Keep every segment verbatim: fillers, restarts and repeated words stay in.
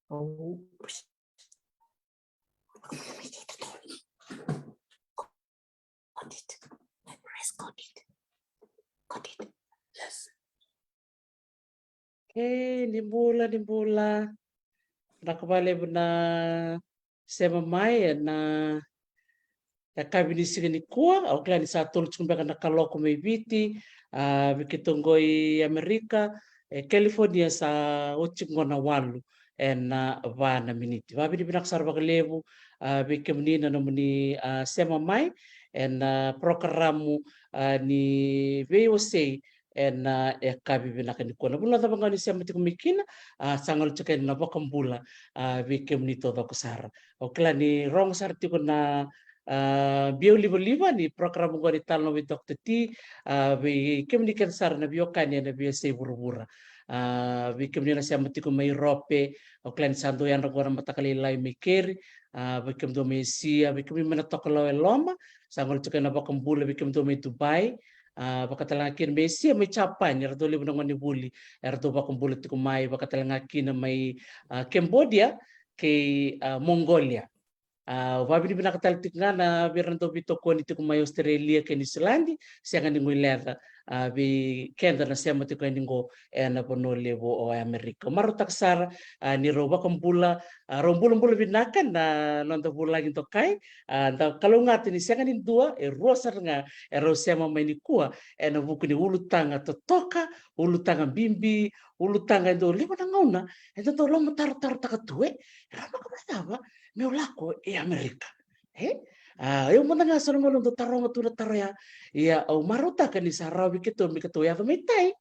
Oh. Got it. Press got it. Got it. Yes. Okay, ni bula, ni bula. Vinaka vakalevu na sema mai ena yakavi ni siga nikua. Au kila ni sa tolu tiko beka na kaloko mai Viti, a, vei keitou qo i Amerika, e California sa oti qo na walu ena va na miniti. Vakavinavinaka sara vakalevu, a, vei kemuni na nomuni, a, sema mai ena, a, porokaramu, a, ni veiwasei ena, a, yakavi vinaka nikua. Na vanua cava ga ni sema tiko mai kina, a, sa gole tiko yani na vakabula, a, vei kemuni taucoko sara. Au kila ni rogo sara tiko na, a, biau livaliva ni porokaramu qo ni Talanoa vei Doctor T, a, vei kemuni kece sara na veiwekani ena veiyasai vuravura. A, vei kemuni na sema tiko mai Europe, au kila ni sa dau yadra qo na mataka lailai mai keri, a, vei kemudou mai Asia, vei kemuni mai na tokalau e loma, sa gole tiko na vakabula, vei kemudou mai Dubai, a, vakatalega kina mai Asia, mai Japani, era dau levu na gonevuli era dau vakabula tiko mai, vakatalega kina mai, a, Cambodia kei, a, Mongolia. A, vakavinavinaka tale tiko ga na vei ira na dau veitokoni tiko mai Australia kei Niusiladi, sega ni guileca, a, vei keda na sema tiko yani qo ena vanua levu o Amerika. Marautaka sara, a, ni rau vakabula, a, rau bulabula vinaka na noda vulagi dokai, a, da kalougata ni sega ni dua, e rua sara ga e rau sema mai nikua ena vuku ni ulutaga totoka, ulutaga bibi, ulutaga e dau levu na gauna eda dau lomatarotarotaka tu, e, e rawa beka vakacava meu lako i Amerika. E? A, au mada ga sa na gauna dau taroga tu na taro ya. Ia au marautaka ni sa rawa vei keitou me keitou yaco mai tai.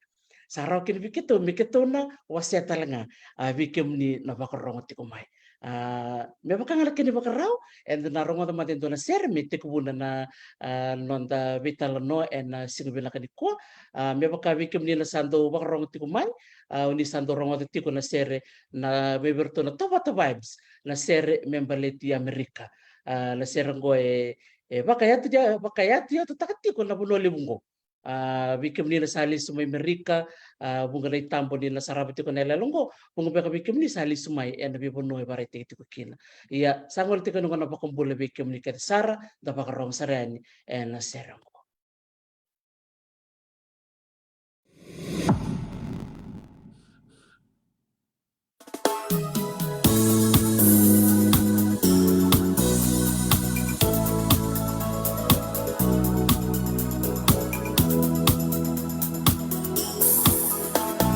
Sa rawa kina vei keitou me keitou na wasea tale ga, a, vei kemuni na vakarogo tiko mai. A, me vaka ga na kena ivakarau, eda na rogoca mada e dua na sere me tekivuna na, a, noda veitalanoa ena siga vinaka nikua. A, me vaka vei kemuni na sa dau vakarogo tiko mai, a, o ni sa dau rogoca tiko na sere na vei vei iratou na Tovata Vibes, na sere me baleti Amerika. A, na sere qo e, e vakayatu, vakayatuyatutaka tiko na vanua levu qo. A, vei kemuni na sa lesu mai Amerika, a, vuqa na itaba ni na sarava tiko na yaloyalo qo, vuqa beka vei kemuni sa lesu mai ena veivanua e vakaraitaki tiko kina. Ia, sa gole tiko na gauna vakabula vei kemuni kece sara, da vakarogo sara yani ena sere qo.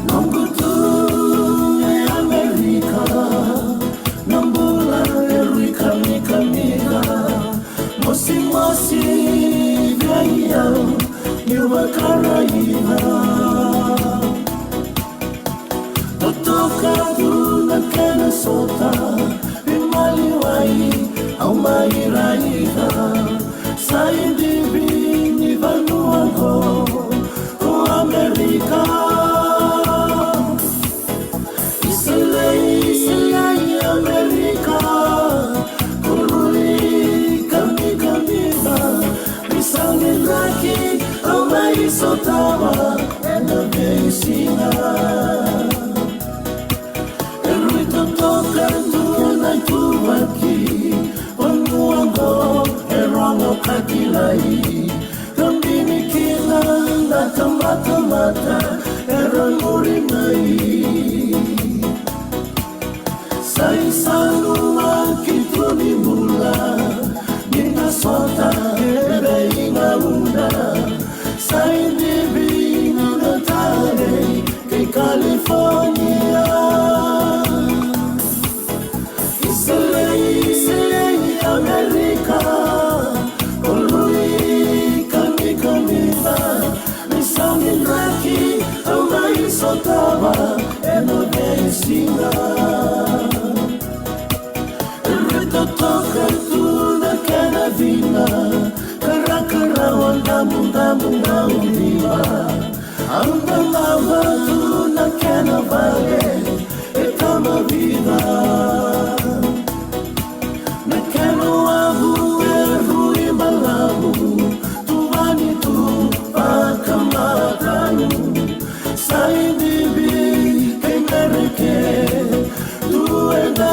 Noqu tu e Amerika, na bula e rui kamikamica. Mosimosi vei au niu vakaraica. Totoka tu na kena sota, veimaliwai au mai raica. Sa idivi ni vanua qo ko Amerika. Iselei, iselei Amerika, ko rui kamikamica. Ni sa ni draki au mai sotava ena veisiga. E rui totoka tu na ituvaki, vanua qo e rogo ka kilai. Ka bini kina na tabatamata era muri mai. Sa isanumaki tu ni bula, ni na sota e veigauna. Sa idivi ni na talei kei California. Iselei, iselei Amerika, ko rui kamikamica. Ni sa ni draki au mai sotava ena veisiga. E rui totoka tu na kena cina, karakarawa damudamu na uciva. Au dagava tu na kena vale e tama vica. Na kena wavu e rui balavu, tuvani tu vakamatau. Sa idivi kei Mereke tu eda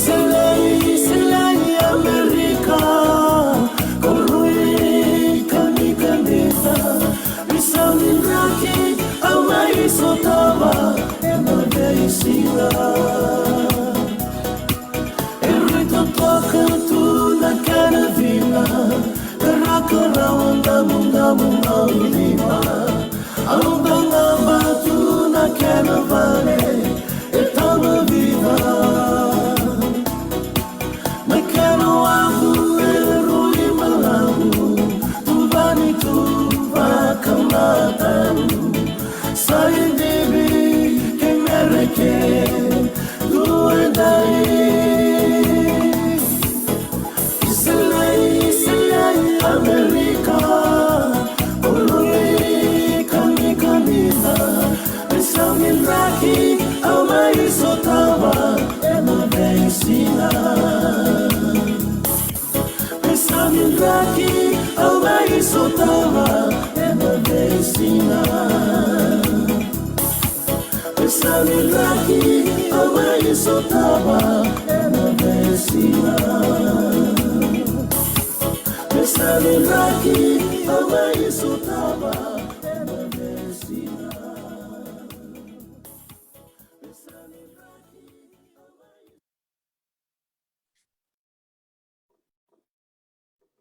Selai, selai Amerika, kolui kanikanica, veisau ni draki au mai sotava ena veisiga. E rui totoka tu na kena cina, karakarawa damudamu na ulima. Au dagava tu na kena vale e tama vica. Na kena wavu e rui malavu, tuvani tu vakamatau. Sa idivi kei Mereke tu e dai. Iselai, iselai Amerika, kolui kanikanica, veisau ni draki au mai sotava ena veisiga. Veisau ni draki au mai sotava ena veisiga. Veisau ni draki au mai sotava ena veisiga. Veisau ni draki au mai sotava ena veisiga.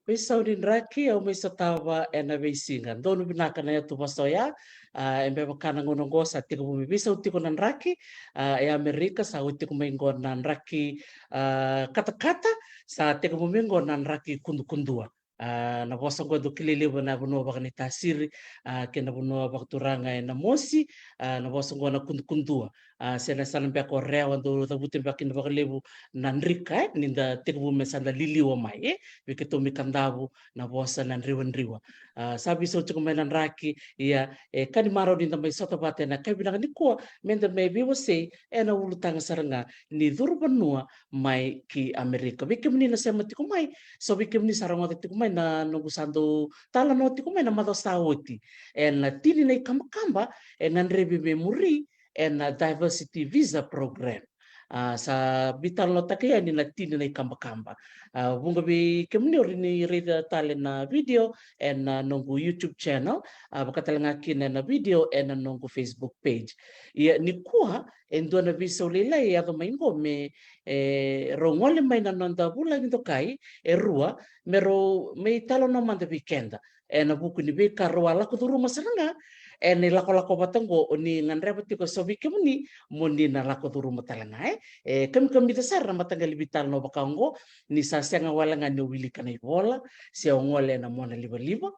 Veisau ni draki au mai sotava ena veisiga. Donu vinaka na yatu vosa oya. A, e beva ka na gauna oqo sa tekivu me veisau tiko na draki. A, e Amerika sa oti tiko mai oqo na draki, a, katakata, sa tekivu mai oqo na draki kudukudua. A, na vosa oqo e dau kilai levu ena vanua vakanaitasiri, a, kei na vanua vakaturaga e Namosi, a, na vosa oqo na kudukudua. A, se na yasana beka o Rewa dau cavuti beka kina vakalevu na drika, e, ni da tekivu me sa da liliwa mai, e, vei keitou mai Kadavu na vosa na driwadriwa. A, sa veisau tiko mai na draki, ia, e, ka ni marau ni da mai sota vata ena yakavi vinaka nikua, me da mai veiwasei ena ulutaga sara ga ni curavanua mai ki Amerika. Vei kemuni na sema tiko mai, so vei kemuni sa rogoca tiko mai na noqu sa dau talanoa tiko mai na macawa sa oti, ena tini na ikabakaba e gadrevi me muri ena Diversity Visa Program. A, sa veitalanoataki yani na tini na ikabakaba. A, vuqa vei kemuni o ni raica tale na video ena noqu YouTube channel, a, vaka tale ga kina na video ena noqu Facebook page. Ia nikua e dua na veisau lailai e yaco mai oqo me, e, rau gole mai na noda vulagi dokai e rua, me rau mai talanoa mada vei keda ena vuku ni veika rau a lako curuma sara ga ena ilakolako vata oqo, o ni gadreva tiko, so vei kemuni mo ni na lako curuma tale ga, e. E kamikamica sara na mataqali veitalanoa vaka oqo, ni sa sega wale ga ni o wilika na ivola se o gole ena mona livaliva.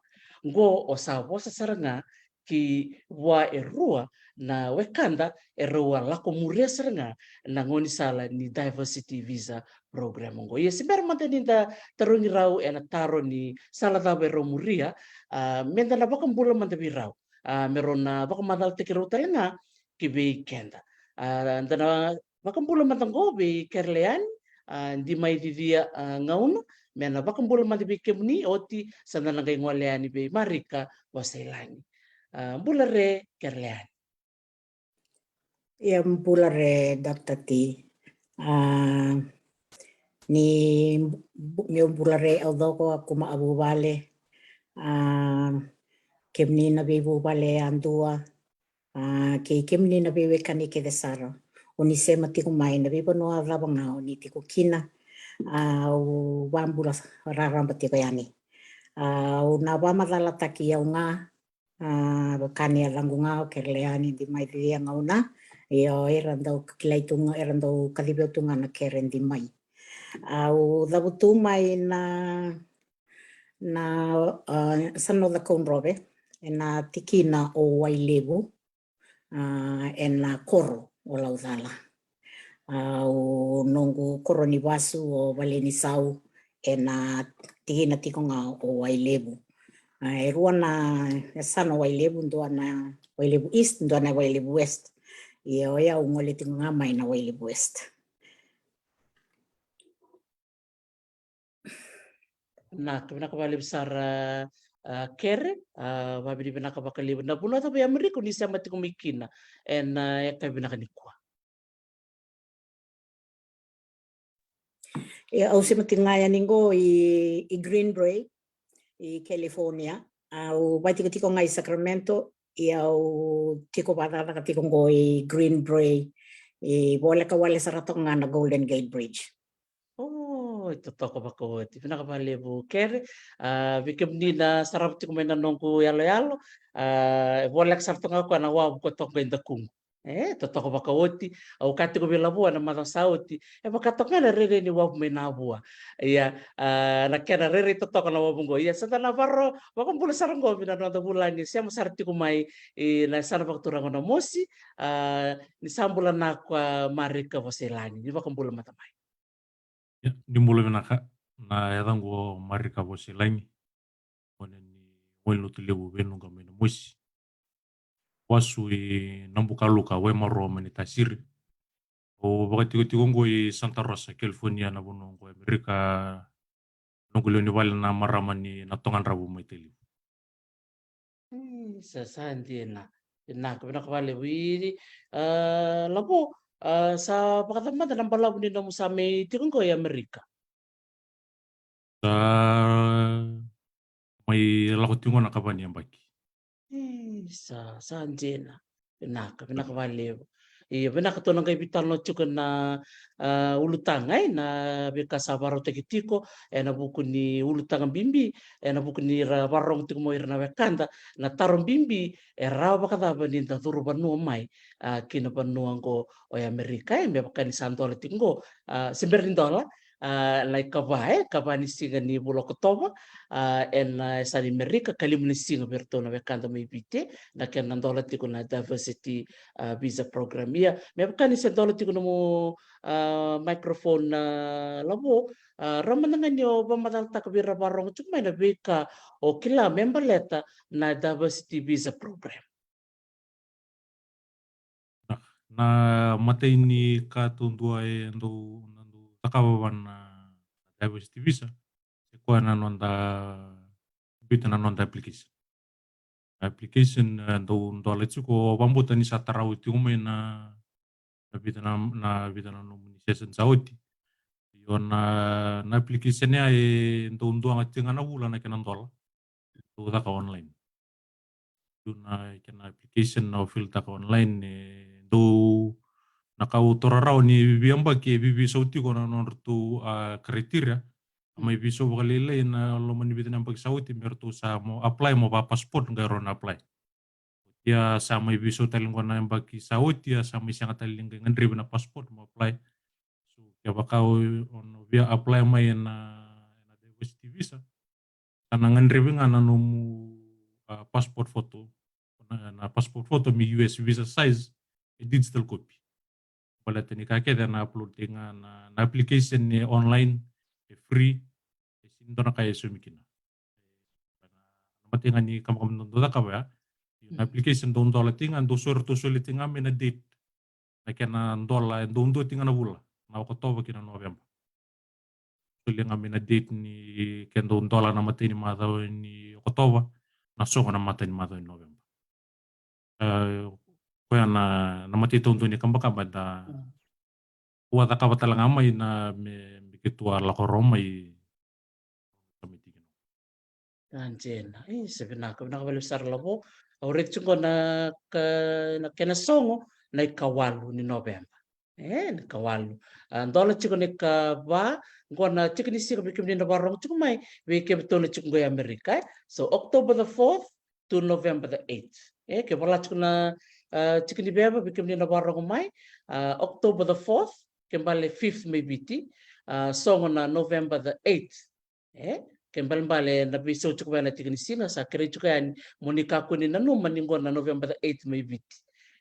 Oqo o sa vosa sara ga ki vua e rua na wekada e rau a lako muria sara ga na gaunisala ni Diversity Visa Program oqo. Ia se bera mada ni da tarogi rau ena taro ni sala cava e rau muria, a, me da na vakabula mada vei rau, a, me rau na vakamacalataki rau tale ga ki vei keda. A, da na vakabula mada oqo vei Kereleani, a, Dimaicicia, a, Gauna, me na vakabula mada vei kemuni, oti sa da na qai gole yani vei Marika Vosailagi. A, bula re Kereleani. Ia bula re Doctor T. A, ni bu-, meu bula re au coko, a kuma a vuvale. A, kemuni na veivuvale yadua. A, kei kemuni na veiwekani kece sara. O ni sema tiko mai na veivanua cava ga o ni tiko kina. A, au vabula raraba tiko yani. A, au na vamacalataki au ga. A, vaka ni yacaqu ga o Kereleani Dimaicicia Gauna. Io, era dau kilai tu ga, era dau kacivi au tu ga na Kere Dimai. Au cavutu mai na, na, a, Yasana o Cakaudrove, ena tikina o Wailevu. a, ena koro o Laucala. A, o noqu koro ni vasu o Valenisau, ena tikina tiko ga o Wailevu. A, e rua na yasana o Wailevu, dua na Wailevu East, dua na Wailevu West. Ia o yau gole tiko ga mai na Wailevu West. Na ka vinaka vakalevu sara, a, Kere, a, vavinavinaka vakalevu na vanua cava i Amerika ni sema tiko mai kina ena, a, yakavi vinaka nikua. E, au sema tiko ga yani qo i, i Green Brae, i California. Au vaitikotiko ga i Sacramento, ia au tiko vakacakacaka tiko qo i Green Brae, e voleka wale sara toka ga na Golden Gate Bridge. O, e totoka vakaoti. Vinaka vakalevu Kere. A, vei kemuni na sarava tiko mai na noqu yaloyalo, a, e voleka sara toka ga koya na wavu ko toka i dakuqu. E totoka vakaoti. Au kaya tiko vei Lavo ena macawa sa oti, e vaka toka ga na rairai ni wavu mai Navua. Ia, a, na kena rairai totoka na wavu qo. Ia, sa da na varo, vakabula sara qo vei na noda vulagi sema sara tiko mai ina yasana vakaturaga o Namosi, a, ni sa bula na ko a Marika Vosailagi. Ni vakabula mada mai. Ia, ni bula vinaka. Na yacaqu o Marika Vosailagi. Gone ni Wailotu Levu, Veinuqa mai Namosi. Vasu i Nabukaluka, Waimaro mai Naitasiri. Au vakatikotiko qo i Santa Rosa, California, na vanua qo e Amerika. Noqu lewe ni vale na marama ni Natogadravu mai Tailevu. E, sa, sa dina. Vinaka, vinaka vakalevu. I, a, Lavo, a, sa vakacava mada na balavu ni nomu sa mai tiko qo i Amerika? Sa mai lako tiko na kava ni yabaki. E, sa, sa dina. Vinaka, vinaka vakalevu. Ia, vinaka tou na qai veitalanoa tiko na, a, ulutaga, e, na veika sa vakarautaki tiko ena vuku ni ulutaga bibi, ena vuku ni ra vakarogo tiko mai o ira na wekada, na taro bibi, e rawa vakacava ni da curu vanua mai, a, ki na vanua qo o Amerika, e, me vaka ni sa dola tiko qo, a, se bera ni dola, a, na ikava, e, kava ni siga ni vula Okotova, a, ena, a, yasana i Amerika, kalima ni siga vei iratou na wekada mai Viti, na kena dola tiko na diversity, a, visa program. Ia, me vaka ni se dola tiko nomu, a, microphone, a, Lavo, a, rawa mada ga ni o vakamacalataka vei ira vakarogo tiko mai na veika o kila me baleta na diversity visa program. Na, na imatai ni ka taudua e dau, na dau cakava vua na diversity visa, se koya na noda, biuta na noda application. Application, e, dau dola tiko, vakabauta ni sa tarau tiko mai na, na vica na, na vica na nomuni session sa oti. Io, na, na application ya e dau dua ga tiko ga na vula na kena dola. Dau caka online. Dua na kena application na o fill taka online, e dau, na ka au taura rawa ni veiyabaki e veiveisau tiko na nodratou, a, criteria. A mai veisau vakalailai na loma ni vica na yabaki sa oti me ratou sa mo apply mo va passport qai rawa na apply. Ia sa mai veisau tale qo na yabaki sa oti, ia sa mai sega tale ni qai gadrevi na passport mo apply. So kevaka o, o na via apply mai ena, ena diversity visa, sa na gadrevi ga na nomu, a, passport photo. Na, na passport photo me U S visa size, e digital copy. Baleta ni ka kece na upload tiko ga na, na application e online, e free, e sega ni dua na ka e saumi kina. Na imatai ga ni kabakaba dau cakava ya, na application dau dola tiko ga, dau soli, dau soli tiko ga mai na date. Na kena dola e dau dua tiko ga na vula, na Okotova ki na Noveba. Solia ga mai na date ni ke dau dola na imatai ni macawa ni Okotova, na sogo na imatai ni macawa ni Noveba. E, koya na, na imatai taudua ni kabakaba da, mm, au a cakava tale ga mai na me, me keitou a lako rawa mai. Sa mai tiki na. Sa dina. E, sa vinaka, vinaka vakalevu sara Lavo. Au raica tiko qo na ka, na kena sogo na ikawalu ni Noveba. E, na ikawalu. A, dola tiko na ikava, qo na tiki ni siga vei kemuni na vakarogo tiko mai, vei keitou na tiko qo i Amerika, e. So, October the fourth to November the eighth. E, ke vola tiko na, a, tiki ni veva vei kemuni na vakarogo mai, a, October the fourth, ke bale fifth mai Viti, a, sogo na November the eighth. E, ke balebale na veisau tiko vei na tiki ni siga, sa kerei tiko yani mo ni kakua ni nanuma ni qo na November the eighth mai Viti.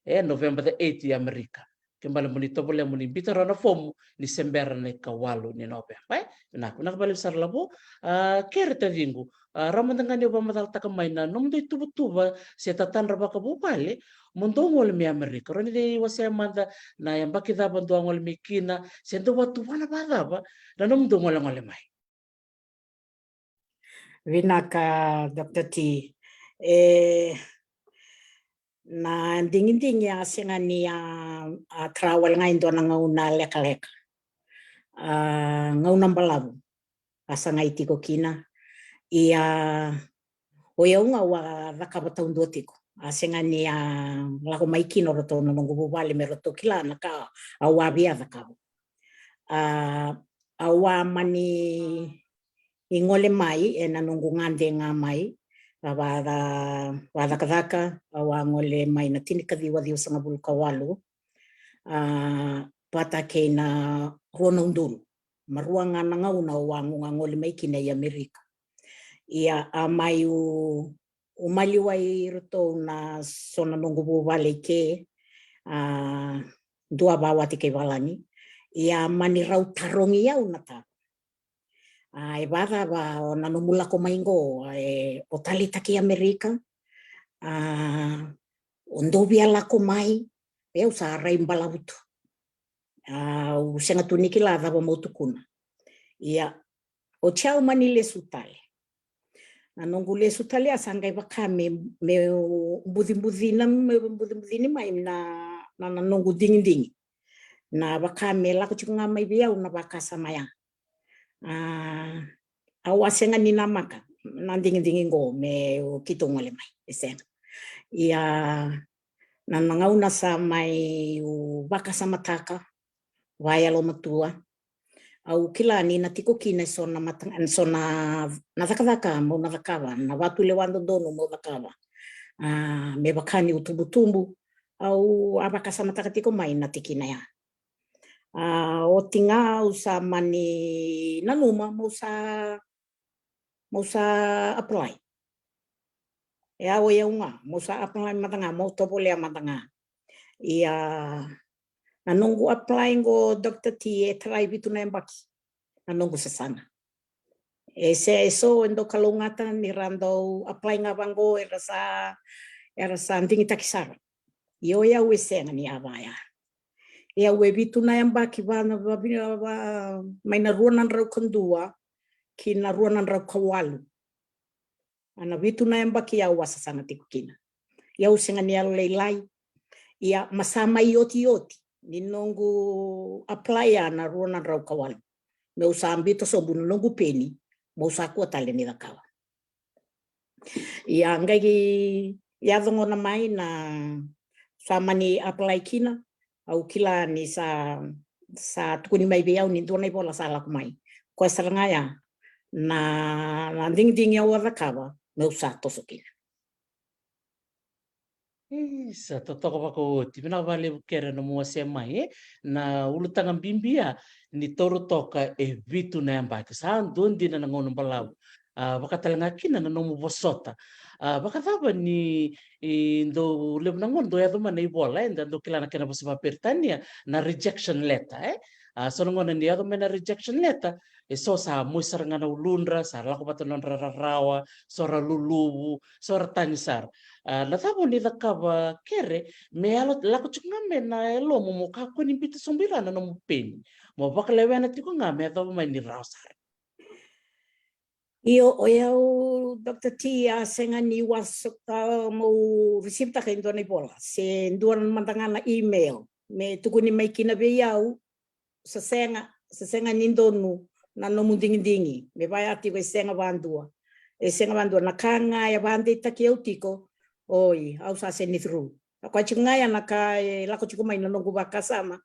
E November the eighth i Amerika. Ke bale mo ni tovolea mo ni bita rawa na fomu ni se bera na ikawalu ni November. E vinaka, vinaka vakalevu sara Lavo. A, kere taciqu, a, rawa mada ga ni o vakamacalataka mai na nomudou ituvatuva se tatadra vakavuvale mo dou gole mai Amerika. Rawa ni cei wasea mada, na yabaki cava dou a gole mai kina, se dou vakatuvana vakacava na nomudou golegole mai? Vinaka Doctor T. E, na digidigi a sega ni a, a tara wale ga e dua na gauna lekaleka. A, gauna balavu a sagai tiko kina. Ia o yau ga au a cakava taudua tiko. A sega ni a lako mai kina o ratou na noqu vuvale me ratou kila na ka au a via cakava. A, au a mani gole mai ena noqu gade ga mai, a vaca, vacakacaka, au a gole mai na tinikaciwa ciwasagavulu ka walu, a, vata kei na rua na udolu. Ma rua ga na gauna au a guga gole mai kina i Amerika. Ia a mai u, u maliwai iratou na so na noqu vuvale i ke, a, dua vakawati kei valagi. Ia mani rau tarogi au na taro. A, e vacava o na nomu lako mai qo, e, o taleitaki Amerika, a, o dou via lako mai? Au sa rai balavu tu. A, au sega tu ni kila cava meu tukuna. Ia oti au mani lesu tale. Na noqu lesu tale a sa qai vaka me, me bucibucina, me bucibucini mai na, na, na noqu digidigi. Na vaka me lako tiko ga mai vei au na vakasama ya. A, au a sega ni namaka na digidigi qo meu keitou gole mai, e sega. Ia na, na gauna sa mai u vakasamataka vakayalomatua, au kila ni na tiko kina e so na mata, e so na, na cakacaka meu na cakava, na vatulewa dodonu meu cakava. A, me vaka niu tubutubu, au a vakasamataka tiko mai na tikina ya. A, oti ga au sa mani nanuma meu sa, meu sa apply. E au, e au ga meu sa apply mada ga, meu tovolea mada ga. Ia na noqu apply qo Doctor T e tarai vitu na yabaki na noqu sasaga. E se, e so e dau kalougata ni ra dau apply ga vaqo era sa, era sa digitaki sara. Ia o yau e sega ni a vaya. E au e vitu na yabaki va na, va, va, mai na rua na drau ka dua ki na rua na drau ka walu. A na vitu na yabaki au a sasaga tiko kina. Ia au sega ni yalolailai. Ia ma sa mai otioti ni noqu apply a na rua na drau ka walu meu sa biuta sobu na noqu peni meu sa kua tale ni cakava. Ia qai yaco gona mai na sa mani apply kina, au kila ni sa, sa tukuni mai vei au ni dua na ivola sa lako mai. Koya sara ga ya na, na digidigi au a cakava meu sa toso kina. Isa, totoka vakaoti. Vinaka vakalevu kere na nomu wasea mai, e? Na ulutaga bibi ya ni taura toka e vitu na yabaki. Sa dua dina na gauna balavu. A, vaka tale ga kina na nomu vosota. A, vakacava ni, e, dau levu na gauna dau yaco mai na ivola, e, da dau kila na kena vosa vakaperitania na rejection letter, e? A, so na gauna ni yaco mai na rejection letter, e so sa moi sara ga na uludra, sa lako vata na nodra rarawa, so ra luluvu, so ra tani sara. A, na cava o ni cakava kere me yalo, lako tiko ga mai na yalomu mo kakua ni biuta sobu i ra na nomu peni, mo vakalewena tiko ga me yacova mai ni rawa sara? Io, o yau Doctor T a sega ni wasota meu receive-taka e dua na ivola se dua mada ga na email me tukuni mai kina vei au sa sega, sa sega ni donu na nomu digidigi. Me vaya tiko e sega vadua, e sega vadua. Na ka ga e vadeitaki au tiko, oi, au sa seni through. A koya tiko ga ya na ka e lako tiko mai na noqu vakasama.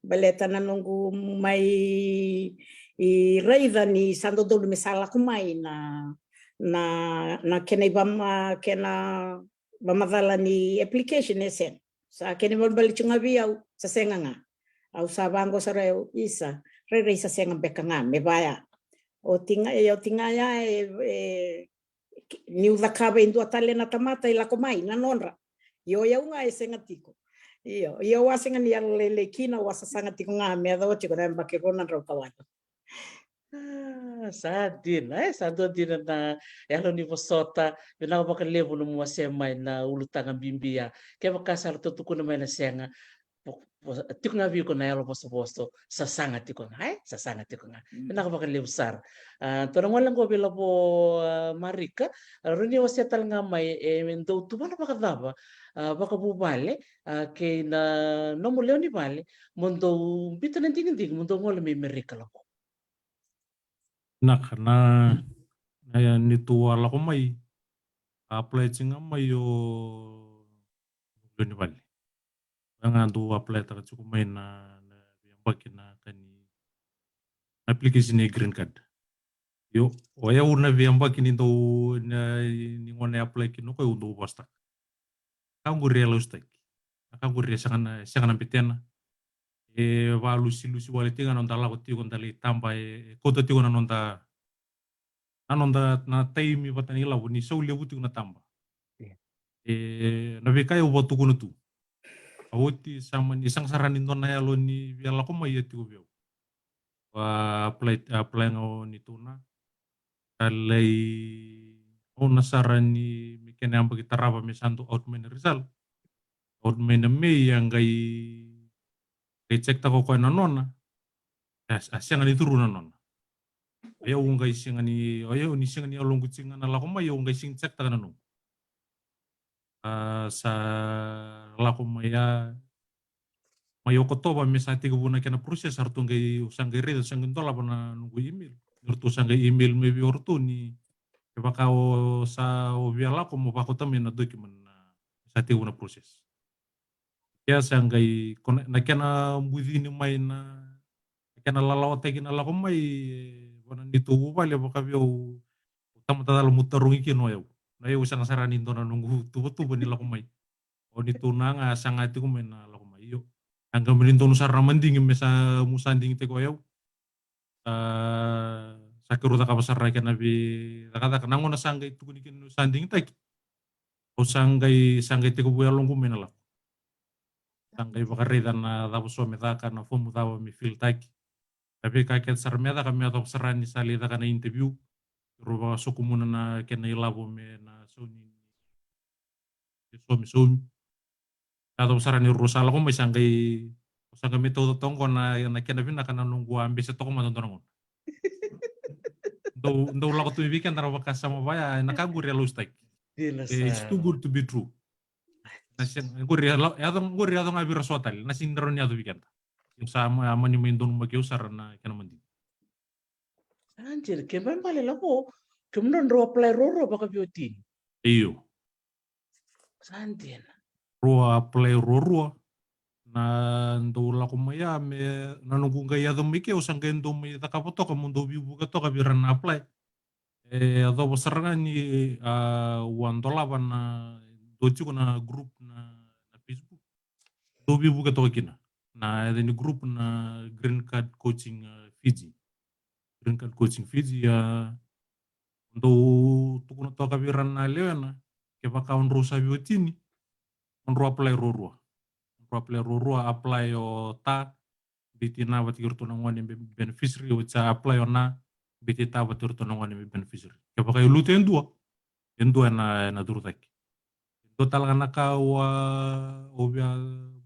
Baleta na noqu mai, i, raica ni sa dodonu me sa lako mai na, na, na kena ivama, kena vamacala ni application e sega. Sa kena ibalebale tiko ga vei au, sa sega ga. Au sa vaqo sara au, isa, rairai sa sega beka ga, me vaya. Oti ga, e, oti ga ya, e, e, niu cakava e dua tale na tamata e lako mai na nodra. Io, o yau ga e sega tiko. Io, io, au a sega ni yalolailai kina, au a sasaga tiko ga me yaco tiko na yabaki rua na drau ka walu. Ah, sa dina, e, sa dua dina na yalo ni vosota. Vinaka vakalevu na mua se mai na ulutaga bibi ya. Kevaka sa ratou tukuna mai na sega, vo-, vo-, tiko ga vei iko na yalo vosovoso, sasaga tiko ga, e, sasaga tiko ga. Mm. Vinaka vakalevu sara. Ah, tou na gole qo vei Lavo, ah, Marika, ah, rawa ni wasea tale ga mai, e, me dou tuvana vakacava, ah, vakavuvale, ah, kei na nomu lewe ni vale, mo dou biuta na digidigi mo dou gole mai Merika, Lavo. Vinaka, na, na neitou a lako mai, a apply tiko ga mai o lewe ni vale. Koya ga dou apply taka tiko mai na, na veiyabaki na ka ni, na application ni green card. Io, o yau na veiyabaki ni dou, na, ni gauna e apply kina o koya au dau vosataka. Ka qori e lausitaki. Na ka qori e sega na, sega na betena. E valusilusi wale tiko ga na noda lako tiko da lai taba, e, e kauta tiko na noda, na noda, na taimi vata na ilavo ni sau levu tiko na taba. Io. E, na veika au vakatukuna tu. A oti sa mani sega sara ni dua na yalo ni via lako mai e tiko vei au. A apply, apply ga o neitou na. Ka lai gauna sara ni me kena yabaki tarava me sa dau out mai na result. Out mai na May, a qai, qai check taka o koya na nona. A, a sega ni curu na nona. O yau qai sega ni, o yau ni sega ni yaloqu tiko ga na lako mai, au qai sega ni check taka na noqu. A, sa lako mai ya, mai Okotova me sa tekivu na kena process, sa ratou qai, au sa qai raica, au sa qai dolava na noqu email. Ni ratou sa qai email mai vei au ratou ni kevaka o sa, o via lako mo vakauta mai na document na, sa tekivu na process. Ia sa qai, ko na, na kena bucini mai na, na kena lalawataki na lako mai, e, vua na neitou vuvale, vaka vei au, tamata cala mo tarogi kina o yau. Na yau sega sara ni dua na noqu tuvatuva ni lako mai. O neitou na ga saga tiko mai na lako mai, io. A qai mani donu sara na madigi me sa, mo sa digitaki o yau. Sa, sa keirau cakava sara na kena veicakacaka. Na gauna sa qai tukuni kina niu sa digitaki, au sa qai, sa qai tekivu yaloqu mai na lako. Sa qai vakaraica na cava so me caka, na fomu cava me fill taki. Na veika kece sara me caka, me yacova sara ni sa lai caka na interview. Rau vakasokumuna na kena ilavo me na sauni ni saumi, saumi. Yacova sara ni rau sa lako mai, sa qai, sa qai me tauca toka qo na, na kena vinaka na noqu a bese toka mada dua na gauna. Dau, dau lako tu mai vei keda na vakasama vaya, na ka qori e lausitaki. Dina sara. It's too good to be true. Na sega, qori e la-, yaco, qori yaco ga vei ira so tale, na sega ni rawa ni yaco vei keda. Sa ma-, a mani mai donumaki au sara na kena madigi. Sa dina, kena ibalebale Lavo, kemudrau drau apply ruarua vaka vei o Tini. Io. Sa dina. Rau apply ruarua. Na dau lako mai ya me, na noqu qai yaco mai ke, au sa qai dau mai cakava toka, mo dau veivuke toka vei ira na apply. E yacova sara ga ni, a, au a dolava na, dau tiko na group na, na Facebook. Dau veivuke toka kina. Na yaca ni group na Green Card Coaching, a, Fiji. Green Card Coaching Fiji, a, dau tukuna toka vei ira na lewena, kevaka o drau sa vei o Tini, o drau apply ruarua. O drau apply ruarua, apply o Ta, Biti Na vata kei iratou na gone be-, beneficiary, o sa apply o Na, Biti Ta vata kei iratou na gone be beneficiary. Kevaka e lutu e dua, e dua ena, ena curu cake. E dua tale ga na ka au a, au via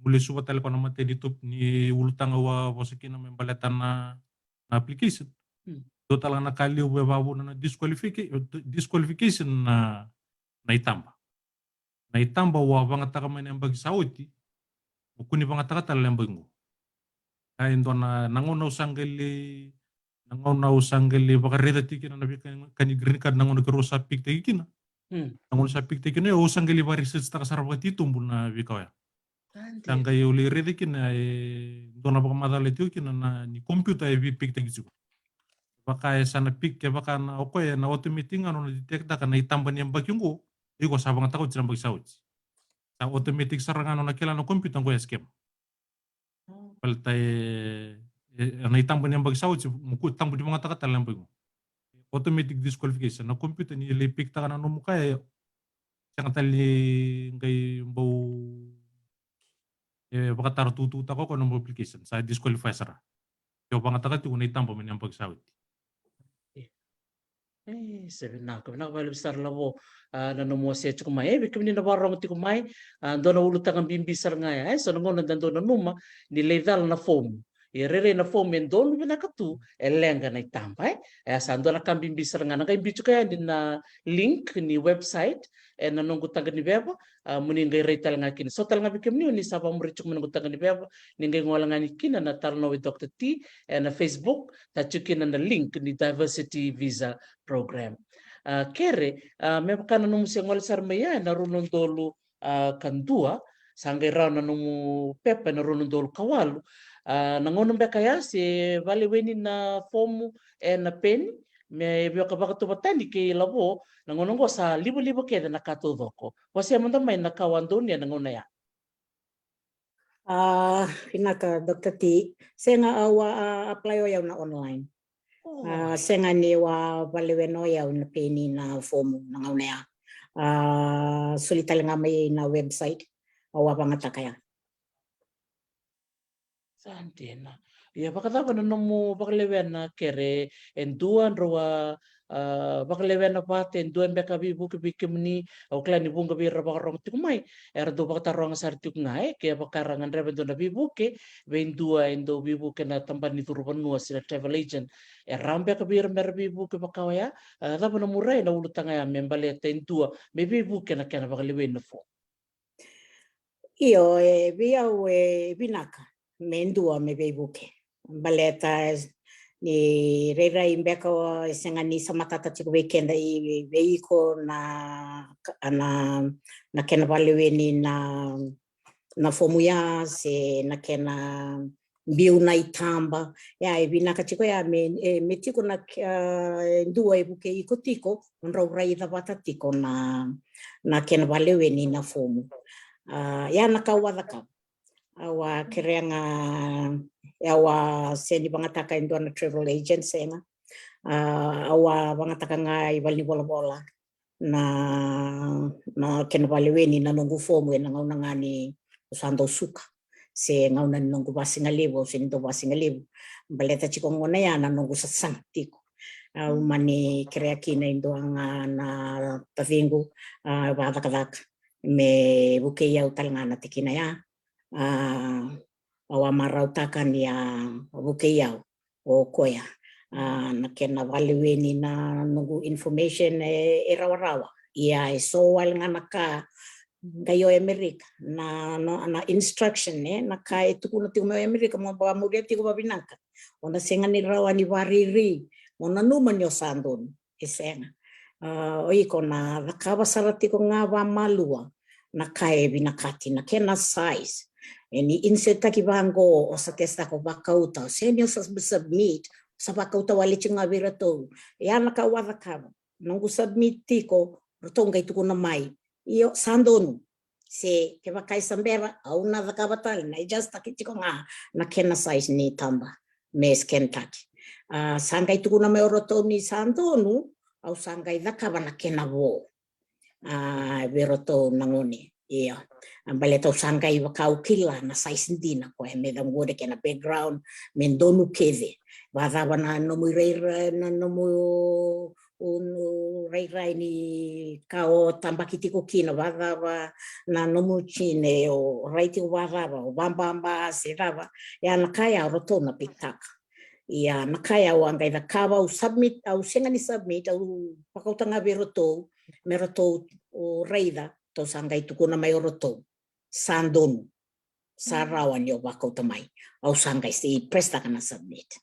mulesuva tale ko na matai ni top ni ulutaga au a vosa kina me baleta na, na application. Hmm. Dua tale ga na ka levu e vakavuna na disqualifica-, disqualification na, na itaba. Na itaba au a vagataka mai na yabaki sa oti, mo kua ni vagataka tale na yabaki qo. Ka e dua na, na gauna au sa qai lai, na gauna au sa qai lai vakaraica tiko kina na veika ni green card na gauna keirau sa pick taki kina. Hmm. Na gauna sa pick taki kina, au sa qai lai vakaresearch taka sara vakatitobu na veika oya. Sa qai au lai raica kina e dua na vakamacala e tiko kina na ni computer e vei pick taki tiko. Vaka e sa na pick, kevaka na o koya na automatic ga nona detect taka na itaba ni yabaki qo, iko sa vagataka oti na yabaki sa oti. Sa automatic sara ga nona kila na computer qo e scam. Oh. Baleta e, e, na itaba ni yabaki sa oti, mo kua tabu ni vagataka tale na yabaki qo. Automatic disqualification, na computer ni lai pick taka na nomu ka e, sega tale ni qai bau e vakatara tututaka o koya na nomu application, sa disqualify sara. Ke o vagataka tiko na itaba mai na yabaki sa oti. E, sa vinaka, vinaka vakalevu sara Lavo, a, na nomu wasea tiko mai. E, vei kemuni na vakarorogo tiko mai, a, dua na ulutaga bibi sara ga ya, e, so na gauna da dau nanuma ni lai cala na fomu. E rairai na fomu e donu vinaka tu, e leqa na itaba, e. E, sa dua na ka bibi sara ga, na qai biu tiko yani na link ni website, e, na noqu taqa ni veva, a, mo ni qai rai tale ga kina. So tale ga vei kemuni o ni sa vakamuri tiko mai noqu taqa ni veva, ni qai gole ga ni kina na Talanoa with Doctor T, e, na Facebook, ta tiko kina na link ni Diversity Visa Program. A, kere, a, me vaka na nomu se gole sara mai ya, e na rua na udolu, a, ka dua, sa qai rawa na nomu pepa e na rua na udolu ka walu. A, na gauna beka ya se valeweni na fomu e na peni, me vaka vakatauvatani kei Lavo, na gauna oqo sa livaliva kece na ka taucoko. Wasea mada mai na ka o a donuya na gauna ya. A, vinaka Doctor T. Sega, au a, a, apply o yau na online. O. A, sega ni au a valewena o yau na peni na fomu na gauna ya. A, soli tale ga mai na website, au a vagataka ya. Sa dina. Ia, vakacava na nomu vakalewena kere, e dua drau a, a, vakalewena vata, e dua beka veivuke vei kemuni, au kila ni vuqa vei ira vakarorogo tiko mai, era dau vakataroga sara tiko ga, e, ke vaka ra gadreva e dua na veivuke vei dua e dau veivuke na tabana ni curu vanua se na travel agent, e rawa beka vei ira me ra veivuke vaka oya? A, cava na nomu rai na ulutaga ya me baleta e dua me veivuke na kena vakaleweni na fomu? Io, e, vei au e vinaka me dua me veivuke. Baleta ni rairai beka o, e sega ni sa matata tiko vei keda i, vei iko na, na, na kena vakaleweni na, na fomu ya se na kena biu na itaba. Ia, e vinaka tiko ya me, e, me tiko na, a, e dua e vukei iko tiko, o drau raica vata tiko na, na kena vakaleweni na fomu. A, ia na ka au a cakava. Au a kerea ga, au a sega ni vagataka e dua na travel agent, sega. A, au a vagataka ga i valenivolavola na, na kena vakaleweni na noqu fomu e na gauna ga ni au sa dau suka se gauna ni noqu vasigalevu, au sega ni dau vasigalevu. Baleta tiko gona ya na noqu sasaga tiko. Au mani kerea kina e dua ga na taciqu, a, vakacakacaka me vukei au tale ga na tikina ya. A, au a marautaka ni a vukei au o koya. A, na kena vakaleweni na noqu information e, e rawarawa. Ia e so wale ga na ka qai o Amerika, na, na, na instruction, e, na ka e tukuna tiko mai o Amerika, mo vakamuria tiko vavinaka. O na sega ni rawa ni vakariri, mo nanuma ni o sa donu. E sega. A, o iko na cakava sara tiko ga vakamalua na ka e vinakati, na kena size. E ni insertaki vaqo, o sa testaka, o vakauta, o sega ni o sa submit, o sa vakauta wale tiko ga vei iratou. Ia na ka au a cakava, noqu submit tiko, ratou qai tukuna mai, io, sa donu. Se kevaka e sa bera, au na cakava tale, na adjust taki tiko ga na kena size ni taba me scan taki. A, sa qai tukuna mai o ratou ni sa donu, au sa qai cakava na kena vo, a, vei ratou na gone. Ia, a, baleta au sa qai vaka au kila na size dina, koya me cagore kei na background, me donu kece. Vakacava na nomu irairai, na nomu, o, rairai ni ka o tabaki tiko kina, vakacava na nomu jean, e o rai tiko vakacava, o vababa se cava. Ia na ka ya o ratou na pick taka. Ia na ka ya au a qai cakava, au submit, au sega ni submit, au vakauta ga vei ratou, me ratou, o, raica, tou sa qai tukuna mai o ratou, sa donu, sa rawa ni o vakauta mai. Au sa qai se press taka na submit.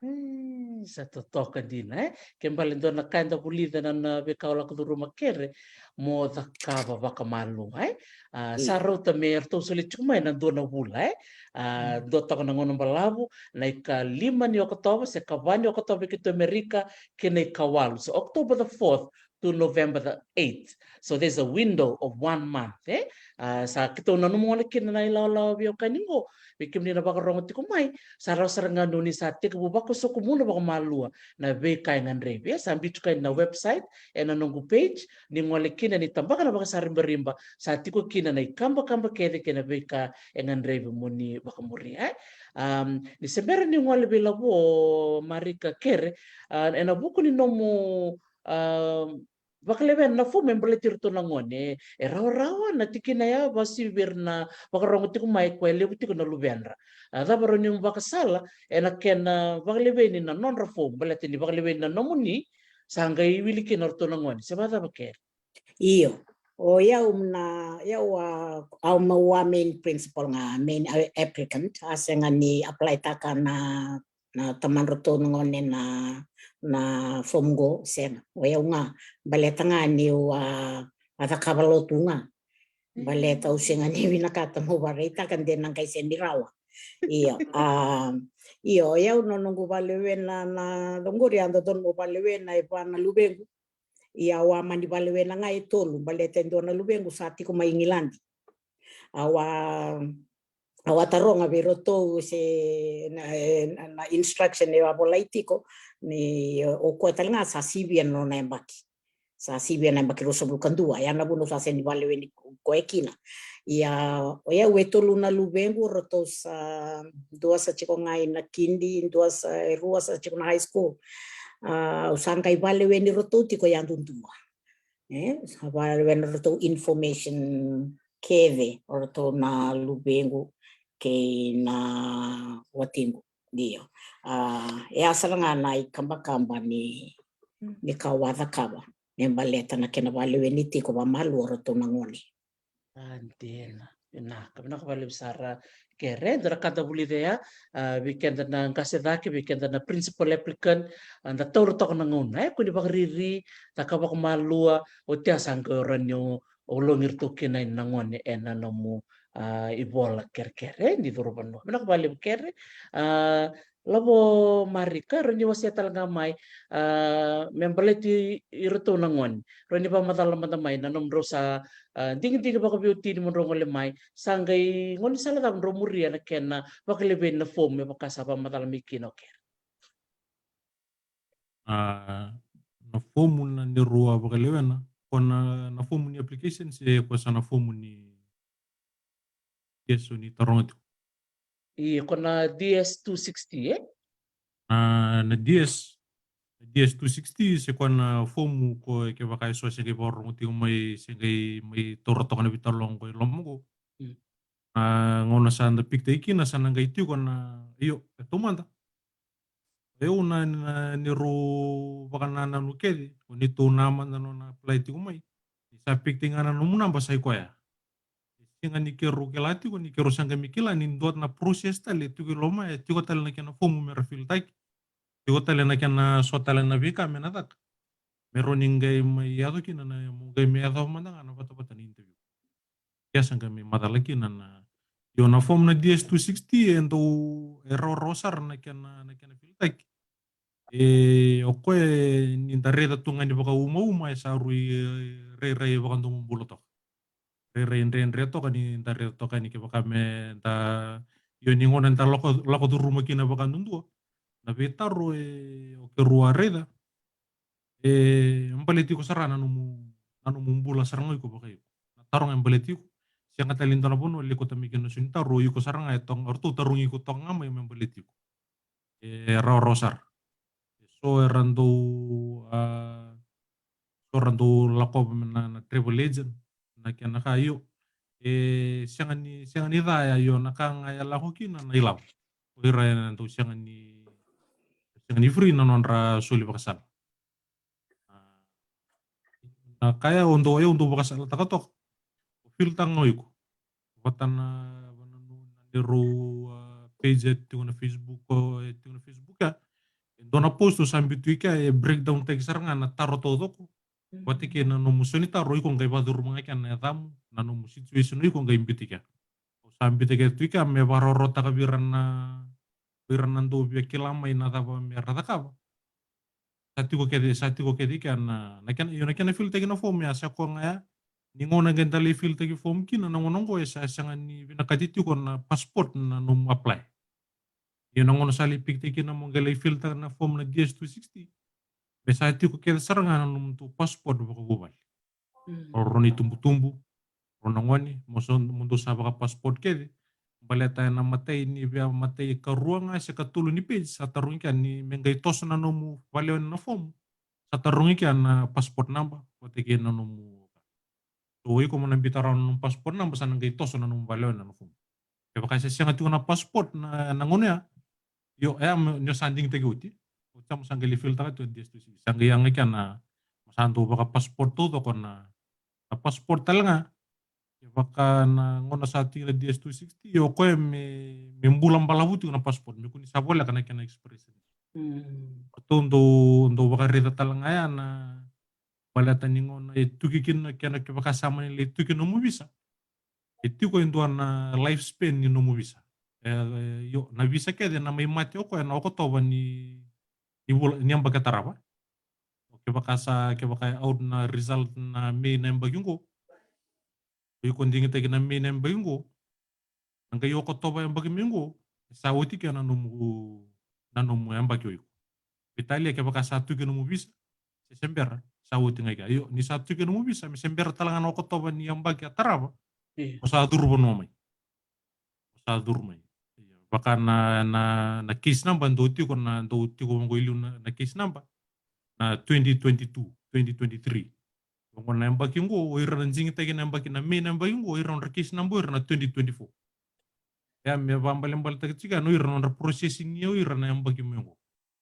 E, sa totoka dina, e? Ke bale dua na ka eda vulica na, na veika o lako curuma kere, mo cakava vakamalua, e? A, sa rauta me ratou soli tiko mai na dua na vula, e? A, dua toka na gauna balavu, na ikalima ni Okotova, se kava ni Okotova e keitou Amerika, kei na ikawalu. So October the fourth, to November the eighth. So there's a window of one month, e? A, sa keitou nanuma gole kina na ilawalawa veiwekani qo, vei kemuni na vakarogo tiko mai, sa rawa sara ga ni oni sa tekivu vakasokumuna vakamalua na veika e gadrevi, e? Sa biuta yani na website, ena noqu page, ni gole kina ni tabaka na vakasaribariba, sa tiko kina na ikabakaba kece kei na veika e gadrevi moni vakamuria, e? Am, ni se bera ni gole vei Lavo, Marika, kere, a, ena vuku ni nomu, am, vakalewena na fomu me baleti iratou na gone, e rawarawa na tikina ya, vakasivia na vakarogo tiko mai, koya e levu tiko na luvedra. A, cava rawa ni nomu vakasala ena kena vakalewena na nodra fomu, baleta ni vakalewena na nomuni, sa qai wili kina o ratou na gone, se vakacava, kere? Io. O yau na, yau a, au a main principal ga, main a-, applicant, a sega ni apply taka na, na tamadratou na gone na, na fomu qo, sega. O yau ga, baleta ga niu a, a cakava lotu ga. Baleta au sega ni vinakata meu vakaraitaka de na qai sega ni rawa. Io, a, io, o yau na noqu vakalewena na, na, na qori a dodonu meu vakalewena e va na luvequ. Ia au a mani vakalewena ga e tolu, baleta e dua na luvequ sa tiko mai Igiladi. Au a, au a taroga vei iratou se na, na, na instruction e a volai tiko, ni o koya tale ga sa sivia na nona yabaki. Sa sivia na yabaki ruasagavulu ka dua, ia na vuna au sa sega ni vakalewena koya kina. Ia, o yau e tolu na luvequ, o ratou sa, dua sa tiko ga ina kidi, dua sa, e rua sa tiko na high school. A, au sa qai vakalewena iratou tiko yadudua. E, sa vakalewena iratou information kece, o ratou na luvequ kei na watiqu. Io. A, e a sara ga na ikabakaba ni, ni ka au a cakava me baleta na kena vakalewena tiko vakamalua o ratou na gone. A, dina. Vinaka, vinaka vakalevu sara, kere. Dua na ka da vulica ya, a, vei keda na qase cake, vei keda na principal applicant, a, da taura toka na gauna, e, kua ni vakariri, caka vakamalua, oti ya sa qai rawa ni o, o logi iratou kina na gone ena nomu, a, ivola, kerekere, e, ni curu vanua. Vinaka vakalevu, kere. A, Lavo, Marika, rawa ni wasea tale ga mai, a, me baleti iratou na gone. Rawa ni vakamacala mada mai na nomudrau sa, a, digidigi vakaveiwatini mo drau gole mai. Sa qai gaunisala cava drau muria na kena vakalewena na fomu me vaka sa vakamacala mai kina o kere. A, na fomu na neirau a vakalewena, ko na, na fomu ni application se ko sa na fomu ni D S o ni taroga tiko? Io, ko na D S two sixty, e? Na, na D S, na D S two sixty, se ko na fomu ko kevaka e so se qai vakarorogo tiko mai, se qai mai taura toka na veitalanoa qo i loma qo. Mm. Na gauna sa da pick taki kina, sa na qai tiko na, io, e taumada. E, au na, na neirau vakanananu kece, o neitou na mada nona apply tiko mai. Ni sa pick taki ga na nomu naba sa i koya. E sega ni keirau kila tiko, ni keirau sa qai mai kila ni dua na process tale e tiko i loma, e tiko tale na kena fomu me ra fill taki. Tiko tale na kena so tale na veika me na caka. Me rawa ni qai mai yaco kina na, mo qai mai yaco mada ga na vatavata ni interview. Ia sa qai mai macala kina na, io, na fomu na D S two sixty e dau, e rawarawa sara na kena, na kena fill taki. E, o koya ni da raica tu ga ni vakaumauma e sa rui, e, rairai vakadomobula toka. Rairai dredre toka ni da raica toka ni kevaka me da, io, ni gauna da lako, lako curuma kina vakadudua na veitaro, e, o keirau a raica. E baleti iko sara na nomu, na nomu bula sara ga iko vakaiko. Na taro ga e baleti iko. Sega tale ni dua na vanua lai kauta mai kina na so ni taro, iko sara ga e toka, o ratou tarogi iko toka ga mai me baleti iko. E rawarawa sara. E so era dau, a, so era dau lakova me na, na travel agent, na kena ka, io. E sega ni, sega ni ca ya, io, na ka ga e lako kina na ilavo. O ira e dau sega ni, sega ni free na nodra soli vakasala. A, na ka ya au dau, au dau vakasalataka toka. O fill taka ga o iko. Vata na, vata na, na neirau, a, page e tiko na Facebook, o, e tiko na Facebook ya. E dua na post au sa biuta tiko ya, e breakdown taki sara ga na taro taucoko. Mhm. Vata kei na nomu so ni taro, iko qai vakacuruma ga kina na yacamu, na nomu situation, iko qai biuta tiko ya. Au sa biuta tiko ya me vakarawarawataka vei ira na, vei ira na dau via kila mai na cava me ra cakava. Sa tiko kece, sa tiko kece kea na, na kena, io, na kena fill-taki na form ya, sa koya ga ya. Ni gauna qai da lai fill-taki form kina, na gauna oqo e sa sega ni vinakati tiko na passport na nomu apply. Io, na gauna sa lai pick-taki kina mo qai lai fill-taka na form na D S two sixty, me sa tiko kece sara ga na nomutou passport vakavuvale. Mm. Rau na itubutubu, rau na gone, mo sa, mo dou sa vaka-passport kece. Baleta ena imatai ni via, imatai karua ga se katolu ni page, sa tarogi kea ni me qai toso na nomu vale ni na form. Sa tarogi kea na passport number vata kei na nomu. So o iko mo na biuta rawa na nomu passport number, sa na qai toso na nomu vale ni na form. Kevaka e se sega tiko na passport na, na gauna ya, io, e, mo, ni o sa digitaki oti, o sa mo sa qai lai fill-taka tiko na D S two sixty. Sa qai yaga kea na, mo sa dau vaka-passport taucoko na, na passport tale ga. Kevaka na gauna sa tiko na D S two sixty, io, o koya me, me bula balavu tiko na passport, me kua ni sa voleka na kena expiration. Mm. Ratou dau, dau vakaraica tale ga ya na, baleta ni gauna e tuki kina, kena, kevaka sa mani lai tuki nomu visa, e tiko e dua na lifespan ni nomu visa. E, e, io, na visa kece na mai mate o koya na Okotova ni, ni vula, ni yabaki e tarava. Kevaka sa, kevaka e out na result na May na yabaki oqo, o iko digitaki na May na yabaki oqo, na qai Okotova yabaki mai oqo, sa oti kea na nomu, na nomu yabaki o iko. Veitalia kevaka sa tuki nomu visa, se se bera, sa oti ga kea. Io, ni sa tuki nomu visa, me se bera tale ga na Okotova ni yabaki a tarava, io, o sa curu vanua mai. O sa curu mai. Io, vaka na, na, na case number dau tiko, na dau tiko oqo i liu na, na case number, na twenty twenty-two, twenty twenty-three. Oqo na yabaki oqo, o ira na digitaki na yabaki na May na yabaki oqo, o ira nodra case number, o ira na twenty twenty-four. Ia, me vakaibalebaletaki tiko ya, o ira nodra processing year, o ira na yabaki mai oqo.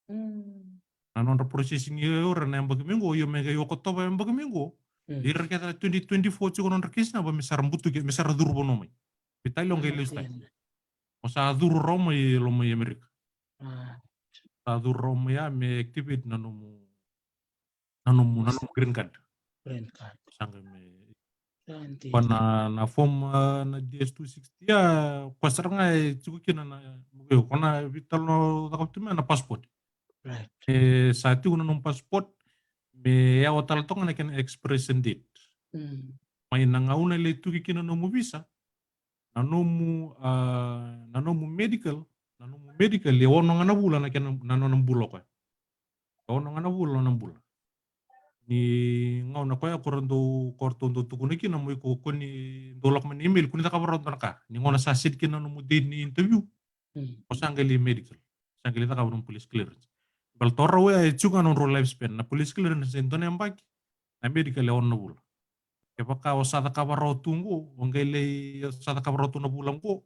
Mm. Na nodra processing year, o ira na yabaki mai oqo, io, me qai Okotova yabaki mai oqo. Mm. Ira kece na twenty twenty-four tiko nodra case number, me sa ra butuki, me sa ra curu vanua mai. Veitalia o qai lesu tale. O sa curu rawa mai e loma i Amerika. Ah. Sa curu rawa mai ya me activate na nomu, na nomu, na nomu green card. Green card. Sa qai me. Sa dina. Koya na, na form, ah, na D S two sixty ya, koya sara ga e tiko kina na, koya na veitalanoa caka tu mai na passport. Right. E sa tiko na nomu passport, me yawa tale toka na kena expiration date. Mm. Mai na gauna e lai tuki kina nomu visa, na nomu, ah, na nomu medical, na nomu medical, e ono ga na vula na kena, na nona bula o koya. E ono ga na vula na bula. Ni gauna koya ko ratou, ko ratou dau tukuna kina mo iko, ko ni dau lako mai na email, ko ni cakava rawa dua na ka. Ni gauna sa set kina na nomu date ni interview, mm, o sa qai lai medical. Sa qai lai cakava nomu police clearance. Baleta o rau ya e tiko ga na nodrau lifespan. Na police clearance e dua na yabaki, na medical e ono na vula. Kevaka o sa cakava rawa tu oqo, o qai lai, o sa cakava rawa tu na vula oqo,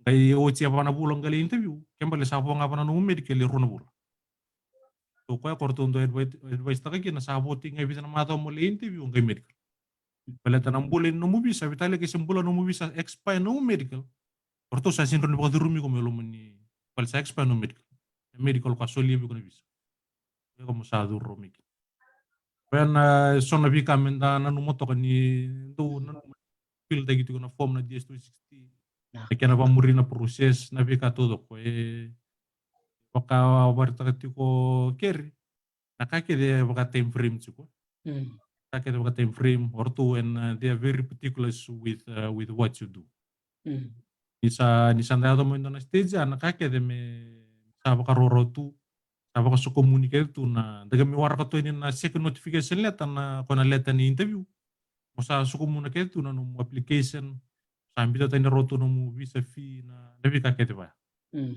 qai oti e va na vula o qai lai interview, ke bale sa vo ga va na nomu medical e rua na vula. So koya ko ratou dau advi-, advice taka kina, sa vo tiko ga e vica na macawa mo lai interview, o qai medical. Baleta na bula ni nomu visa, veitalia ke se bula nomu visa, expire nomu medical, o ratou sa sega ni vakacurumi iko mai loma ni, baleta sa expire nomu medical. Na medical ka solia vei iko na visa. Iko mo sa curu mai kina. Koya na so na veika me da nanuma toka ni dau nanuma, fill-taki tiko na form na D S two sixty. Na kena vakamuri na process, na veika taucoko e vakavaritaka tiko keri. Na ka kece e vaka time frame tiko. Mm. Ka kece e vaka time frame, o ratou, and, uh, they are very particulars with, uh, with what you do. Mm. Ni sa, ni sa da yaco mai dua na stage, a na ka kece me sa vakarokoroko tu, sa vakasokomuni kece tu na, da qai mai waraka tu yani na second notification letter, na koya na letter ni interview. Mo sa sokomuna kece tu na nomu application, sa biuta tani rawa tu nomu visa fee, na, na veika kece vaya. Mm.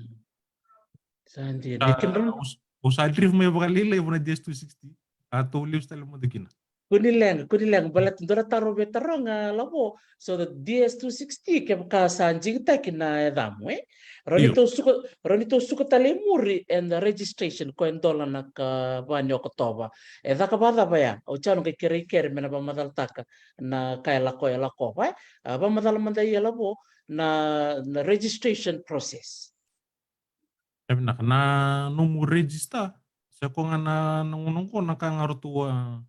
Sa dina. Sa, ni kina o s-, o sa drift mai vakalailai vua na D S two sixty. A tou lesu tale mada kina. Kua ni leqa, kua ni leqa, baleta dua na taro me taroga, Lavo, so the D S two sixty, kevaka sa digitaki na yacamu, e? Rawa ni tou suka, rawa ni tou suka tale i muri, and the registration, koya e dola na ikava ni Okotova. E caka vakacava ya? Au sa na qai kerei kere me na vakamacalataka na ka e lako, e lako, e? A, vakamacala mada, ia, Lavo, na, na registration process. E vinaka, na nomu register, se ko ga na, na gauna oqo na ka ga ratou a,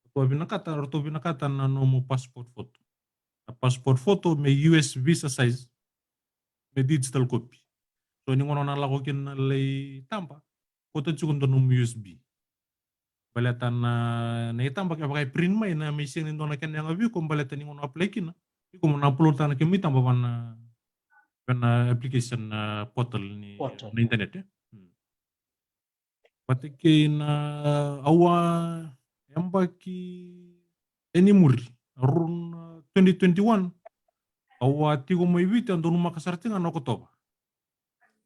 ratou a vinakata, ratou vinakata na nomu passport photo. Na passport photo me U S visa size, me digital copy. So ni gauna o na lako kina na lai taba, kauta tiko dua nomu U S B. Baleta na, na itaba kevaka e print mai, na mai sega ni dua na kena yaga vei iko baleta ni gauna o apply kina, iko mo na upload taka na kemu itaba vana, vana application, ah, portal ni, portal, na internet, eh. Hmm. Vata kei na, au a yabaki e ni muri, around, ah, twenty twenty-one, au a tiko mai Viti, a donumaka sara tiko ga na Okotova.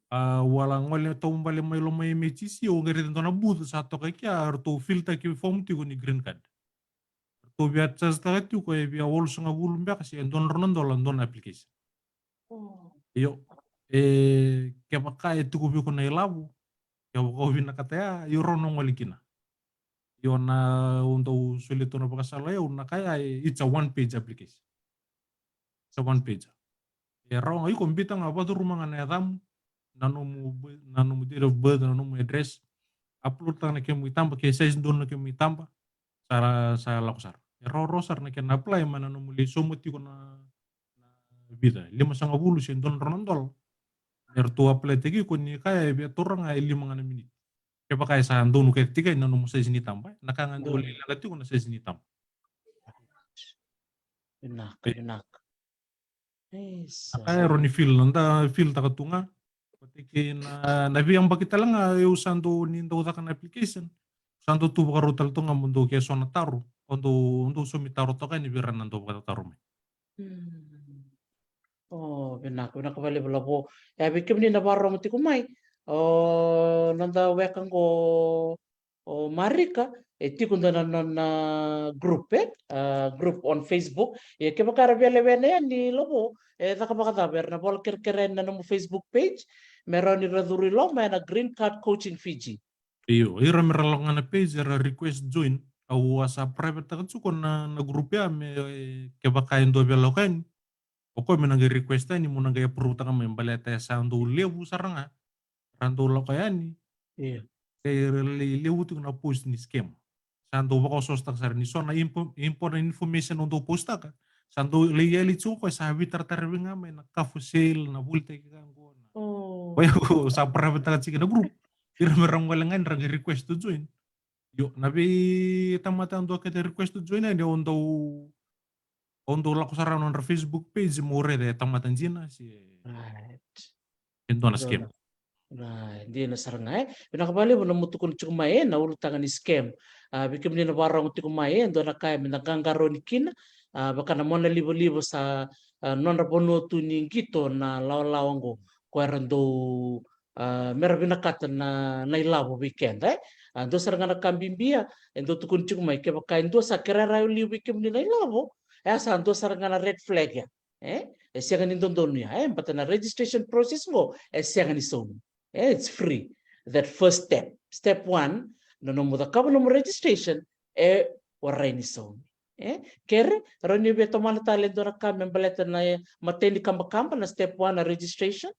Au a la gole taubale mai loma i M H C C, au qai raica e dua na booth sa toka i kea, eratou fill taki form tiko ni green card. Eratou via charge taka tiko e via walusagavulu beka se dua na drau na dola dua na application. Oh. Io. E, kevaka e tiko vei iko na ilavo, kevaka o vinakata ya, io, rawa ni o gole kina. Io, na, au dau solia tu na vakasala, io, na ka ya, e, it's a one page application. It's a one page. E rawa ga, iko biuta ga, vacuruma ga na yacamu, na nomu b-, na nomu date of birth, na nomu address, upload taka na kemu itaba, ke size donu na kemu itaba, sa ra, sa lako sara. E rawarawa sara na kena apply, mai na nomu lai sauma tiko na, na vica, limasagavulu se dua na drau na dola. Eratou apply taki iko, ni kaya e via taura ga e lima ga na miniti. Kevaka e sa donu kece tiko na nomu size ni itaba, na ka ga dau, mm, lai leqa tiko na size ni itaba. Vinaka, vinaka. Isa. Na ka e rawa ni fill, na da fill taka tu ga. Vata kei na, na veiyabaki tale ga, au sa dau, ni dau caka na application, sa dau tu vakarau tale tu ga mo dau, ke so na taro, o dau, o dau saumi taro toka yani vei ira na dau vakatataro mai. Hmm. O, vinaka, vinaka vakalevu Lavo. E, vei kemuni na vakarorogo tiko mai, o noda weka qo, o Marika, e tiko dua na nona group, e? A, group on Facebook. Ia kevaka era via lewena yani Lavo, e caka vakacava, era na vola kerekere yani na nomu Facebook page, me rawa ni ra curu i loma ena Green Card Coaching Fiji. Io, ira me ra lako ga na page, era request join. Au a sa private taka tiko na, na group ya, me, e, kevaka e dua via lako yani, o koya me na qai request yani, mo na qai approve taka mai, baleta e sa dau levu sara ga ra dau lako yani. Io. Qai ra lai levu tiko na post ni scam. Sa dau vakaosoosotaka sara, ni so na impo-, important information o dau post taka, sa dau lai yali tiko o koya, sa veitarataravi ga mai na ka for sale, na volitaki ka qo na. Oh. Koya au sa private taka tiko na group. Ira me ra gole ga yani, ra qai request to join. Io, na veitamata yadua kece request to join yani, au dau, au dau lako sara na nodra Facebook page mo raica e tamata dina se, right, e dua na scam. Right, dina sara ga, e. Vinaka vakalevu na nomu tukuna tiko mai, e, na ulutaga ni scam. A, vei kemuni na vakarorogo tiko mai, e, dua na ka me da qaqarauni kina, a, vaka na monalivaliva sa, a, nodra vanua tu ni qito na lawalawa qo, ko era dau, a, me ra vinakata na, na ilavo vei keda, e. A, dua sara ga na ka bibi ya, e dau tukuni tiko mai, kevaka e dua sa kerea rawa e liu vei kemuni na ilavo, e, sa dua sara ga na red flag ya, e. E sega ni dodonu ya, e, baleta na registration process qo e sega ni saumi, e, it's free. That first step, step one, na nomu cakava nomu registration, e warai ni saumi, e. Kere, rawa ni via tomana tale e dua na ka me baleta na, e, matai ni kabakaba, na step one na registration.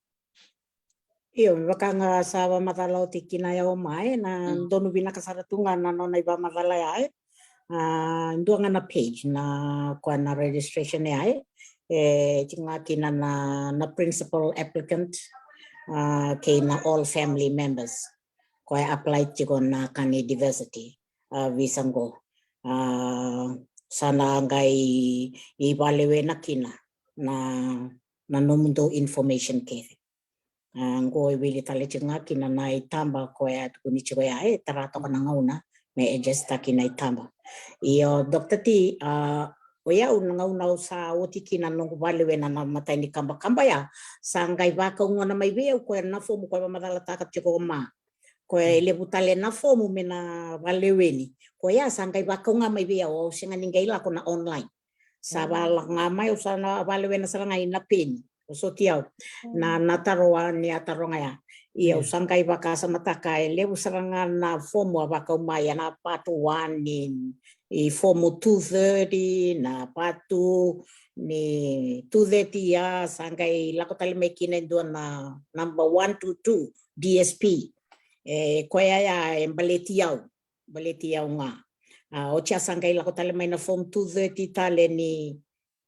Io, me vaka ga sa vakamacala oti kina ya o Mai, na, mm, donu vinaka sara tu ga na nona ivakamacala ya, e. A, dua ga na page na koya na registration ya, e. E tiko ga kina na, na principal applicant, a, kei na all family members. Koya apply tiko na ka ni diversity, a, visa qo. A, sa na qai ivakalewena kina na, na nomudou information kece. A, qo e wili tale tiko ga kina na itaba koya e tukuni tiko ya, e tara toka na gauna me adjust taki na itaba. Io, Doctor T, a, o yau na gauna au sa oti kina noqu vakalewena na matai ni kabakaba ya, sa qai vakaugona mai vei au koya na fomu koya vakamacalataka tiko o Ma. Koya e, mm, levu tale na fomu me na vakaleweni. Koya sa qai vakaukauwa mai vei au, au sega ni qai lako na online. Sa, mm, vakalako ga mai, au sa na vakalewena sara ga ina peni. O soti au. Mm. Na, na taro a ni a taroga ya. Ia, au, yeah, sa qai vakasamataka e levu sara ga na fomu a vakau mai, a na part one ni, i fomu two thirty, na part two ni two thirty ya, sa qai lako tale mai kina e dua na number one two two, D S P. E, koya ya e baleti au. Baleti au ga. A, oti a sa qai lako tale mai na form two thirty tale ni,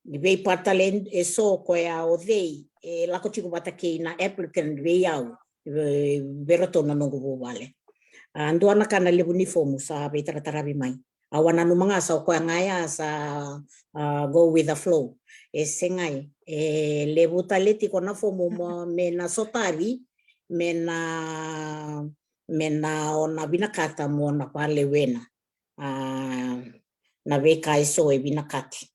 ni vei part tale e so koya o cei e lako tiko vata kei na applicant vei au, vei, vei ratou na noqu vuvale. A, dua na ka na levu ni fomu sa veitarataravi mai. Au a nanuma ga sa o koya ga ya sa, a, go with the flow. E segai, e levu tale tiko na fomu mo, me na sotavi, me na, me na o na vinakata mo na valewena. A, na veika eso e vinakati.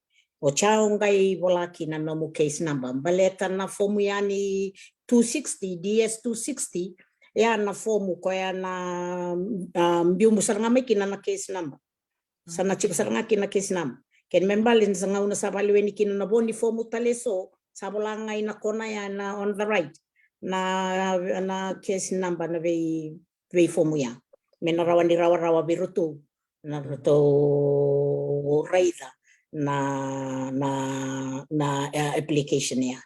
O ca o qai vola kina nomu case number. Baleta na fomu ya ni two sixty, D S two sixty, ya na fomu koya na, a, biumu sara ga mai kina na case number. Sa na tiko sara ga kina case number. Kena me baleta sa gauna sa valeweni kina na vo ni fomu tale so, sa vola ga ina kona ya na on the right. Na, na case number na vei, vei fomu ya. Me na rawa ni rawarawa vei ratou. Na ratou raica na, na, na, e, application ya.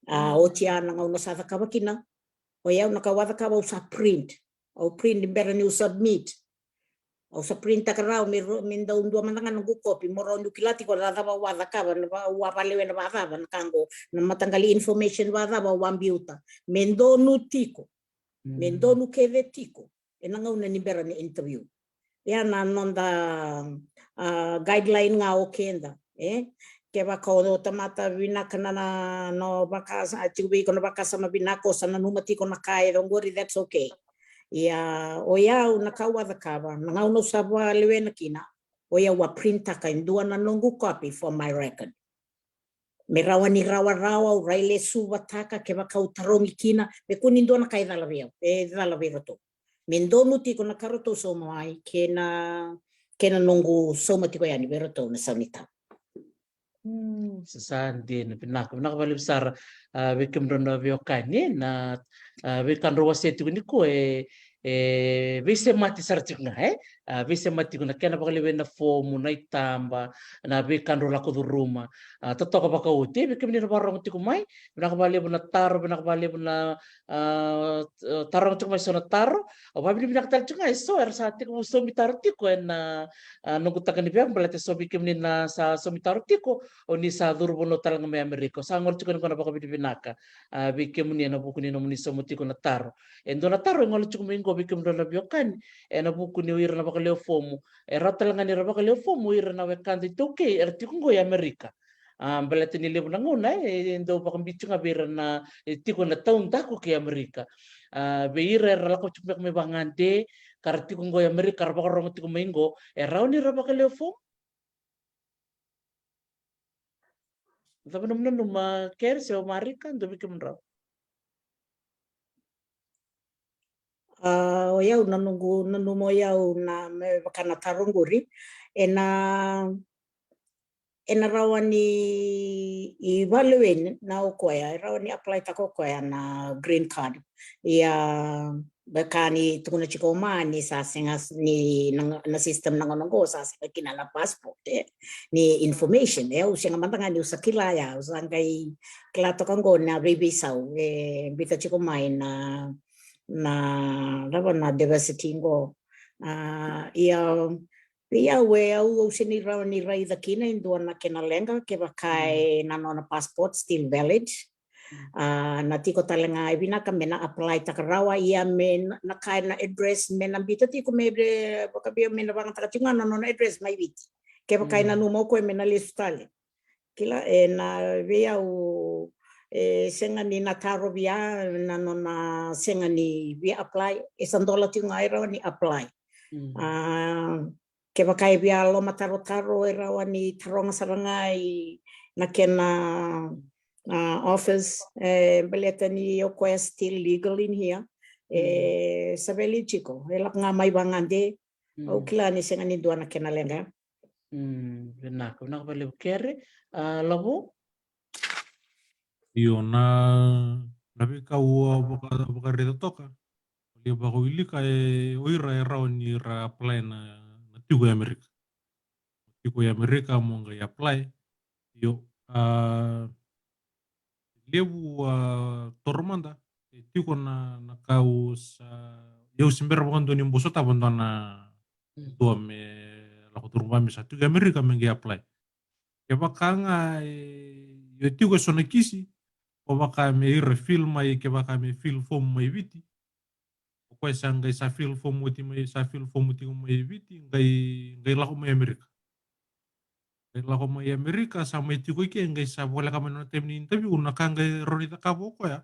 A, oti ya na gauna sa cakava kina. O yau na ka au a cakava au sa print. Au print ni bera niu submit. Au sa print taka rawa me ro-, me dau dua mada ga noqu copy. Mo rawa niu kila tiko na cava au a cakava, na va-, au a valewe na vacava na ka qo. Na mataqali information vacava au a biuta. Me donu tiko. Me donu kece tiko. Ena gauna ni bera ni interview. Ya na noda, a, guideline ga o keda, e? Kevaka o tamata vinaka na, na, no vakasa-, a, tiko vei iko na vakasama vinaka, o sa nanuma tiko na ka e oqori, that's okay. Ia, o yau na ka au a cakava, na gauna au sa valewena kina, o yau a printaka e dua na noqu copy for my record. Me rawa ni rawarawa, au railesuvataka, kevaka au tarogi kina, me kua ni dua na ka e cala vei au, e cala vei ratou. Me donu tiko na ka ratou sauma mai, kei na, kei na noqu sauma tiko yani vei ratou na sau ni taro. Mm, sa, sa dina, vinaka, vinaka vakalevu sara, a, vei kemudrau na veiwekani, na, a, veika drau wasea tiko nikua e, e veisemati sara tiko ga, e? A, veisemati tiko na kena vakalewena na fomu, na itaba, na veika drau lako curuma. A, totoka vakaoti, e, vei kemuni na vakarorogo tiko mai, vinaka vakalevu na taro, vinaka vakalevu na, a, taroga tiko mai so na taro. Au vakavinavinaka tale tiko ga e so era sa tekivu saumi taro tiko ena, a, noqu taka ni veiwekani, baleta e so vei kemuni na sa saumi taro tiko, o ni sa curu vanua tale ga mai Amerika. Au sa gole tiko yani qo na vakavinavinaka, a, vei kemuni ena vuku ni nomuni sauma tiko na taro. E dua na taro e gole tiko mai qo vei kemudrau na veiwekani, ena vuku ni o ira na vakalewe fomu. E rawa tale ga ni ra vakalewe fomu o ira na wekada iTaukei era tiko qo i Amerika. A, baleta ni levu na gauna, e, e dau vakabibi tiko ga vei ira na, e, tiko na taudaku kei Amerika. A, vei ira era lako tiko beka mai vagade, ka ra tiko qo i Amerika, ra vakarorogo tiko mai qo, e rawa ni ra vakalewe fomu. Cava nomu nanuma, Kere se o Marika, dua vei kemudrau? A, o yau na noqu nanuma o yau na me vaka na taro qori, ena, ena rawa ni valeweni na o koya, e rawa ni apply taka o koya na green card. Ia, vaka ni tukuna tiko mai ni sa sega s-, ni na, na system na gauna qo sa sega kina na passport, e, ni information, e, au sega mada ga niu sa kila ya, au sa qai kila toka qo na veiveisau, e, biuta tiko mai na, na, cava na diversity qo. A, ia, vei au e, au, au sega ni rawa ni raica kina e dua na kena leqa, kevaka e na nona passport still valid. A, na tiko tale ga e vinaka me na apply taka rawa, ia me na, na ka e na address, me na biuta tiko me, vakabibi me na vagataka tiko ga na nona address mai Viti. Kevaka e nanuma o koya me na lesu tale. Kila, e, na vei au, e, sega ni na taro via, na nona sega ni via apply, e sa dola tiko ga e rawa ni apply. A, kevaka e via lomatarotaro, e rawa ni taroga sara ga i na kena, a, office, e, baleta ni o koya still legal in here. E, sa valid tiko, e lako ga mai vagade, au kila ni sega ni dua na kena leqa. Mm, vinaka, vinaka vakalevu Kere. A, Lavo? Io, na, na veika au a vaka, vakaraica toka. Lia vakawilika e o ira e rawa ni ra apply na, na tiko e Amerika. Tiko e Amerika mo qai apply. Io, a, levu, a, toro mada, e tiko na, na ka au sa, au se bera vakadua ni bau sotava dua na, dua me lako curuma me sa tiko e Amerika me qai apply. Kevaka ga e, e tiko e so na kisi, o vaka me ira fill mai, kevaka me fill form mai Viti. O koya sa qai sa fill form oti mai, sa fill form oti mai Viti, qai, qai lako mai Amerika. Qai lako mai Amerika, sa mai tiko i ke, qai sa voleka mai na nona taimi ni interview, na ka qai rawa ni cakava o koya.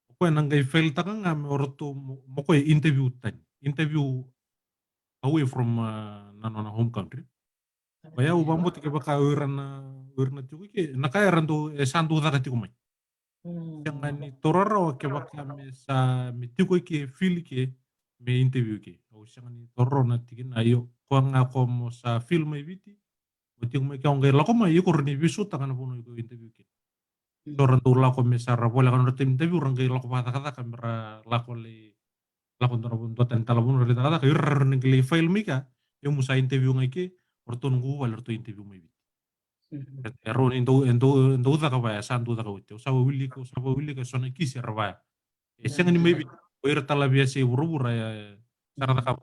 O koya na qai file taka ga me o ratou mo, mo koya interview tani. Interview away from, uh, na nona home country. Koya au vabauta kevaka o ira na, o ira na tiko i ke, na ka era dau, e sa dau caka tiko mai. Mm. Sega ni taura rawa kevaka me sa, me tiko i ke, fill i ke, me interview i ke. Au sega ni taura rawa na tikina, io, koya ga ko mo sa fill mai Viti, mo tiko mai ke, o qai lako mai, iko rawa ni veisautaka na vanua iko interview kina. Mm. So ra dau lako me sa ra voleka nodra taimi interview, ra qai lako vakacakacaka me ra lako lai, lako dua na, dua tani tale na vanua ra lai cakacaka, ira ra qai lai file mai ka, io mo sa interview ga i ke, o ratou na noqu vale, o ratou interview mai Viti. Mhm. E, e rawa ni dau, e dau, e dau caka vaya, sa dau caka oti. Au sa wilika, au sa wilika, so na kisi era vaya. E sega ni mai Viti, o ira tale na veiyasai vuravura, e, sa ra cakava.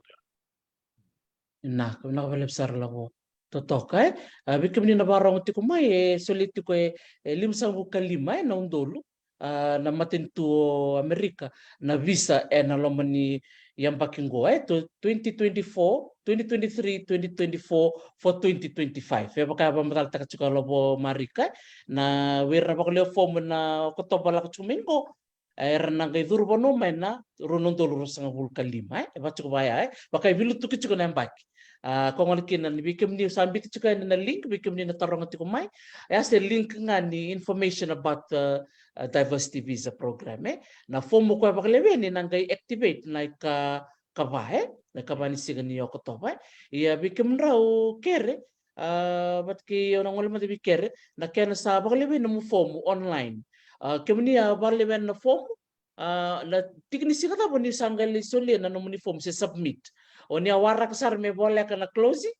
Na, ka vinaka vakalevu sara Lako Totoka, e. A, vei kemuni na vakarorogo tiko mai, e soli tiko e, e limasagavulu ka lima, e, na udolu, a, na matanitu o Amerika na visa ena loma ni yabaki qo, e, twenty twenty-four, twenty twenty-three, twenty twenty-four for twenty twenty-five. E vaka e vakamacalataka tiko o Lako Marika, e, na vei ira na vakalewe fomu ena Okotova lako tiko mai qo, era na qai curu vanua mai na rua na udolu ruasagavulu ka lima, e, e vaka tiko vaya, e, vaka e veiliutaki tiko na yabaki. A, ko gole kina ni vei kemuni sa biuta tiko yani na link, vei kemuni na taroga tiko mai, e a se link ga ni information about the, uh, diversity visa program, e. Na fomu koya vakalewena na qai activate na ika, ikava, e, na ikava ni siga ni Okotova, e. Ia vei kemudrau kere, a, vata kei au na gole mada vei kere, na kena sa vakalewena nomu fomu online. A, kemuni a vakalewena na fomu, a, na tiki ni siga cava ni sa qai lai solia na nomuni fomu se submit? O ni a waraka sara me voleka na close,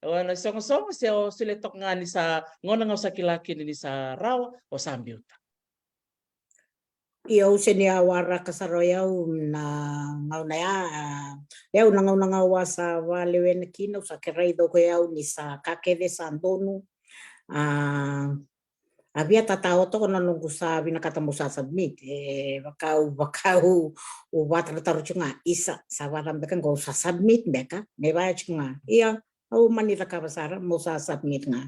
o na sogosogo, se o solia toka ga ni sa gauna ga o sa kila kina ni sa rawa, o sa biuta? Ia au sega ni a waraka sara o yau na gauna ya, a, yau na gauna ga au a sa vakalewena kina, au sa kerei toko o yau ni sa ka kece sa donu. A, a via tatao toka na noqu sa vinakata meu sa submit, e, vaka au, vaka au, au vataratara tiko ga, isa, sa vacava beka qo, au sa submit beka, me vaya tiko ga. Ia, au mani cakava sara meu sa submit ga.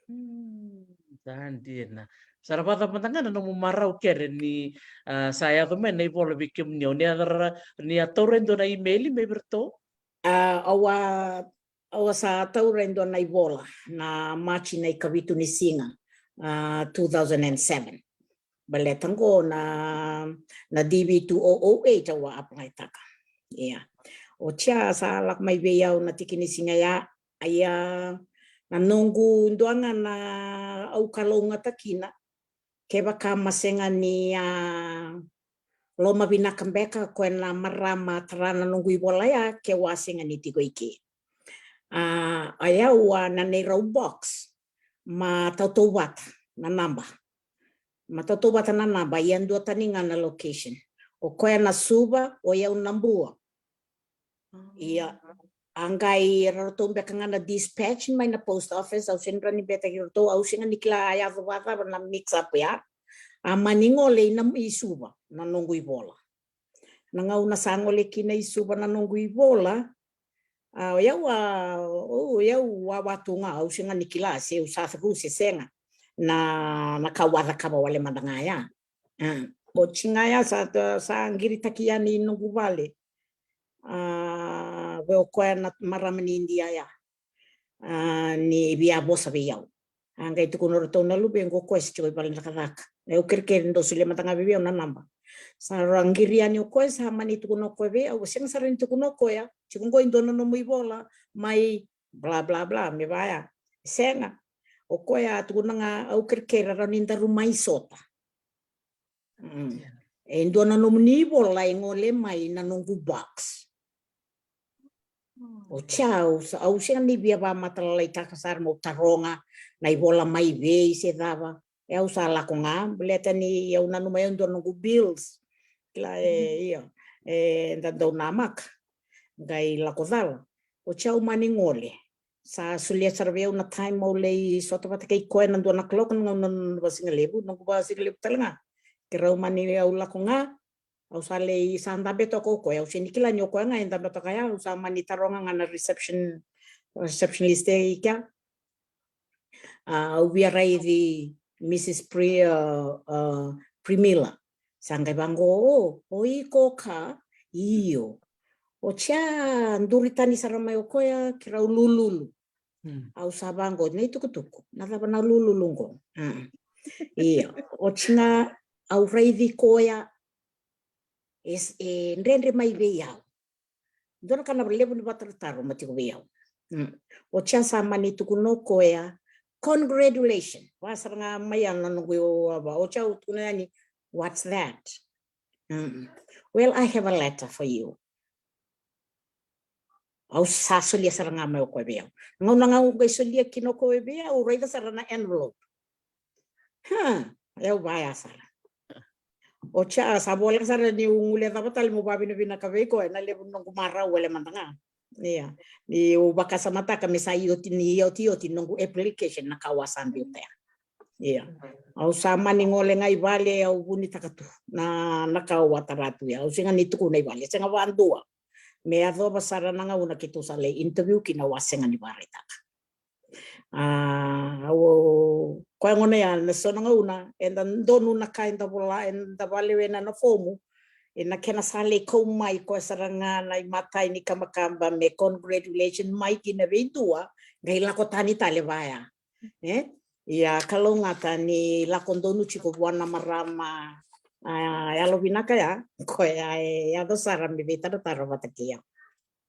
Hmm, sa dina. Sa ra vacava mada ga na nomu marau kere ni, a, sa yaco mai na ivola vei kemuni, o ni a ra, ni a taura e dua na email mai vei iratou? A, au a, au a sa taura e dua na ivola na Maji na ikavitu ni siga, a, two thousand and seven. Baleta qo na, na D V two oh oh eight au a apply taka. Ia. Oti ya sa lako mai vei au na tiki ni siga ya, ia na noqu dua ga na au kalougata kina, kevaka ma sega ni a lomavinaka beka o koya na marama tara na noqu ivola ya, keu a sega ni tiko i ke. A, o yau a na neirau box ma tautauvata na naba. Ma tautauvata na naba, ia dua tani ga na location. O koya na Suva, o yau na Bua. Ia, a qai ratou beka ga na dispatch mai na post office, au sega ni rawa ni beitaki iratou, au sega ni kila a yaco vakacava na mix up ya. A mani gole i na, i Suva na noqu ivola. Na gauna sa gole kina i Suva na noqu ivola, a, o yau a, o yau wawa tu ga, au sega ni kila se au sa cavuta se sega na, na ka au a cakava wale mada ga ya. A, oti ga ya sa, sa qiritaki yani noqu vale. A, vei o koya na marama ni Idia ya. A, ni via vosa vei au. A qai tukuna o ratou na luvequ, o koya se tiko i vale ni cakacaka. Au kerekere ni dou solia mada ga vei au na naba. Sa ra qiri yani o koya, sa mani tukuna o koya vei au, sega sara ni tukuna o koya, tiko qo e dua na nomu ivola mai bla bla bla, me vaya. Sega. O koya a tukuna ga, au kerekere rawa ni daru mai sota. Mm. E dua na nomuni ivola e gole mai na noqu box. Oti ya au sa, au sega ni via vamatalalai taka sara meu taroga na ivola mai vei se cava. E au sa lako ga, baleta ni au nanuma e dua noqu bills. Kila, e, io, e da dau namaka. Qai lako cala. Oti ya au mani gole. Sa solia sara vei au na time au lai sota vata kei koya na dua na clock na gauna na vakasigalevu, noqu vakasigalevu tale ga. Keirau mani, au lako ga, Au sa lai sa dabe toka o koya, au sega ni kila ni o koya ga e dabe toka ya, au sa mani taroga ga na reception, receptionist e i kea. A, au via raici Mrs Pri-, a, a, Primila. Sa qai vaqo, o, o iko ka, io. Oti a duri tani sara mai o koya, keirau lululu. Au sa vaqo, na itukutuku, na cava na lululu qo? Io, oti ga au raici koya, e, e dredre mai vei au. Dua na ka na levu ni vakatataro ma tiko vei au. Oti a sa mani tukuna o koya, congratulation. Vaka sara ga mai ya na noqu ava, oti au tukuna yani, what's that? Well, I have a letter for you. Au sa solia sara ga mai o koya vei au. Gauna ga au qai solia kina o koya vei au, au raica sara na envelope. Ha, au vaya sara. Oti a sa voleka sara niu guilecava tale meu vavinavinaka vei koya, na levu ni noqu marau wale mada ga. Ia, niu vakasamataka me sa iotioti, ni iotioti noqu application na ka au a sa biuta ya. Ia, au sa mani gole ga i vale, au vunitaka tu na, na ka au a tara tu ya. Au sega ni tukuna i vale, sega vakadua. Me yacova sara na gauna keitou sa lai interview kina, au a sega ni vakaraitaka. A, au, koya gona ya, na so na gauna eda donu na ka eda vola, eda valewena na fomu, ena kena sa lai kau mai koya sara ga na imatai ni kabakaba me congratulation mai kina vei dua, qai lako tani tale vaya. E? Ia, kalougata ni lako donu tiko vua na marama, a, yalovinaka ya, koya e yaco sara me veitaratara vata kei au.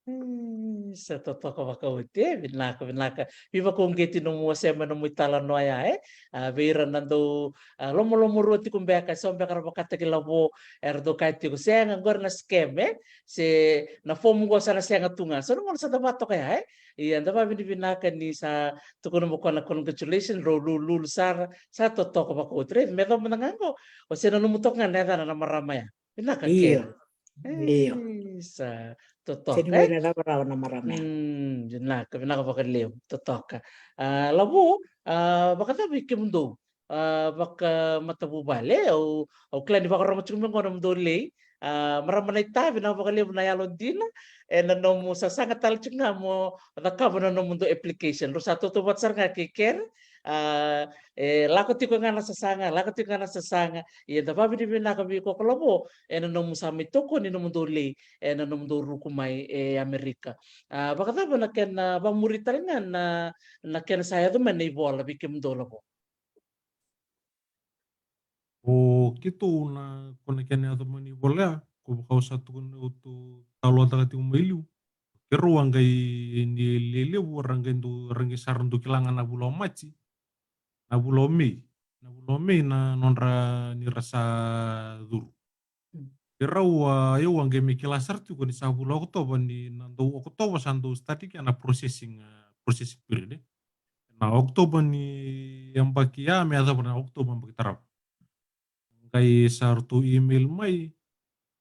E, sa totoka vakaoti, e, vinaka, vinaka. Veivakauqeti nomu wasea mai nomu italanoa ya, e? A, vei ira na dau, a, lomalomarua tiko beka, so beka ra vakataki Lavo, era dau kaya tiko, sega, qori na scam, e? Se na fomu qo sa na sega tu ga. So na gauna sa da vakatoka ya, e? Ia, da vavinavinaka ni sa tukuna mo koya na congratulation, rau lululu sara, sa totoka vakaoti. Raica, me yacova mada ga qo, o se na nomu toka ga na yacana na marama ya. Vinaka, io. Kere. Io. E, sa totoka, e? Sega ni na cava rawa na marama ya. Mm, vinaka, vinaka vakalevu, totoka. A, Lavo, a, vakacava i kemudou? A, vakamatavuvale, au, au kila ni vakarorogo tiko mai qo nomudou lei. A, marama naita, vinaka vakalevu na yalodina, ena nomu sasaga tale tiko ga mo cakava na nomudou application. Rau sa tautauvata sara ga kei kere, a, e lako tiko ga na sasaga, lako tiko ga na sasaga. Ia da vavinavinaka vei iko ko Lavo, ena nomu sa mai tokoni nomudou lei, ena nomudou ruku mai e Amerika. A, vakacava na kena, a, vamuri tale ga na, na kena sa yaco mai na ivola vei kemudou Lavo? O keitou na, ko na kena yaco mai na ivola ya, ko vaka au sa tukuna, au tou talanoataka tiko mai liu. Keirau a qai ni lelevu, ra qai dau, ra qai sa ra dau kila ga na vula o Maji, na vula o Mei, na vula o Mei na nodra ni ra sa curu. Keirau, a, au a qai mai kila sara tiko ni sa vula Okotova, ni na dau Okotova sa dau start kina na processing, a, processing period, e. Na Okotova ni yabaki ya me yacova na Okotova yabaki tarava. Qai sa ratou email mai,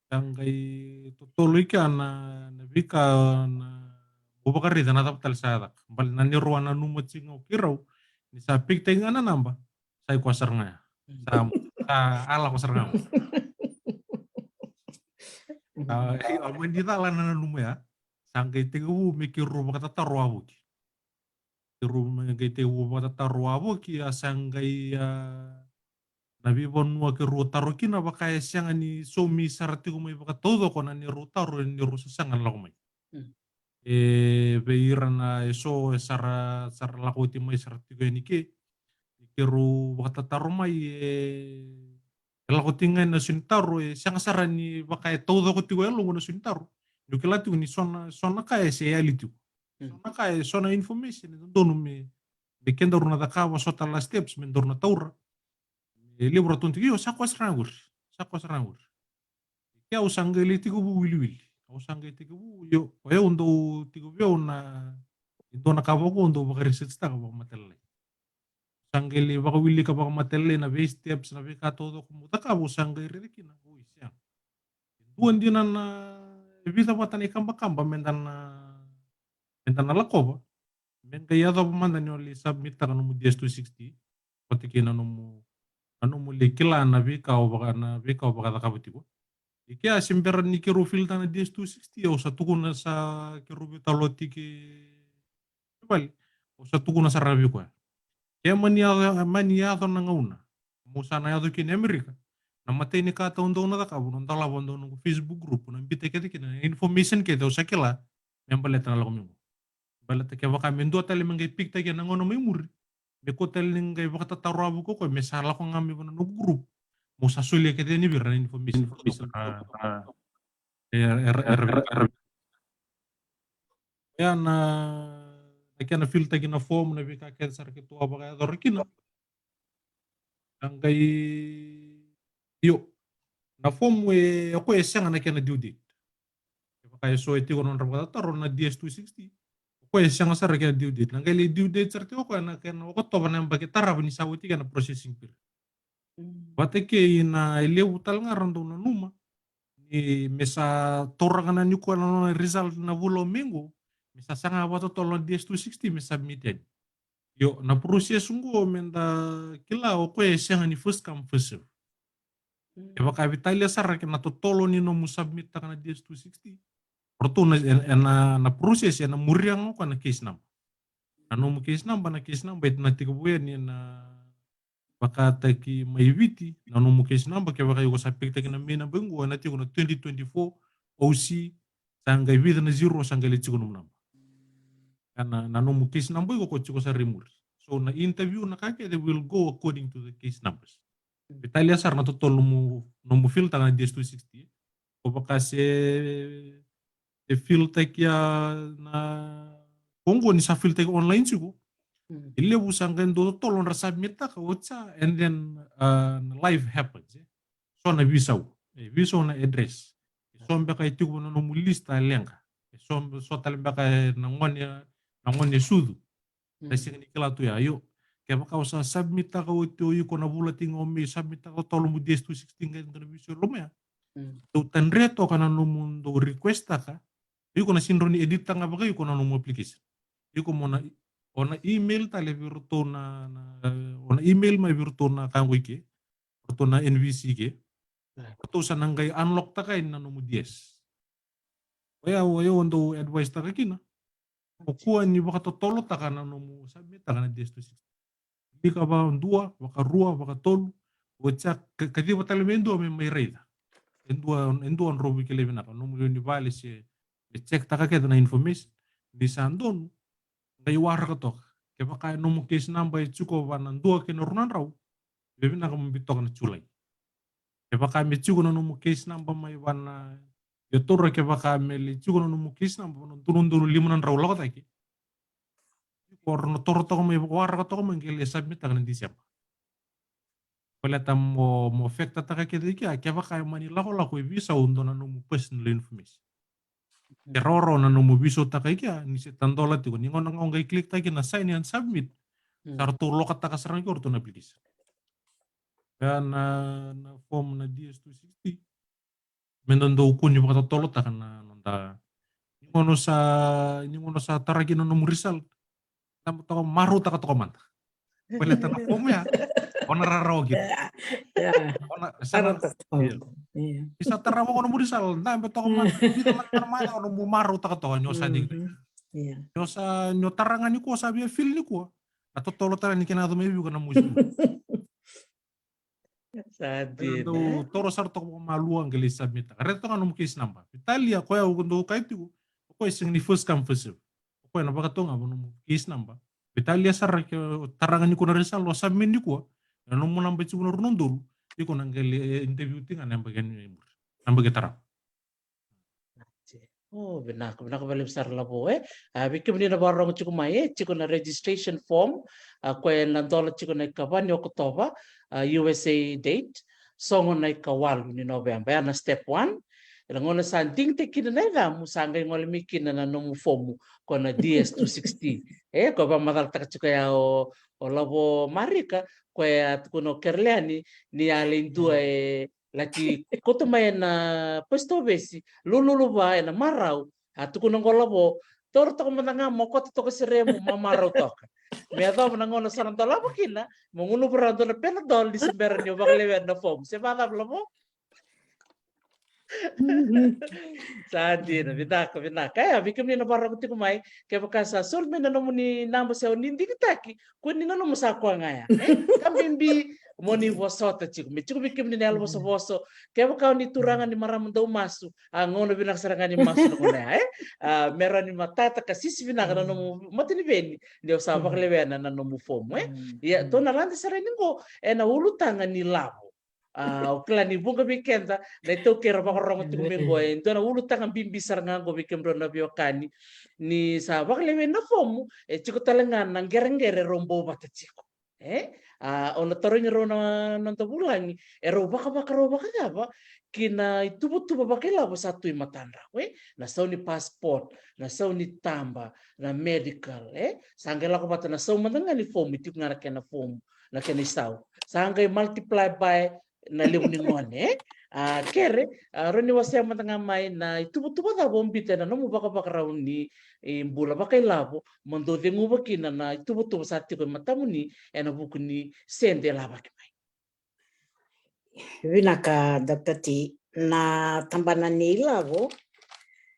sa qai totolo i kea na, na veika na, mo vakaraica na cava tale sa caka. Baleta ni rau a nanuma tiko ga o keirau ni sa pekitaki ga na naba, sa i koya sara ga ya. Sa, sa a lako sara ga. A, a mani cala na nanuma ya, sa qai tekivu me keirau vakatataro wavoki. Keirau me qai tekivu vakatataro wavoki, a sa qai, a, na veivanua keirau taro kina vaka e sega ni saumi sara tiko mai vakataucoko na neirau taro, neirau sasaga na lako mai. E vei ira na eso e sa ra, sa ra lako oti mai sara tiko yani ke. Keirau vakatataro mai e, e lako tiko ga na so ni taro, e sega sara ni vaka e taucoko tiko e loqu na so ni taro. Niu kila tiko ni so na, so na ka e se yali tiko. So na ka e, so na information e dodonu me, me kedaru na cakava, so tale na steps me daru na taura. E levu ratou tiko, io, sa koya sara ga qori. Sa koya sara ga qori. Ke au sa qai lai tekivu wiliwili. Au sa qai tekivu, io, o yau dau tekivu, au na, e dua na ka vaka au dau vakaresearch taka vakamatailalai. Sa qai lai vakawilika vakamatailalai na vei steps, na veika taucoko mo cakava, au sa qai raica kina. Oi, sega. Dua dina na, e vica vata na ikabakaba meda na, meda na lakova. Me qai yacova mada ni o lai submit taka nomu D S two sixty. Vata kei na nomu, na nomu lai kila na veika o vaka, na veika o vakacakava tiko. Ke a se bera ni keirau fill taka na D S two sixty, au sa tukuna sa keirau veitalanoa tiko e vale. Au sa tukuna sara vei koya. Ke mani yaco, mani yaco na gauna meu sa na yaco kina i Amerika, na matai ni ka au dau na cakava, au na dolava e dua noqu Facebook group, na biuta kece kina na information kece au sa kila me baleta na lako mai qo. Baleta kevaka me dua tale me qai pick-taka na gauna mai muri, me kua tale ni qai vakatataroga vei koya me sa lako ga mai vua na noqu group, meu sa solia kece yani vei ira na information. Ia na, na kena fill-taki na form, na veika kece sara keitou a vakayacora kina. A qai, io, na form e, o koya e sega na kena due date. Kevaka e so e tiko na nodra vakatataro na D S two sixty, o koya e sega sara kena due date. Na qai lai due date sara tiko o koya na kena Okotova, na yabaki tarava ni sa oti kina na processing period. Vata kei na, e levu tale ga era dau nanuma ni me sa taura ga nikua na nona result na vula o Me qo, me sa saga vakatotolo na D S two sixty me submit yani. Io, na process qo me da kila o koya e sega ni first come, first serve. Kevaka e veitalia sara kina na totolo ni nomu submit-taka na D S two sixty, o ratou na, e, e na, na process e na muria ga o koya na case number. Na nomu case number, na case number e na tekivu yani e na vakataki mai Viti, na nomu case number, kevaka iko sa pick-taki na Me number qo, e na tiko na twenty twenty-four O C, sa qai vica na zero, sa qai lai tiko nomu number. Ia na, na nomu case number iko ko tiko sara i muri. So na interview, na ka kece will go according to the case numbers. Veitalia sara na totolo nomu, nomu fill-taka na D S two sixty. Ko vaka se, se fill-taki ya na, ko qo ni sa fill-taki online tiko. E levu sa qai dua totolo nodra submit-taka oti ya, and then, uh, life happens, e. So na veisau, e, veisau na address. E so beka e tiko na nomu list a leqa. E so, so tale beka e na gone, na gone e sucu. Na sega ni kila tu ya, io. Kevaka o sa submit-taka oti o iko na vula tiko o Me, submit-taka totolo nomu D S two sixty qai dua na veisau e loma ya. Dau tadre toka na nomu dau request-taka. Iko na sega ni rawa ni edit-taka ga vakaiko na nomu application. Iko mo na, o na email tale vei iratou na, na, o na email mai vei iratou na ka qo i ke. Ratou na N V C ke. Ratou sa na qai unlock-taka yani na nomu D S. O ya, o ya au dau advice-taka kina. O kua ni vakatotolotaka na nomu submit-taka na D S two sixty. Wilika vakadua, vakarua, vakatolu. Oti ya ka, kaciva tale me dua me mai raica. E dua, e dua drau veikilai vinaka. Nomu lewe ni vale se, me check-taka kece na information. Ni sa donu, qai waraka toka. Kevaka e nomu case number e tiko va na dua kei na rua na drau, veivinaka mo biu toka na July. Kevaka me tiko na nomu case number mai va na, io, taura kevaka me lai tiko na nomu case number va na udolu, udolu lima na drau lako cake, iko na toro toka mai, waraka toka mai qai lai submit-taka na December. Baleta mo, mo factor-taka kece i kea, kevaka e mani lakolako e veisau dua na nomu personal information. E rawarawa na nomu veisautaka i kea, ni se tadola tiko. Ni gauna ga o qai click-taki na sign and submit, sa ratou lock-taka sara ga o ratou na application. Ia na, na form na D S two sixty. Me da dau kua ni vakatotolotaka na noda. Ni gauna sa, ni gauna sa tara kina na nomu result, dabe toka, marautaka toka mada. Baleta na form ya, o na rarawa kina. Ia. O na, sa na, marautaka toka mada. Ia. Ni sa tara vaka o nomu result, dabe toka mada. Vica mada na macawa o na marautaka toka ni o sa dikita. Ia. Ni o sa, ni o tara ga nikua, sa via fill nikua, na totolo tale ni kena yaco mai vei iko na mosi. Sa dina, e? Dau toro sara toka vakamalua qai lai submit-taka. Raica toka ga nomu case number. Veitalia, koya au dau kaya tiko, o koya e sega ni first come, first serve. O koya na vakatoga va nomu case number. Veitalia sara ke o tara ga nikua na result, o submit nikua, na nomu naba e tiko na rua na udolu, iko na qai lai, e, interview-taki ga na yabaki e muri. Na yabaki e tarava. O, vinaka, vinaka vakalevu sara Lavo, e. A, vei kemuni na vakarorogo tiko mai, e, tiko na registration form, a, koya ena dola tiko na ikava ni Okotova, a, U S A date, sogo na ikawalu ni November, ya na step one. Ena gauna sa digitaki kina na icamu, sa qai gole mai kina na nomu fomu, ko na D S two sixty. E, koya vakamacalataka tiko ya o, o Lavo Marika, koya a tukuna o Kereliani, ni a lai dua e laki kauta mai ena post office, lululu va ena marau, a tukuna qo Lavo, toro toka mada ga mo koto toka sere mo mamarau toka. Me yacova na gauna sa na dolava kina, mo gunuva rawa dua na Panadol ni se bera ni o vakalewena na fomu. Se vacava Lavo? Sa dina, vinaka, vinaka. E, vei kemuni na vakarorogo tiko mai, kevaka sa soli mai na nomuni naba se o ni digitaki, kua ni nanuma sa koya ga ya. E, ka bibi mo ni vosota tiko. Me tiko vei kemuni na yalo vosavoso. Kevaka o ni turaga ni marama dau masu, a gauna vinaka sara ga ni masu na gauna ya, e? A, me rawa ni matata ka sisi vinaka na nomu mataniveni, ni o sa vakalewena na nomu fomu, e? Ia, tou na raica sara yani qo, ena ulutaga ni lavo. A, o kila ni vuqa vei keda na iTaukei era vakarorogo tiko mai qo, e dua na ulutaga bibi sara ga qo vei kemudrau na veiwekani. Ni sa vakalewena na fomu, e tiko tale ga na qereqere rau bau vata tiko. E? A, au na tarogi rau na noda vulagi, e rau vakavakarau vakacava ki na ituvatuva vakailavo sa tu i matadrau, e? Na sau ni passport, na sau ni taba, na medical, e? Sa qai lako vata na sau mada ga ni fomu, e tiko ga na kena fomu, na kena isau. Sa qai multiply by na levu ni gone, e? A, kere, a, rawa ni wasea mada ga mai na ituvatuva cava o biuta ena nomu vakavakarau ni, e, bula vakailavo, mo dou ceguva kina na ituvatuva sa tiko e matamuni ena vuku ni sede e lavaki mai. Vinaka, Doctor T. Na tabana ni ilavo,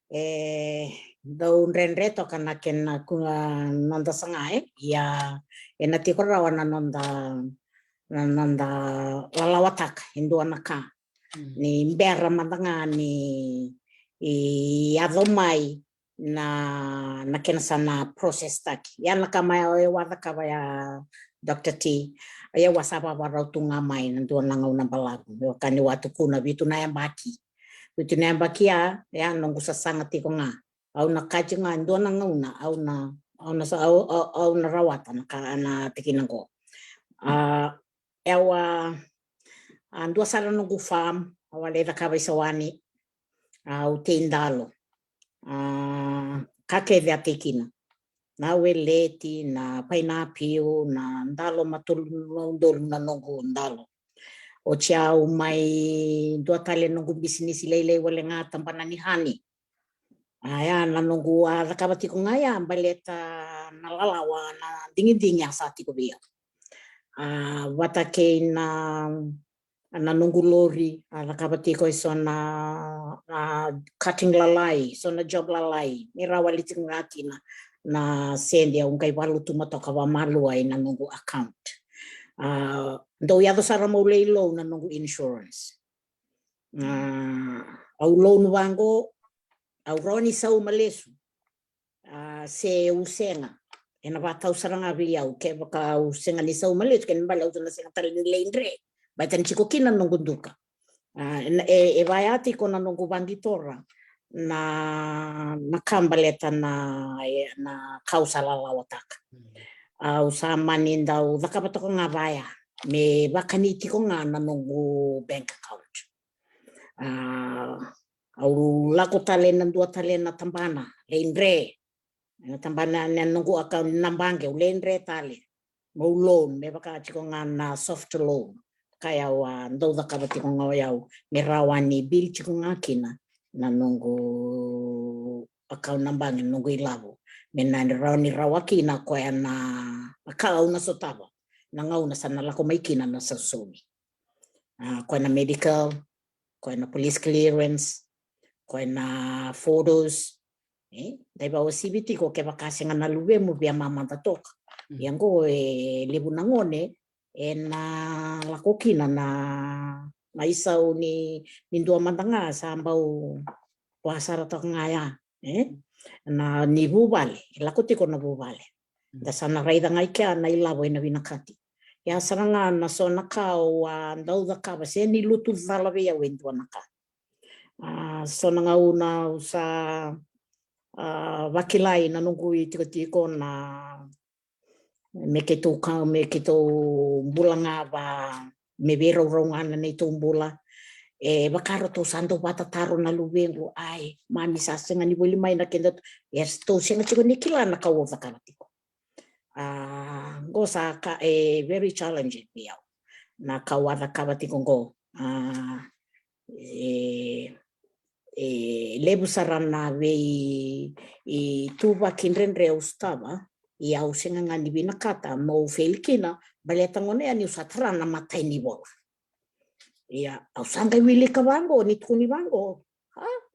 e dau dredre toka na kena ku-, a, noda saga, e? Ia, ena tiko rawa na noda, na noda lalawataka e dua na ka. Mm. Ni bera mada ga ni, i, yaco mai na, na kena sa na process taki. Ia na ka mai au, au a cakava ya, Doctor T. Au a sa vavarau tu ga mai na dua na gauna balavu. Meu ka ni au a tukuna vitu na yabaki. Vitu na yabaki ya, ya noqu sasaga tiko ga. Au na kaya tiko ga, dua na gauna, au na, au na sa, au, au, au na rawata na ka, na tikina qo. A, au a, a, dua sara noqu farm, au a lai cakava i Sawani, a, au tei dalo. A, ka kece a tei kina. Na weleti, na painapiu, na dalo ma tolu na udolu na noqu dalo. Oti au mai dua tale noqu bisinisi lailai wale ga, tabana ni hani. A, ya na noqu a cakava tiko ga ya baleta na lalawa, na digidigi a sa tiko vei au. A, vata kei na, na noqu lori, a cakava tiko eso na, a, cutting lalai, so na job lalai, me rawa li tiko ga kina na sede au qai valutuma toka vamalua ina noqu account. A, dau yaco sara meu lai loan na noqu insurance. A, au loan vaqo, au rawa ni sauma lesu. A, se au sega, ena vakatau sara ga vei au, kevaka au sega ni sauma lesu, kena bale au na sega tale ni lai dre. Baleta ni tiko kina noqu duka. A, e, e vaya tiko na noqu vaqitora na, na ka baleta na, e, na ka au sa lalawataka. Mm. Au sa mani dau cakava toka ga vaya me vakani tiko ga na noqu bank account. A, au lako tale na dua tale na tabana, lai dre. Na tabana na noqu account na baqe, au lai dre tale. Meu loan, me vaka tiko ga na soft loan. Ka au a dau cakava tiko ga o yau, me rawa ni build tiko ga kina na noqu account na baqe, na noqu ilavo. Me na rawa ni rawa kina koya na, na ka au na sotava. Na gauna sa na lako mai kina na sausaumi. A, koya na medical, koya na police clearance, koya na photos. E, dau vakauasivi tiko kevaka sega na luvemu via mamada toka. Mm. Ia qo e levu na gone, ena lako kina na, na isau ni, ni dua mada ga sa bau vua sara toka ga ya. E? Na ni vuvale, e lako tiko na vuvale. Mm. Da sa na raica ga i kea na ilavo ena vinakati. Ia sara ga na so na ka au a dau cakava, se ni lutu cala vei au e dua na ka. A, so na gauna au sa, a, vakilai na noqu itikotiko na me keitou ka, me keitou bula ga va, me veiraurau ga na neitou bula. E vaka ratou sa dau vatataro na luvequ, ai, mami sa sega ni voli mai na keda tu. E tou sega tiko ni kila na ka au cakava tiko. A, qo sa ka, e very challenging vei au. Na ka au a cakava tiko qo. A, e, e levu sara na vei, e, tuvaki dredre au sotava, ia au sega ga ni vinakata meu fail kina, baleta gona ya niu sa tara na matai ni vola. Ia, au sa qai wilika vaqo, ni tukuni vaqo,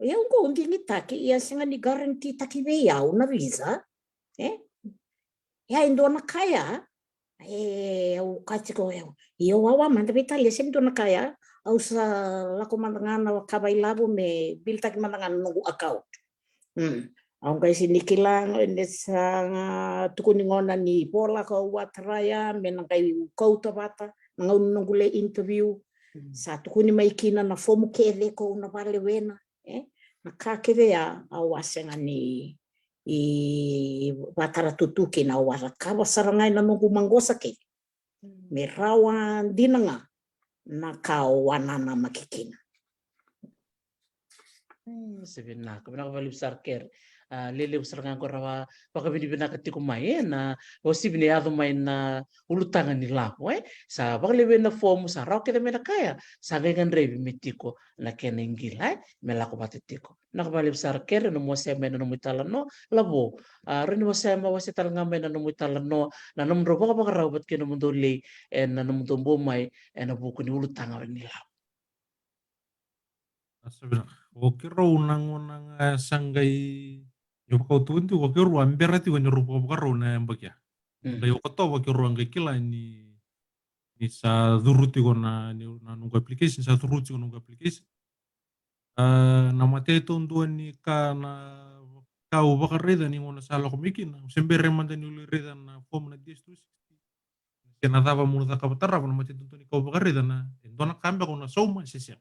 Ia au qo digitaki, ia sega ni guarantee taki vei au na visa. E? Ia e dua na ka ya, e, au kaya tiko, e, io wawa mada vei Talia, se dua na ka ya, au sa lako mada ga na kava ilavo me build taki mada ga na noqu account. Mm. Au qai sega ni kila, e, ni sa tukuni gona ni vola ko au a taraia, me na qai kauta vata, na gauna noqu lai interview. Mm. Sa tukuni mai kina na fomu kece ko au na valewena. E? Na ka kece ya, au a sega ni, i, vatara tutu kina, au a cakava sara ga ena noqu maqosa kece. Mm. Me rawa dina ga na ka au a nanamaki kina. Mm, se vinaka, vinaka vakalevu sara kere. A, lelevu sara ga qo ra vakavinavinaka tiko mai, e, na, o sivi ni yaco mai na ulutaga ni lavo, e. Sa vakalevu na fomu, sa rawa kece mai na ka ya, sa qai gadrevi me tiko na kena iqila, e, me lako vata tiko. Vinaka vakalevu sara kere, nomu wasea mai na nomu italanoa, Lavo. A, rawa ni wasea mai, wasea tale ga mai na nomu italanoa, na nomudrau vakavakarau vata kei nomudou lei, e, na nomudou bau mai, e, na vuku ni ulutaga ni lavo. A, sa vinaka. O keirau na gauna ga sa qai, ni vakautu tiko, o keirau a bera tiko ni rau vakavakarau na yabaki ya. Mm. Qai Okotova keirau a qai kila ni, ni sa curu tiko na, ni, na noqu application, sa curu tiko na noqu application. A, na matai taudua ni ka na ka au vakaraica ni gauna sa lako mai kina, au se bera mada ni lai raica na form na D S two sixty. Se na cava mo na cakava tarava, na matai taudua ni ka au vakaraica na, e dua na ka beka au na sauma se sega.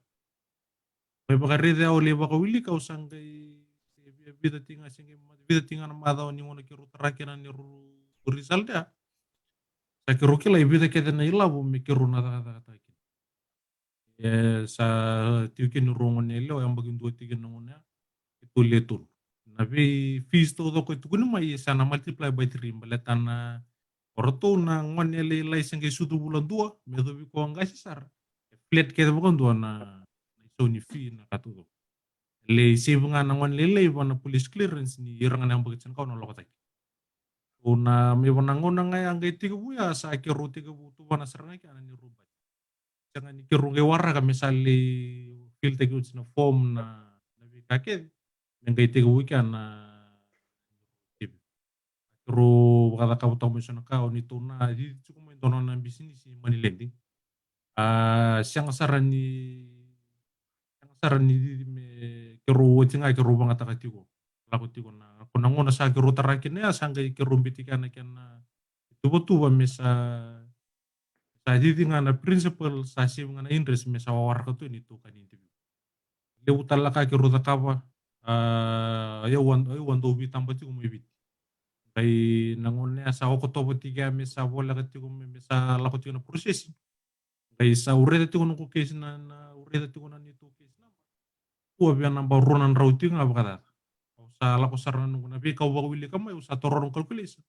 Mai vakaraica au lai vakawilika, au sa qai, se via vica tiko ga, se qai ma-, vica tiko ga na macawa ni gauna keirau tara kina na neirau result ya. Sa keirau kila e vica kece na ilavo me keirau na cakacakataka kina. E, sa tiko kina neirau gone yalewa, yabaki dua tiko kina na gauna ya, keitou lewe tolu. Na vei fees taucoko e tukuni mai, sa na multiply by three, baleta na o ratou na gone lailai se qai sucu vula dua, me yacovi koya qase sara. E flat kece vakadua na, na isau ni fee na ka taucoko. Lai save ga na gone lailai va na police clearance ni ira ga na yabaki tinikaono na lokotaki. So na, mai va na gauna ga ya qai tekivu ya, sa keirau tekivu tuvana sara ga kina na neirau budget. Sega ni keirau qai waraka me sa lai fill taki oti na form na, na veika kece. Me qai tekivu kina na, keirau vakacakava toka mai so na ka, o neitou na cici tiko mai dua na nona bisinisi money lending. A, sega sara ni, sega sara ni cici me keirau oti ga keirau vagataka tiko. Lako tiko na, ko na gauna sa keirau tara kina ya, sa qai keirau biuta kina na kena ituvatuva me sa, sa cici ga na principal, sa save ga na interest me sa wawaraka tu e neitou ka ni interview. Levu tale na ka keirau cakava, a, au a, au a dau veitaba tiko mai Viti. Qai na gauna ya sa Okotova tiko ya me sa voleka tiko me, me sa lako tiko na processing. Qai sa au raica tiko noqu case na, na, au raica tiko na neitou case number. Au via naba rua na drau tiko ga vakacaca. Au sa lako sara na noqu na veika au vakawilika mai, au sa taura noqu calculation.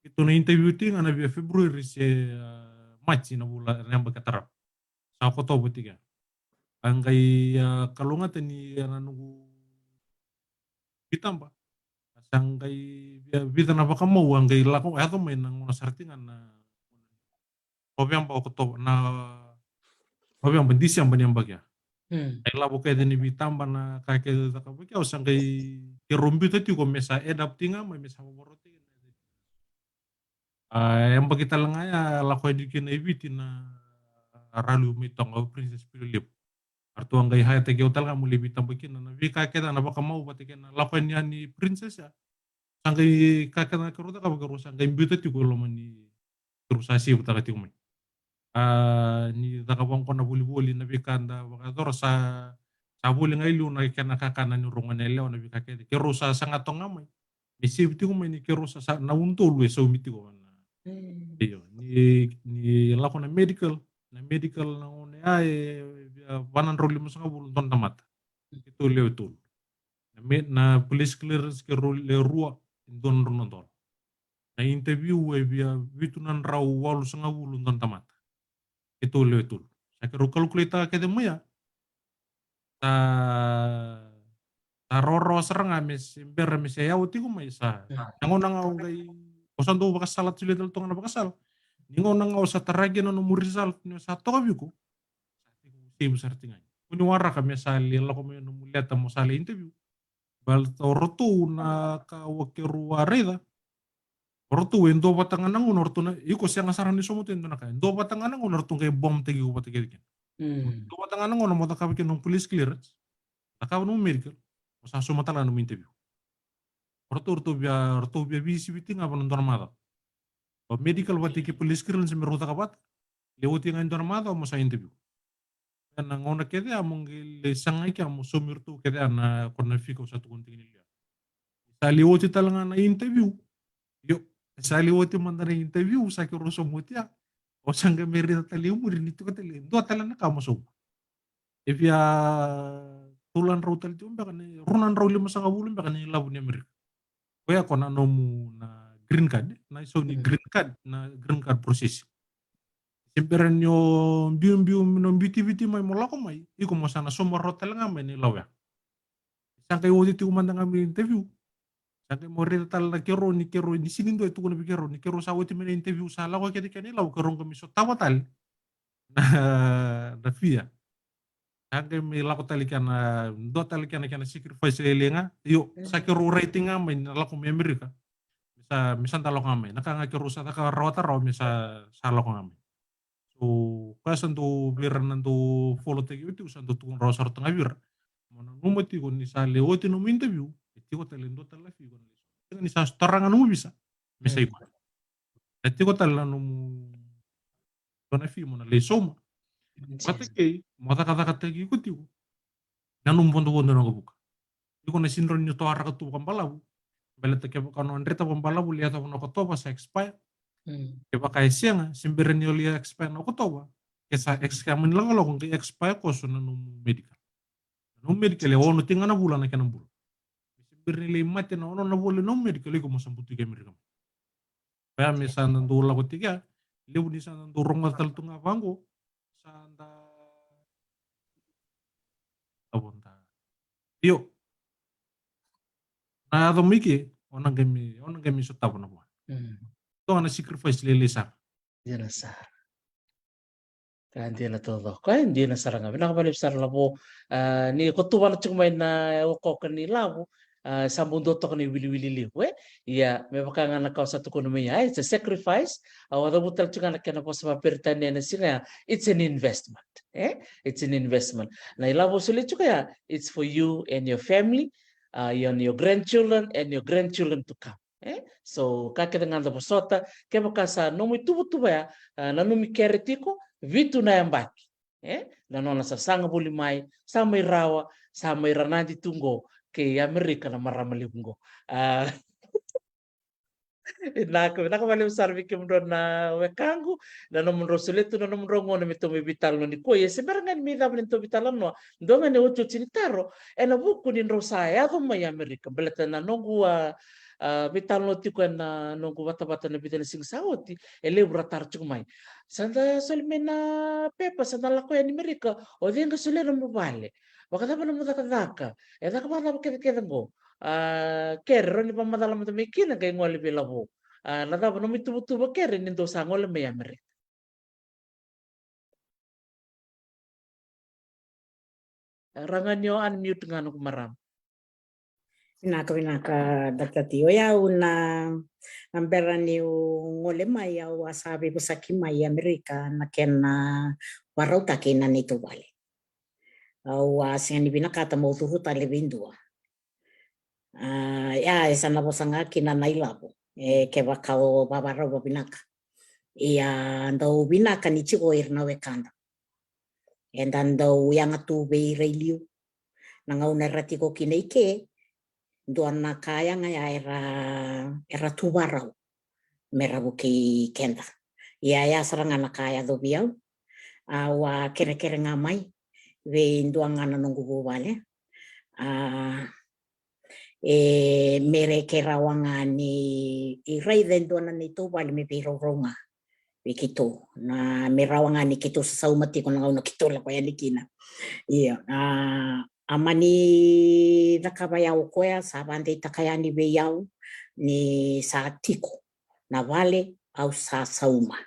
Keitou na interview tiko ga na via February se, a, March na vula, na yabaki tarava. Sa Okotova tiko ya. A qai, a, kalougata ni, a, na noqu veitaba. Sa qai via vica na vakamau, a qai lako, yaco mai na gauna sara tiko ga na November, Okotova, na November, December ni yabaki ya. Mm. Qai lavo kece ni veitaba na ka kece cakava kina, au sa qai keirau biuta tiko me sa add up tiko ga mai me sa vavarau tiko. A, yabaki tale ga ya, lako yani kina i Viti na Raliwa mai Toga, o Princess Pilolevu. Ratou a qai hire taki au tale ga meu lai veitaba kina na veika kece na vakamau vata kei na lako yani ni Princess ya. Sa qai ka kece na keirau cakava, keirau sa qai biuta tiko e loma ni keirau sa save taka tiko mai. A, ni cakava qo na volivoli, na veika da vakayacora sa, sa voli ga i liu na kena kakana ni rogo na yalewa, na veika kece keirau sa saga toka ga mai. Me save tiko mai ni keirau sa, sa na udolu e saumi tiko na. Mm. Io, ni, ni lako na medical, na medical na gauna ya e, e va na drau limasagavulu dua na tamata. Keitou lewe tolu. Na me, na police clearance keirau lewe rua e dua na drau na dola. Na interview e via vitu na drau walusagavulu dua na tamata. Keitou lewe tolu. Sa keirau calculate taka kece mai ya. Sa, sa rawarawa sara ga me se bera me se yawa tiko mai sa. Mm. Na gauna ga au qai, au sa dau vakasala, solia tale toka ga na vakasala. Ni gauna ga au sa tara kina na nomu result ni o sa toka vei iko. Sa tekivu save sara tiko ga. Ko ni waraka me sa lai lako mai nomu letter mo sa lai interview. Baleta o ratou na ka o keirau a raica, o ratou e dua vata ga na gauna o ratou na, iko sega sara ni sauma tu e dua na ka, e dua vata ga na gauna o ratou qai bombtaki iko vata kece kina. Dua vata ga na gauna mo cakava kina nomu police clearance, cakava nomu medical, mo sa sauma tale ga nomu interview. O ratou, ratou via, ratou via veisiviti ga va na dua na macawa. O medical vata kei police clearance me rau caka vata, lai oti ga e dua na macawa mo sa interview. Ena gauna kece ya mo qai lai saga i kea mo saumi iratou kece ya na, ko na fika au sa tukuna tiko ni liu. Sa lai oti tale ga na interview. Io, sa lai oti mada na interview, sa keirau sauma oti ya. O sa qai mai raica tale i muri ni tiko tale e dua tale na ka mo sauma. E via tolu na drau tale tiko beka ni, rua na drau limasagavulu beka na ilavo ni Amerika. Koya ko na nomu na green card, na isau ni green card, na green card process. Se bera ni o biubiu, ni o biuti Viti mai mo lako mai, iko mo sa na sauma rawa tale ga mai na ilavo ya. Sa qai oti tiko mada ga mai interview. Sa qai mo raica tale na keirau, ni keirau, ni sega ni dua e tukuna vei keirau, ni keirau sa oti mai na interview, sa lako kece kina ilavo, keirau qai mai sotava tale na, na fee ya. Sa qai mai lako tale kena, dua tale kena, kena sacrifice lailai ga. Io, sa keirau writing ga mai na lako mai Amerika. Me sa, me sa da lako ga mai. Na ka ga keirau sa caka rawata rawa me sa, sa lako ga mai. So, koya sa dau vei ira na dau follow-taki au tiko, sa dau tukuna rawa sara tu ga vei ira. Mo nanuma tiko ni sa lai oti nomu interview, e tiko tale e dua tale na fee ko na lai sauma. Ni sa sotara ga nomu visa, me sa i koya. E tiko tale na nomu, ko na fee mo na lai sauma. Vata kei mo cakacakataki iko tiko na nomu vodovodo na waqavuka. Iko na sega ni rawa ni toaraka tu vakabalavu. Baleta kevaka o na dreta vakabalavu, lai yacova na Okotova sa expire. Kevaka e sega, se bera ni o lai expire na Okotova, ke sa ex-, ke mani lakolako qai expire koso na nomu medical. Na nomu medical e ono tiko ga na vula na kena bula. Se bera ni lai mate na ono na vula na nomu medical, iko mo sa butuki Amerika mai. Koya me sa da dau lako tiko ya, levu ni sa da dau rogoca tale tu ga vaqo, sa da, avoda. Io. Na yaco mai ke, o na qai mai, o na qai mai sotava na vua. Toka na sacrifice lailai sara. Dina sara. Ka dina taucoko, e dina sara ga. Vinaka vakalevu sara Lavo. A, ni ko tuvana tiko mai na okoka ni Lavo, a, sa bau dua toka na iwiliwili levu, e? Ia, me vaka ga na ka au sa tukuna mai, a, it's a sacrifice. Au a cavuta tale tiko ga na kena vosa vakaperitania ena siga ya, it's an investment, e? It's an investment. Na ilavo au solia tiko ya, it's for you and your family, a, and your grandchildren and your grandchildren to come. E? So, ka kece ga da vosota, kevaka sa nomu ituvatuva ya, a, nanumi kere tiko, vitu na yabaki. E? Na nona sasaga voli mai, sa mai rawa, sa mai ranadi tu qo, kei Amerika na marama levu qo. A, vinaka, vinaka vakalevu sara vei kemudrau na wekaqu, na nomudrau solia tu na nomudrau gauna me tou mai veitalanoa nikua. Ia se bera ga ni mai cava ni tou veitalanoa, dua ga na iotioti ni taro, ena vuku ni drau sa yaco mai Amerika. Baleta na noqu, a, a, veitalanoa tiko ena noqu vatavata na vica na siga sa oti, e levu ra taro tiko mai. Sa da soli mai na pepa, sa da lako yani Amerika, o cei ga solia nomu vale? Vakacava nomu cakacaka? E caka vakacava kecekece qo? A, kere, rawa ni vakamacala mada mai kina, qai gole vei Lavo. A, na cava nomu ituvatuva kere ni dou sa gole mai Amerika? Rawa ga ni o unmute ga noqu marama. Vinaka, vinaka, Doctor T. O yau na, na bera niu gole mai, au a sa veivosaki mai Amerika na kena varautaki na neitou vale. Au a sega ni vinakata meu curu tale vei dua. A, ia, e sa na vosa ga kina na ilavo, e, kevaka o vavarau vavinaka. Ia, dau vinaka ni tiko ira na wekada. Eda dau yaga tu vei ira i liu. Na gauna era tiko kina i ke, dua na ka yaga ya era, era tu varau me ra vukei keda. Ia, ia sara ga na ka yaco vei au. Au a kerekere ga mai vei dua ga na noqu vuvale. A, e, me ra ke rawa ga ni raica e dua na neitou vale me veiraurau ga vei keitou. Na me rawa ga ni keitou sasauma tiko na gauna keitou lako yani kina. Ia, a, a mani cakava ya o koya, sa vadeitaka yani vei au ni sa tiko na vale au sa sauma.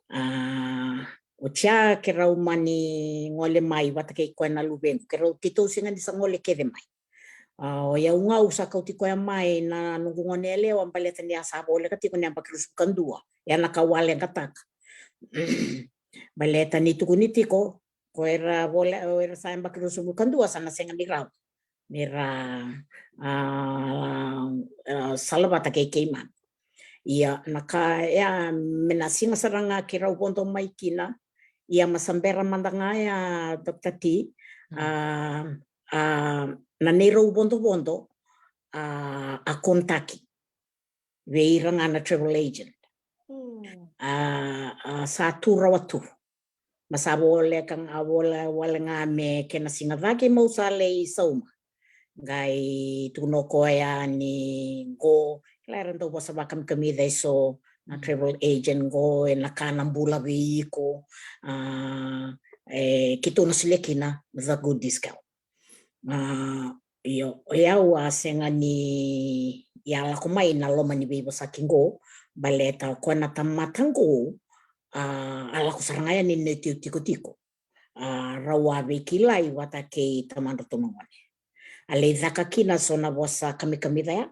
A, Oti ya keirau mani gole mai vata kei koya na luvequ, keirau keitou sega ni sa gole kece mai. A, o yau ga au sa kauti koya mai na noqu gone yalewa baleta ni a sa voleka tiko ni yabaki ruasagavulu ka dua. Ya na ka au a leqataka. Baleta ni tukuni tiko, ko era vole, o era sa yabaki ruasagavulu ka dua sa na sega ni rawa ni ra, a, a, salavata kei keimami. Ia, na ka ya, me na siga sara ga keirau vodo mai kina, ia ma sa bera mada ga ya, Doctor T, a, a, na neirau vodovodo, a, a kontaki vei ira ga na travel agent. A, a, sa tu rawa tu. Ma sa voleka ga, a vola wale ga me kena siga cake mau sa lai sauma. Qai tukuna o koya ni qo, kila era dau vosa vakakamikamica eso na travel agent, qo e na ka na bula vei iko, a, e, keitou na solia kina the good discount. A, io, o yau a sega ni a lako mai na loma ni veivosaki qo, baleta o koya na tamata qo, a, a lako sara ga yani na neitou tikotiko. A, rau a veikilai vata kei tamadratou na gone. A lai caka kina so na vosa kamikamica ya.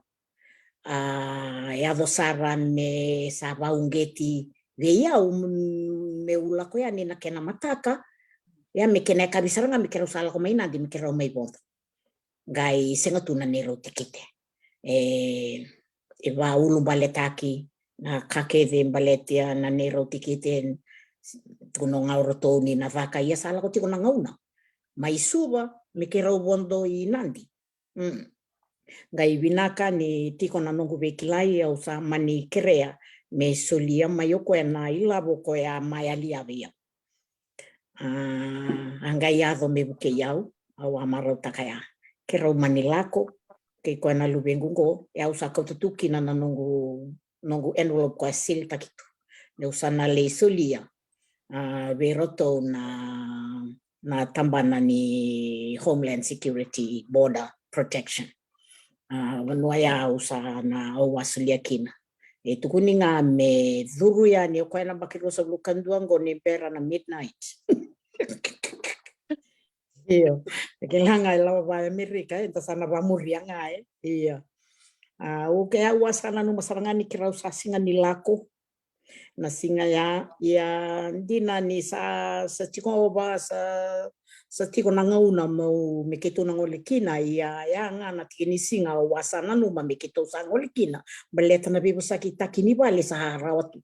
A, yaco sara me sa vauqeti vei au, m-, meu lako yani na kena mataka. Ia me kena yakavi sara ga me keirau sa lako mai Nadi me keirau mai vodo. Qai sega tu na neirau tikite. E, e vaulubaletaki na ka kece baleta na neirau tikite. Tukuna ga o ratou ni na caka, ia sa lako tiko na gauna mai Suva me keirau vodo i Nadi. Mm. Qai vinaka ni tiko na noqu veikilai, au sa mani kerea me solia mai o koya na ilavo koya a mai yalia vei au. A, a qai yaco me vukei au, au a marautaka ya. Keirau mani lako kei koya na luvequ qo, e au sa kauta tu kina na noqu, noqu envelope koya silitaki tu. Niu sa na lai solia, a, vei ratou na, na tabana ni Homeland Security, Border Protection. A, vanua ya au sa na, au a solia kina. E tukuni ga me curu yani o koya na yabaki ruasagavulu ka dua qo ni bera na midnight. Io. E kila ga e lava va Amerika, e da sa na vamuria ga, e. Io. A, okay, au a sa nanuma sara ga ni keirau sa sega ni lako na siga ya, ia dina ni sa, sa tiko ova, sa, sa tiko na gauna meu, me keitou na gole kina, ia, ia ga na tiki ni siga au a sa nanuma me keitou sa gole kina, baleta na veivosakitaki ni vale sa rawa tu.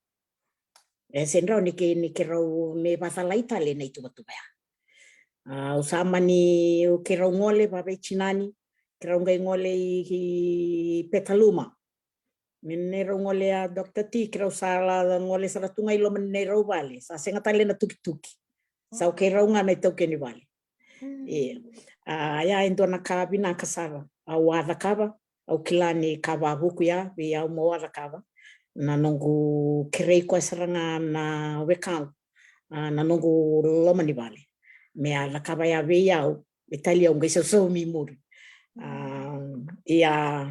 E se drau ni ke, ni keirau me vacalai tale na ituvatuva ya. A, au sa mani, keirau gole vaveitinani, keirau qai gole i, i Petaluma. Me neirau gole a Doctor T, keirau sa la gole sara tu ga i loma ni neirau vale. Sa sega tale na tukituki. Sa o keirau ga na itaukei ni vale. E, a, ya e dua na ka vinaka sara au a cakava, au kila ni ka vavuku ya vei au mo a cakava. Na noqu kerei koya sara ga na wekaqu, a, na noqu loma ni vale. Me a cakava ya vei au, me tali au qai sausaumi muri. A, ia,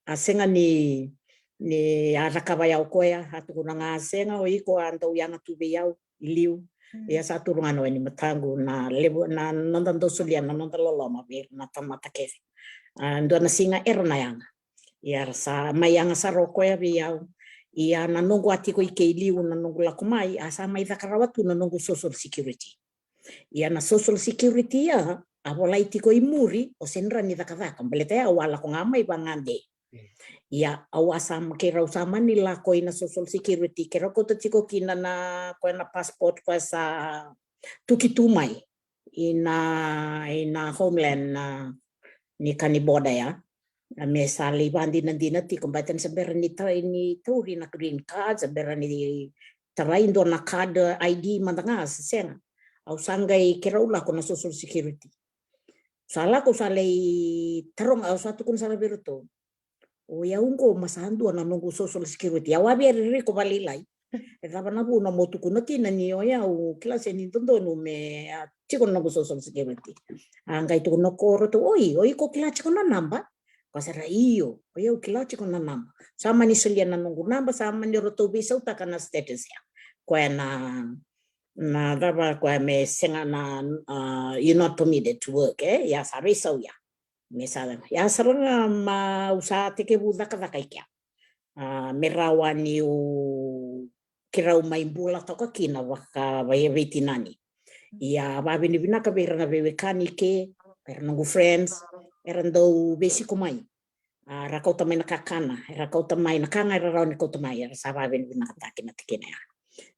a sega ni, ni a cakava ya o koya, a tukuna ga a sega, o iko a dau yaga tu vei au i liu. Ia sa turu ga na wai ni mataqu na levu, na noda dau solia na noda loloma vei ira na tamata kece. A, dua na siga era na yaga. Ia ra sa mai yaga sara o koya vei au. Ia na noqu a tiko i ke i liu na noqu lako mai, a sa mai caka rawa tu na noqu social security. Ia na social security ya a volai tiko i muri, o se dra ni cakacaka, baleta ya au a lako ga mai vagade. Ia au a sa, keirau sa mani lako i na social security, keirau kauta tiko kina na, koya na passport koya sa tuki tu mai i na, i na Homeland, na, ni ka ni border ya. A, me sa lai vadinadina tiko, baleta ni sa bera ni ta-, ni tauri na green card, sa bera ni tarai dua na card I D mada ga, se sega. Au sa qai keirau lako na social security. Sa lako, sa lai taroga, au sa tukuna sara vei iratou, o yau qo ma sa dua na noqu social security. Au a via ririko valailai. E cava na vuna mo tukuna kina ni o yau, kila se ni dodonu me, a, tiko na noqu social security. A qai tukuna ko ratou, oi, o iko kila tiko na naba? Ko sara, io, o yau kila tiko na naba. Sa mani solia na noqu naba, sa mani ratou veisautaka na status ya. Koya na, Na cava koya me sega na, uh, you're not permitted to work, e? Ia sa veisau ia. Me sa, ia sara ga ma au sa tekivu cakacaka i kea. A, me rawa niu keirau mai bula toka kina vakaveitinani. Ia vavinavinaka vei ira na veiwekani ke, vei ira noqu friends, era dau veisiko mai. A, ra kauta mai na kakana, era kauta mai na ka ga era rawa ni kauta mai, era sa vavinavinakataki na tikina ya.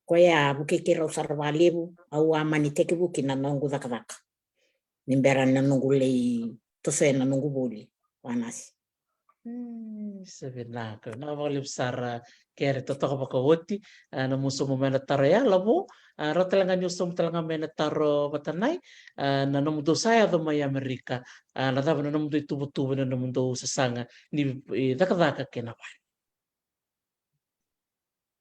Koya a vukei keirau sara valevu, au a mani tekivu kina na noqu cakacaka. Ni bera na noqu lei tosoya na noqu vuli, Vanasi. Mm, sa vinaka, vinaka vakalevu sara. Kere totoka vakaoti, a, na musumu mai na taro ya lavo, a, ra tale ga ni usumu tale ga mai na taro vatanai, a, na nomudou sa yaco mai Amerika, a, na cava na nomudou ituvatuva, na nomudou sasaga ni, e, cakacaka kei na vale.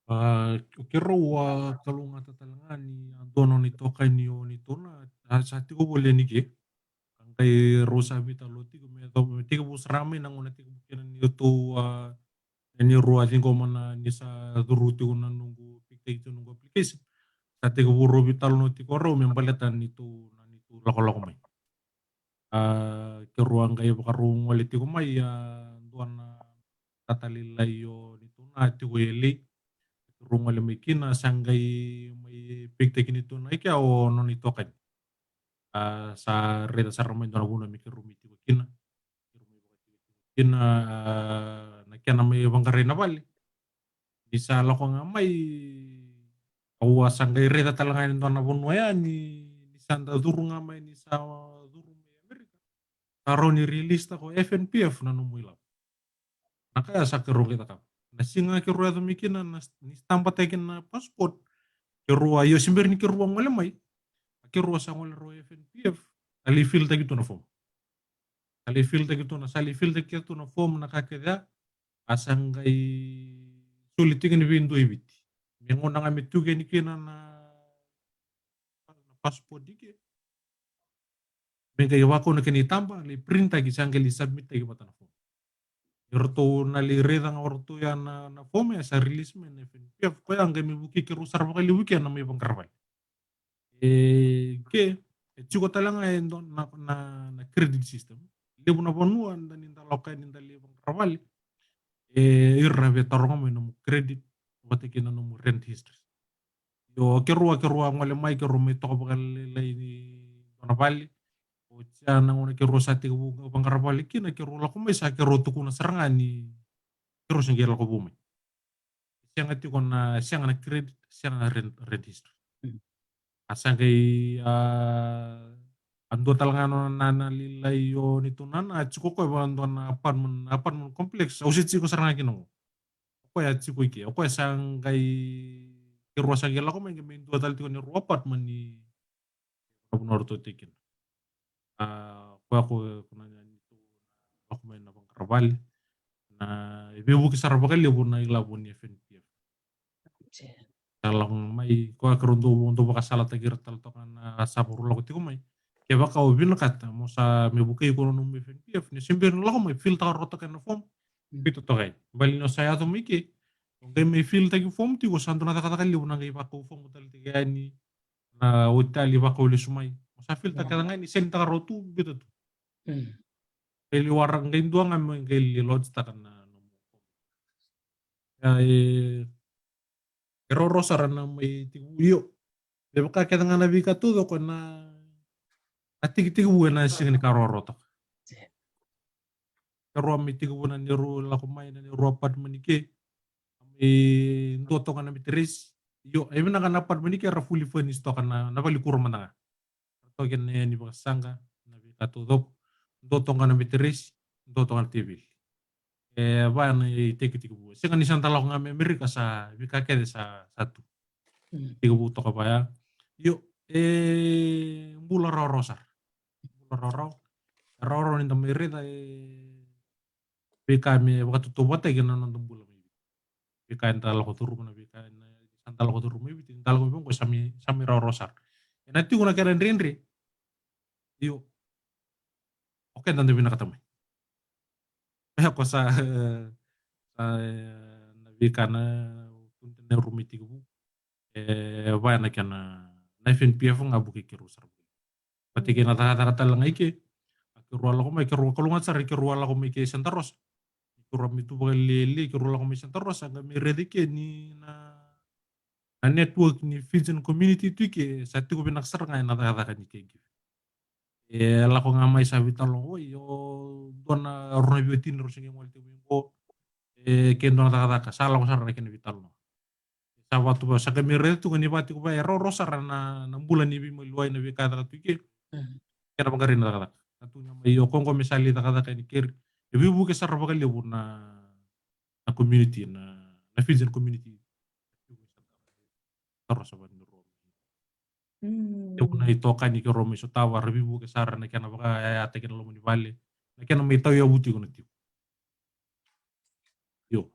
A, o keirau a kalougata tale ga ni a dua na nona itokani o neitou na, a, sa tiko voli yani ke. Ka qai rau sa veitalanoa tiko me yacova me tekivu sara mai na gauna tekivu kina ni tou a, ni rau a ciqoma na ni sa curu tiko na noqu, pick taki tiko noqu application. Sa tekivu rau veitalanoa tiko rau me baleta na neitou, na neitou lakolako mai. A, keirau a qai vakarau gole tiko mai, a, dua na tata lailai o neitou na tiko e L A. Keirau gole mai kina, sa qai mai pick taki neitou na i kea o nona itokani. A, sa raica sara mai dua na vanua me keirau mai tiko kina. Keirau mai vakatikotiko kina, a, na kena mai vaqarai na vale. Ni sa lako ga mai, au a sa qai raica tale ga e dua na vanua ya ni, ni sa da curu ga mai, ni sa curu mai Amerika. Sa rawa ni release taka o F N P F na nomu ilavo. Na ka ya sa keirau qai cakava. Na siga keirau yaco mai kina, na s-, ni stamp taki na passport. Keirau a, io, se bera ni keirau a gole mai, a keirau a sa gole rau F N P F, sa lai fill taki tu na form. Sa lai fill taki tu na, sa lai fill taki tu na form, na ka kece ya, a sa qai soli tiko yani vei dua e Viti. Me gauna ga me tuki yani kina na, na passport i ke. Me qai vakau na kena itaba, lai print taki, sa qai lai submit taki vata na form. Ni ratou na lai raica ga o ratou ya na, na form ya sa release mai na F N P F, koya qai mai vukei keirau sara vakalevu kina na mai vaqaravale. E, ke, e tiko tale ga e dua na, na, na credit system. Levu na vanua, da ni da lako yani da lai vaqaravale. E, ira na veitaroga mai nomu credit, vata kei na nomu rent history. Io, keirau a, keirau a gole mai, keirau mai toka vakalailai ni dua na vale. Oti ya na gauna keirau sa tekivu vaqaravale kina, keirau lako mai sa keirau tukuna sara ga ni keirau se qai lako vou mai. Sega tiko na, sega na credit, sega na rent, rent history. Mm. A sa qai, a, a dua tale ga na, na, na lailai o neitou nana, a tiko koya vaka dua na apartment, apartment complex, au se tiko sara ga kina qo. O koya a tiko i ke, o koya sa qai, keirau sa qai lako mai, qai mai dua tale tiko na rua apartment ni na vanua ratou tiko kina. A, koya ko, ko na, na, na, lako mai na vaqaravale. Na, e veivuke sara vakalevu na ilavo ni F N P F. Sa lako mai, koya keirau dau, dau vakasalataki ira tale toka na sa vakarau lako tiko mai. Kevaka o vinakata mo sa me vukei iko na nomu F N P F, ni se bera ni lako mai, fill taka rawa toka na form. Biuta toka yani. Baleta ni o sa yaco mai ke, o qai mai fill taki form tiko, sa dua na cakacaka levu na qai vakau form tale tiko yani. Na oti tale vakau lesu mai. O sa fill taka ga yani, send taka rawa tu, biuta tu. Mm. Qai lai waraka, qai dua ga me qai lai lodge taka na, na nomu. Ia, e, e rawarawa sara na mai tekivu, io. Me vaka kece ga na veika taucoko na, na tekitekivu ena sega ni ka rawarawa toka. Keirau a mai tekivu na neirau lako mai na neirau apartment i ke. Mai dua toka na meteresi. Io, e vinaka na apartment i ke era fully furnished toka na, na vale kuro mada ga. Toka na yani vakasaqa, na veika taucoko. Dua toka na meteresi, dua toka na teveli. E, vaya na itekitekivu. Sega ni sa da lako ga mai Amerika sa veika kece sa, sa tu. Mm. Tekivu toka vaya. Io, e, bula rawarawa sara. Bula rawarawa. Rawarawa ni da mai raica, e, veika me vakatautauvatataki na noda bula mai Viti. Veika eda lako curuma, na veika eda, sa da lako curuma mai Viti, da lako mai vaqo sa mai, sa mai rawarawa sara. Ena tiko na kena dredre. Io. O keda da vinakata mai. E, ko sa, sa, e, na veika na, na rumi tekivu. E, vaya na kena, F N P F ga vukei keirau sara. Vata kei na cakacaka tale ga i ke. A keirau a lako mai, keirau a kalougata sara, keirau a lako mai ke Santa Rosa. Keirau a mai tu vakalelei, keirau a lako mai Santa Rosa, qai mai raica i ke ni na, na network ni Fijian community tu i ke, sa tiko vinaka sara ga ena cakacaka ni caregiving. E lako ga mai sa veitalanoa, oi, o dua na rua na veiwatini rau se qai gole tiko mai qo. E ke dua na cakacaka, sa lako sara na kena veitalanoa. Sa vatu va, sa qai mai raica tu ga ni vatu va, e rawarawa sara na, na bula ni veimaliwai, na veika e caka tu i ke. Mm. Kena vaqarai na cakacaka. Sa tukuna mai, io, ko qo me sa lai cakacaka yani keri. E veivuke sara vakalevu na, na community, na, na Fijian community. Sara sa vani rua. Mm. Tevu na itokani keirau mai sotava, ra veivuke sara na kena vakayayataki na loma ni vale, na kena mai tauyavu tiko na tiko. Io.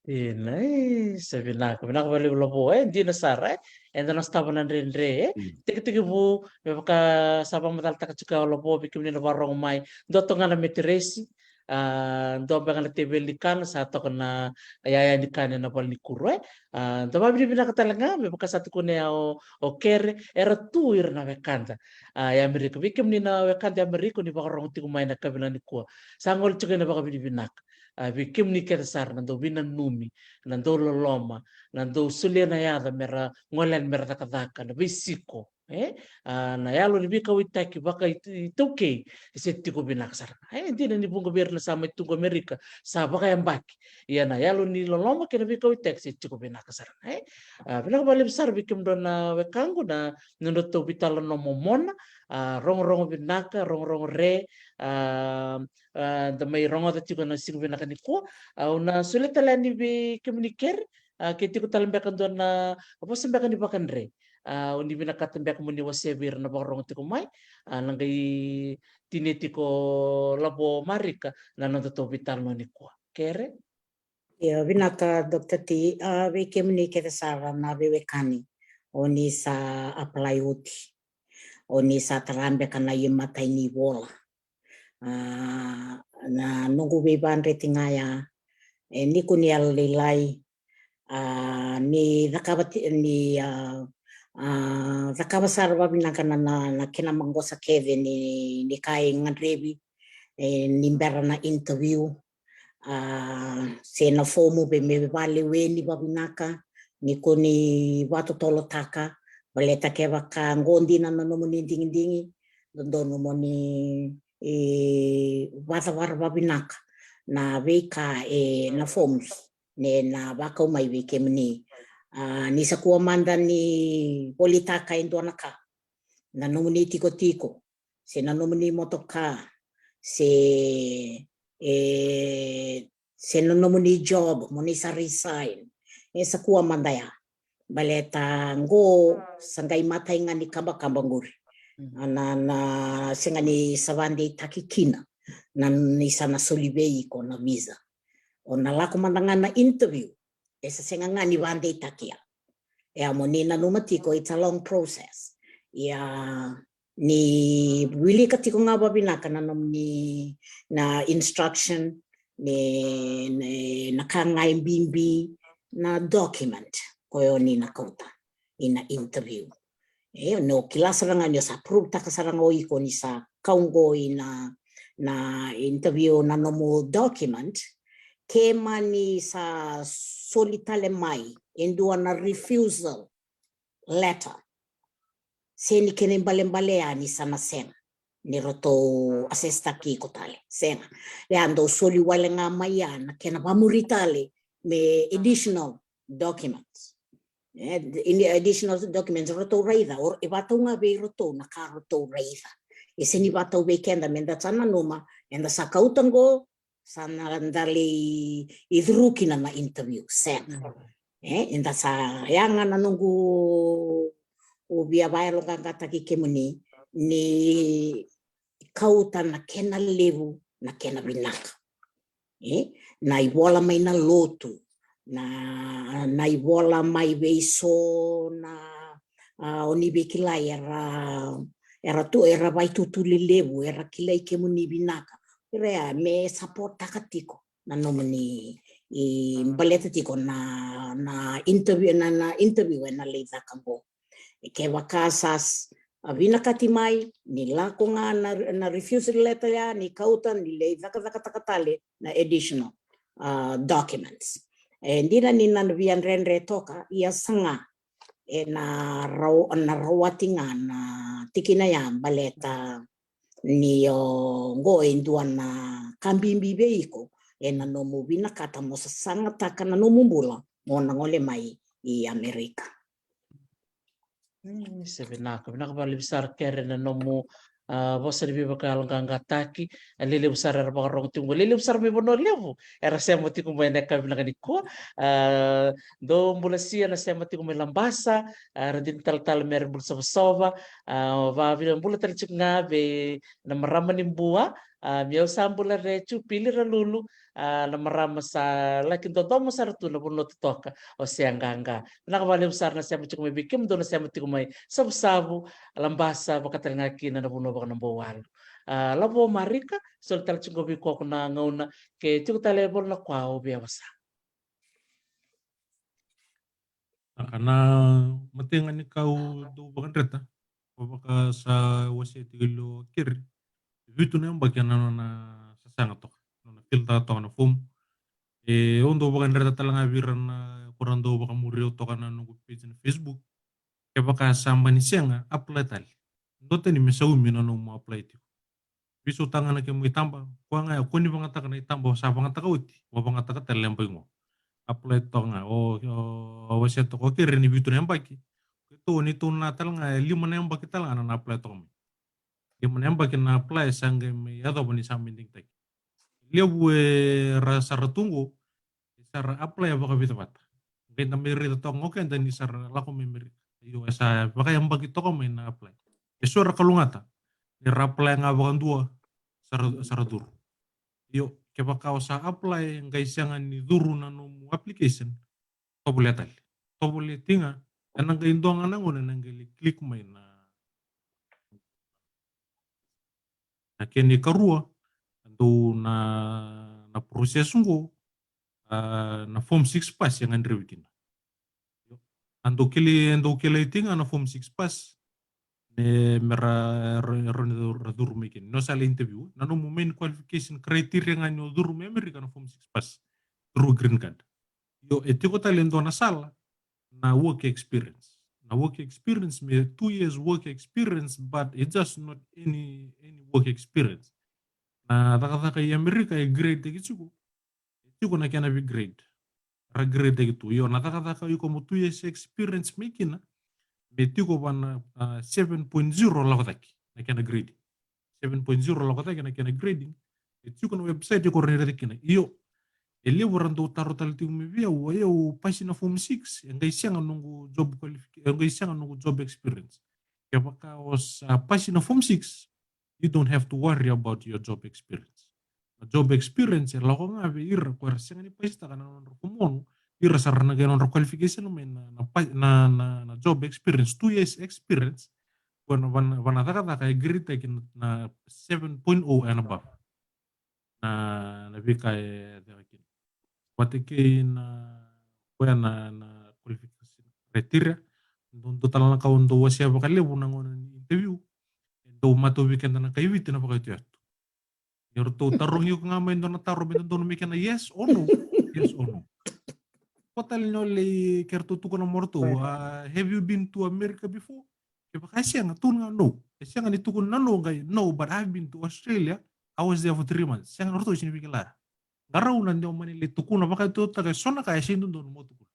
Io, nice. Vinaka, vinaka vakalevu Lavo, e, dina sara, e. Eda na sotava na dredre, e. Mm. Tekitekivu, me vaka sa vakamacalataka tiko o Lavo, vei kemuni na vakarorogo mai. Dua toka ga na metiresi, a, dua beka na teveli ni kana, sa toka na yaya ni kana ena vale ni kuro, e. A, da vakavinavinaka tale ga, me vaka sa tukuna ya o, o Kere, era tu ira na wekada. A, e Amerika, vei kemuni na wekada e Amerika, ni vakarorogo tiko mai na kavinaka nikua. Sa gole tiko ena vakavinavinaka. A, vei kemuni kece sara, na dau veinanumi, na dau loloma, na dau solia na yaca, mera gole yani mera cakacaka, na veisiko. E, a, na yalo ni veikauwaitaki vakaitaukei, e se tiko vinaka sara. E, dina ni vuqa vei ira na sa mai tu qo Amerika, sa vakayabaki. Ia na yalo ni loloma kei na veikauwaitaki se tiko vinaka sara. E, a, vinaka vakalevu sara vei kemudou na wekaqu na nodratou veitalanoa momona, a, rogorogo vinaka, rogorogo re, a, a, da mai rogoca tiko na siga vinaka nikua. A, au na solia tale yani vei kemuni Kere, a, ke tiko tale beka dua na vosa beka ni vakadre. A, o ni vinakata beka mo ni wasea vei ira na vakarorogo tiko mai, a, na qai tinia tiko Lavo Marika na nodatou veitalanoa nikua. Kere? Io, vinaka Doctor T, a, vei kemuni kece sara na veiwekani, o ni sa apply oti, o ni sa tara beka na imatai ni vola. A, na noqu veivadreti ga ya, e, ni ko ni yalolailai, a, ni cakava ti-, ni, a, a, cakava sara vavinaka na, na, na kena maqosa kece ni, ni ka e gadrevi, e, ni bera na interview. A, se na fomu vei me valeweni vavinaka, ni ko ni vatotolotaka, baleta kevaka qo dina na nomuni digidigi, dodonu mo ni, e, vacavara vavinaka na veika, e, na forms ne na vakau mai vei kemuni. A, ni sa kua mada ni volitaka e dua na ka, na nomuni tikotiko, se na nomuni motoka, se, e, se na nomuni job, mo ni sa resign. E sa kua mada ya. Baleta qo sa qai matai ga ni kabakaba qori. Mm. A, na, na, sega ni sa vadeitaki kina na ni sa na soli vei iko na visa. O na lako mada ga na interview, e sa sega ga ni vadeitaki ya. E a mo ni nanuma tiko, it's a long process. Ia, ni wilika tiko ga vavinaka na nomuni na instruction, ni, ni na ka ga e bibi, na document ko ni na kauta ina interview. E, ni o kila sara ga ni o sa prove taka sara ga o iko ni sa kau qo ina, na interview na nomu document, ke mani sa soli tale mai e dua na refusal letter, se ni kena ibalebale ya ni sa na sega ni ratou assess taki iko tale, sega. Ya dau soli wale ga mai ya na kena vamuri tale me additional documents. E, in additional documents ratou raica, or e vatau ga vei ratou na ka ratou raica. E se ni vatau vei keda, me da sa nanuma, eda sa kauta qo, sa na da lai i curu kina na interview, sega. Mm. E, eda sa, ya ga na noqu, u via vayaloqaqataki kemuni, ni kauta na kena levu, na kena vinaka. E, na ivola mai na lotu, na, na ivola mai vei so na, a, o ni veikilai era, era tu, era vaitutu lelevu, era kilai kemuni vinaka. Ira ya me support taka tiko na nomuni i baleta tiko na, na interview, na, na interview ena lai caka qo. E kevaka sa s-, a vinakati mai ni lako ga na, na refusal letter ya, ni kauta, ni lai cakacakataka tale na additional, a, documents. E dina ni na via dredre toka, ia saga ena rau-, na rawati ga na tikina ya baleta ni o qo e dua na ka bibi vei iko ena nomu vinakata mo sasagataka na nomu bula mo na gole mai i Amerika. Mm, se vinaka, vinaka vakalevu sara Kere na nomu, a, vosa ni veivakayaloqaqataki. A, lelevu sara era vakarogo tiko qo, lelevu sara mai Vanua Levu era sema tiko mai ena yakavi vinaka nikua. A, dou bula sia na sema tiko mai Labasa, a, Radini Talatala Mere Bulusovasova, a, vavina bula tale tiko ga vei na marama ni Bua, a, Miau Sabula Retu, Pili Ralulu, a, na marama sa laki dodomo sara tu na vanua totoka o Seaqaqa. Vinaka vakalevu sara na sema tiko mai vei kemudou na sema tiko mai Savusavu, Labasa, vakatale ga kina na vanua vaka na Bouwalu. A, Lavo Marika, soli tale tiko vei koya na gauna ke tiko tale e vola na kua o via vasa. Aka na matega ni kau dau vakadreta, o vaka sa wasea tiko i lo Kere. Vitu na yabaki na nona sasaga toka, nona fill taka toka na fomu. E, au dau vakadreta tale ga vei ira na ko ra dau vakamuri au toka na noqu page na Facebook. Kevaka sa mani sega, apply tale. Dua tani me saumi na nomu apply tiko. Veisautaka ga na kemu itaba, koya ga ya, ko ni vagataka na itaba o sa vagataka oti, mo vagataka tale na yabaki qo. Apply toka ga, o, o, o wasea toka o Kere ni vitu na yabaki. Keitou, ni tou na tale ga, e lima na yabaki tale ga na, na apply toka mai. Lima na yabaki na apply sa qai mai yacova ni sa mai digitaki. Levu era sa ra tu qo, e sa ra apply vakavica vata. Qai da mai raica toka ga o keda ni sa ra lako mai Amerika. Io, e sa vakayabaki toka mai na apply. E so era kalougata ni ra apply ga vakadua, sa ra, sa ra curu. Io, kevaka o sa apply, qai sega ni curu na nomu application, tovolea tale. Tovolea tiko ga, ena qai dua ga na gauna ena qai lai click mai na, na kena ikarua, dou na, na process qo, a, na form six pass e gadrevi kina. A dou kilai, dou kilai tiko ga na form six pass, me, me ra, ra, ra, ra curu mai kina. Ni o sa lai interview, na nomu main qualification criteria ga ni o curu mai Amerika na form six pass, through green card. Io, e tiko tale e dua na sala, na work experience. Na work experience me two years work experience, but it's just not any, any work experience. Na cakacaka i Amerika e grade taki tiko. E tiko na kena vei grade. Ra grade taki tu. Io, na cakacaka iko mo two years experience mai kina, me tiko va na, a, seven point zero lako cake na kena grading. Seven point zero lako cake na kena grading. E tiko na website iko rawa ni raica kina. Io, e levu ra dau taro tale tiko mai vei au, o yau pasi na form six, e qai sega noqu job qualification, e qai sega noqu job experience. Kevaka o sa pasi na form six, you don't have to worry about your job experience. Na job experience e lako ga vei ira ko era sega ni pasitaka na nodra form ono, ira sa ra na qai nodra qualification mai na, na pa-, na, na, na job experience, two years experience, ko na va na, va na cakacaka e grade taki na, na seven point oh and above. Na, na veika e caka kina. Vata kei na, koya na, na qualification criteria, dou, dou tala na ka o dou wasea vakalevu na gauna ni interview, e dou matau vei keda na kai Viti na vakaitoyatu. Ni ratou tarogi iko ga mai dua na taro me dodonu me kena yes or no. Yes or no. Ko tale ni o lai ke ratou tukuna mo ratou, a, have you been to America before? Kevaka e sega, tukuna ga no. E sega ni tukuna na no qai, no, but I've been to Australia. I was there for three months. Sega, ratou sega ni via kila. Qarauna ni o mani lai tukuna vakaitoyataka e so na ka e sega ni dodonu mo tukuna.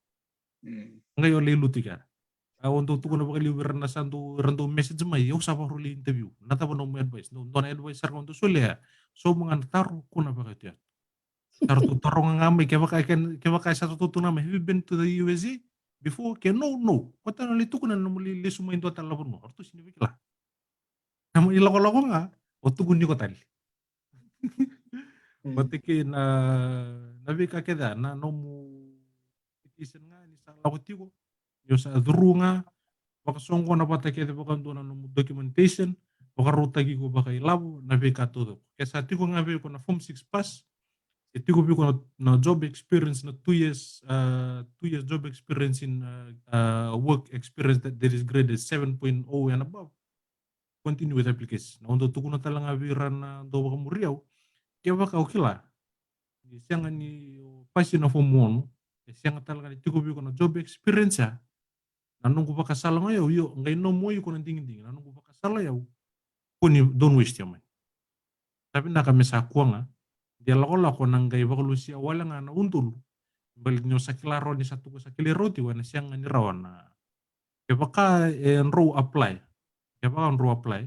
Mm. Qai o lai lutu kina. A, o dou tukuna vakalevu vei ira na sa dou, ra dou message mai, au sa vakarau lai interview. Na cava nomu advice? Dou, dou na advice sara ga o dou solia. Sauma ga na taro, kua ni vakaitoyatu. Sa ratou taroga ga mai, kevaka, ke, kevaka sa ratou tukuna mai, have you been to the U S A before? Ke no, no. Ko tale o lai tukuna na nomu lai lesu mai dua tale na vanua. Ratou sega ni via kila. Na mani lakolako ga, o tukuni iko tale. Mm. Vata kei na, na veika kece, na nomu application ga ni sa lako tiko, ni o sa curu ga, vakasoqona vata kece vakadua na nomu documentation, vakarautaki iko vakailavo, na veika taucoko. Ke sa tiko ga vei iko na form six pass, Se tiko vei iko na, na job experience, na two years, uh, two years job experience in, uh, uh, work experience that, that is graded seven point oh and above, continue with application. Na o dau tukuna tale ga vei ira na dau vakamuri au, kevaka o kila ni sega ni o pasi na form ono, e sega tale ga ni tiko vei iko na job experience ya, na noqu vakasala ga o yau, io, qai nomu o iko na digidigi, na noqu vakasala o yau, kua ni, don't waste your money. Sa vinaka me sa kua ga, de lakolako na qai vakalusia wale ga na udolu. Baleta ni o sa kila rawa ni sa tuku, sa kila rawa tiko, ena sega ni rawa na, kevaka e drau apply, kevaka drau apply,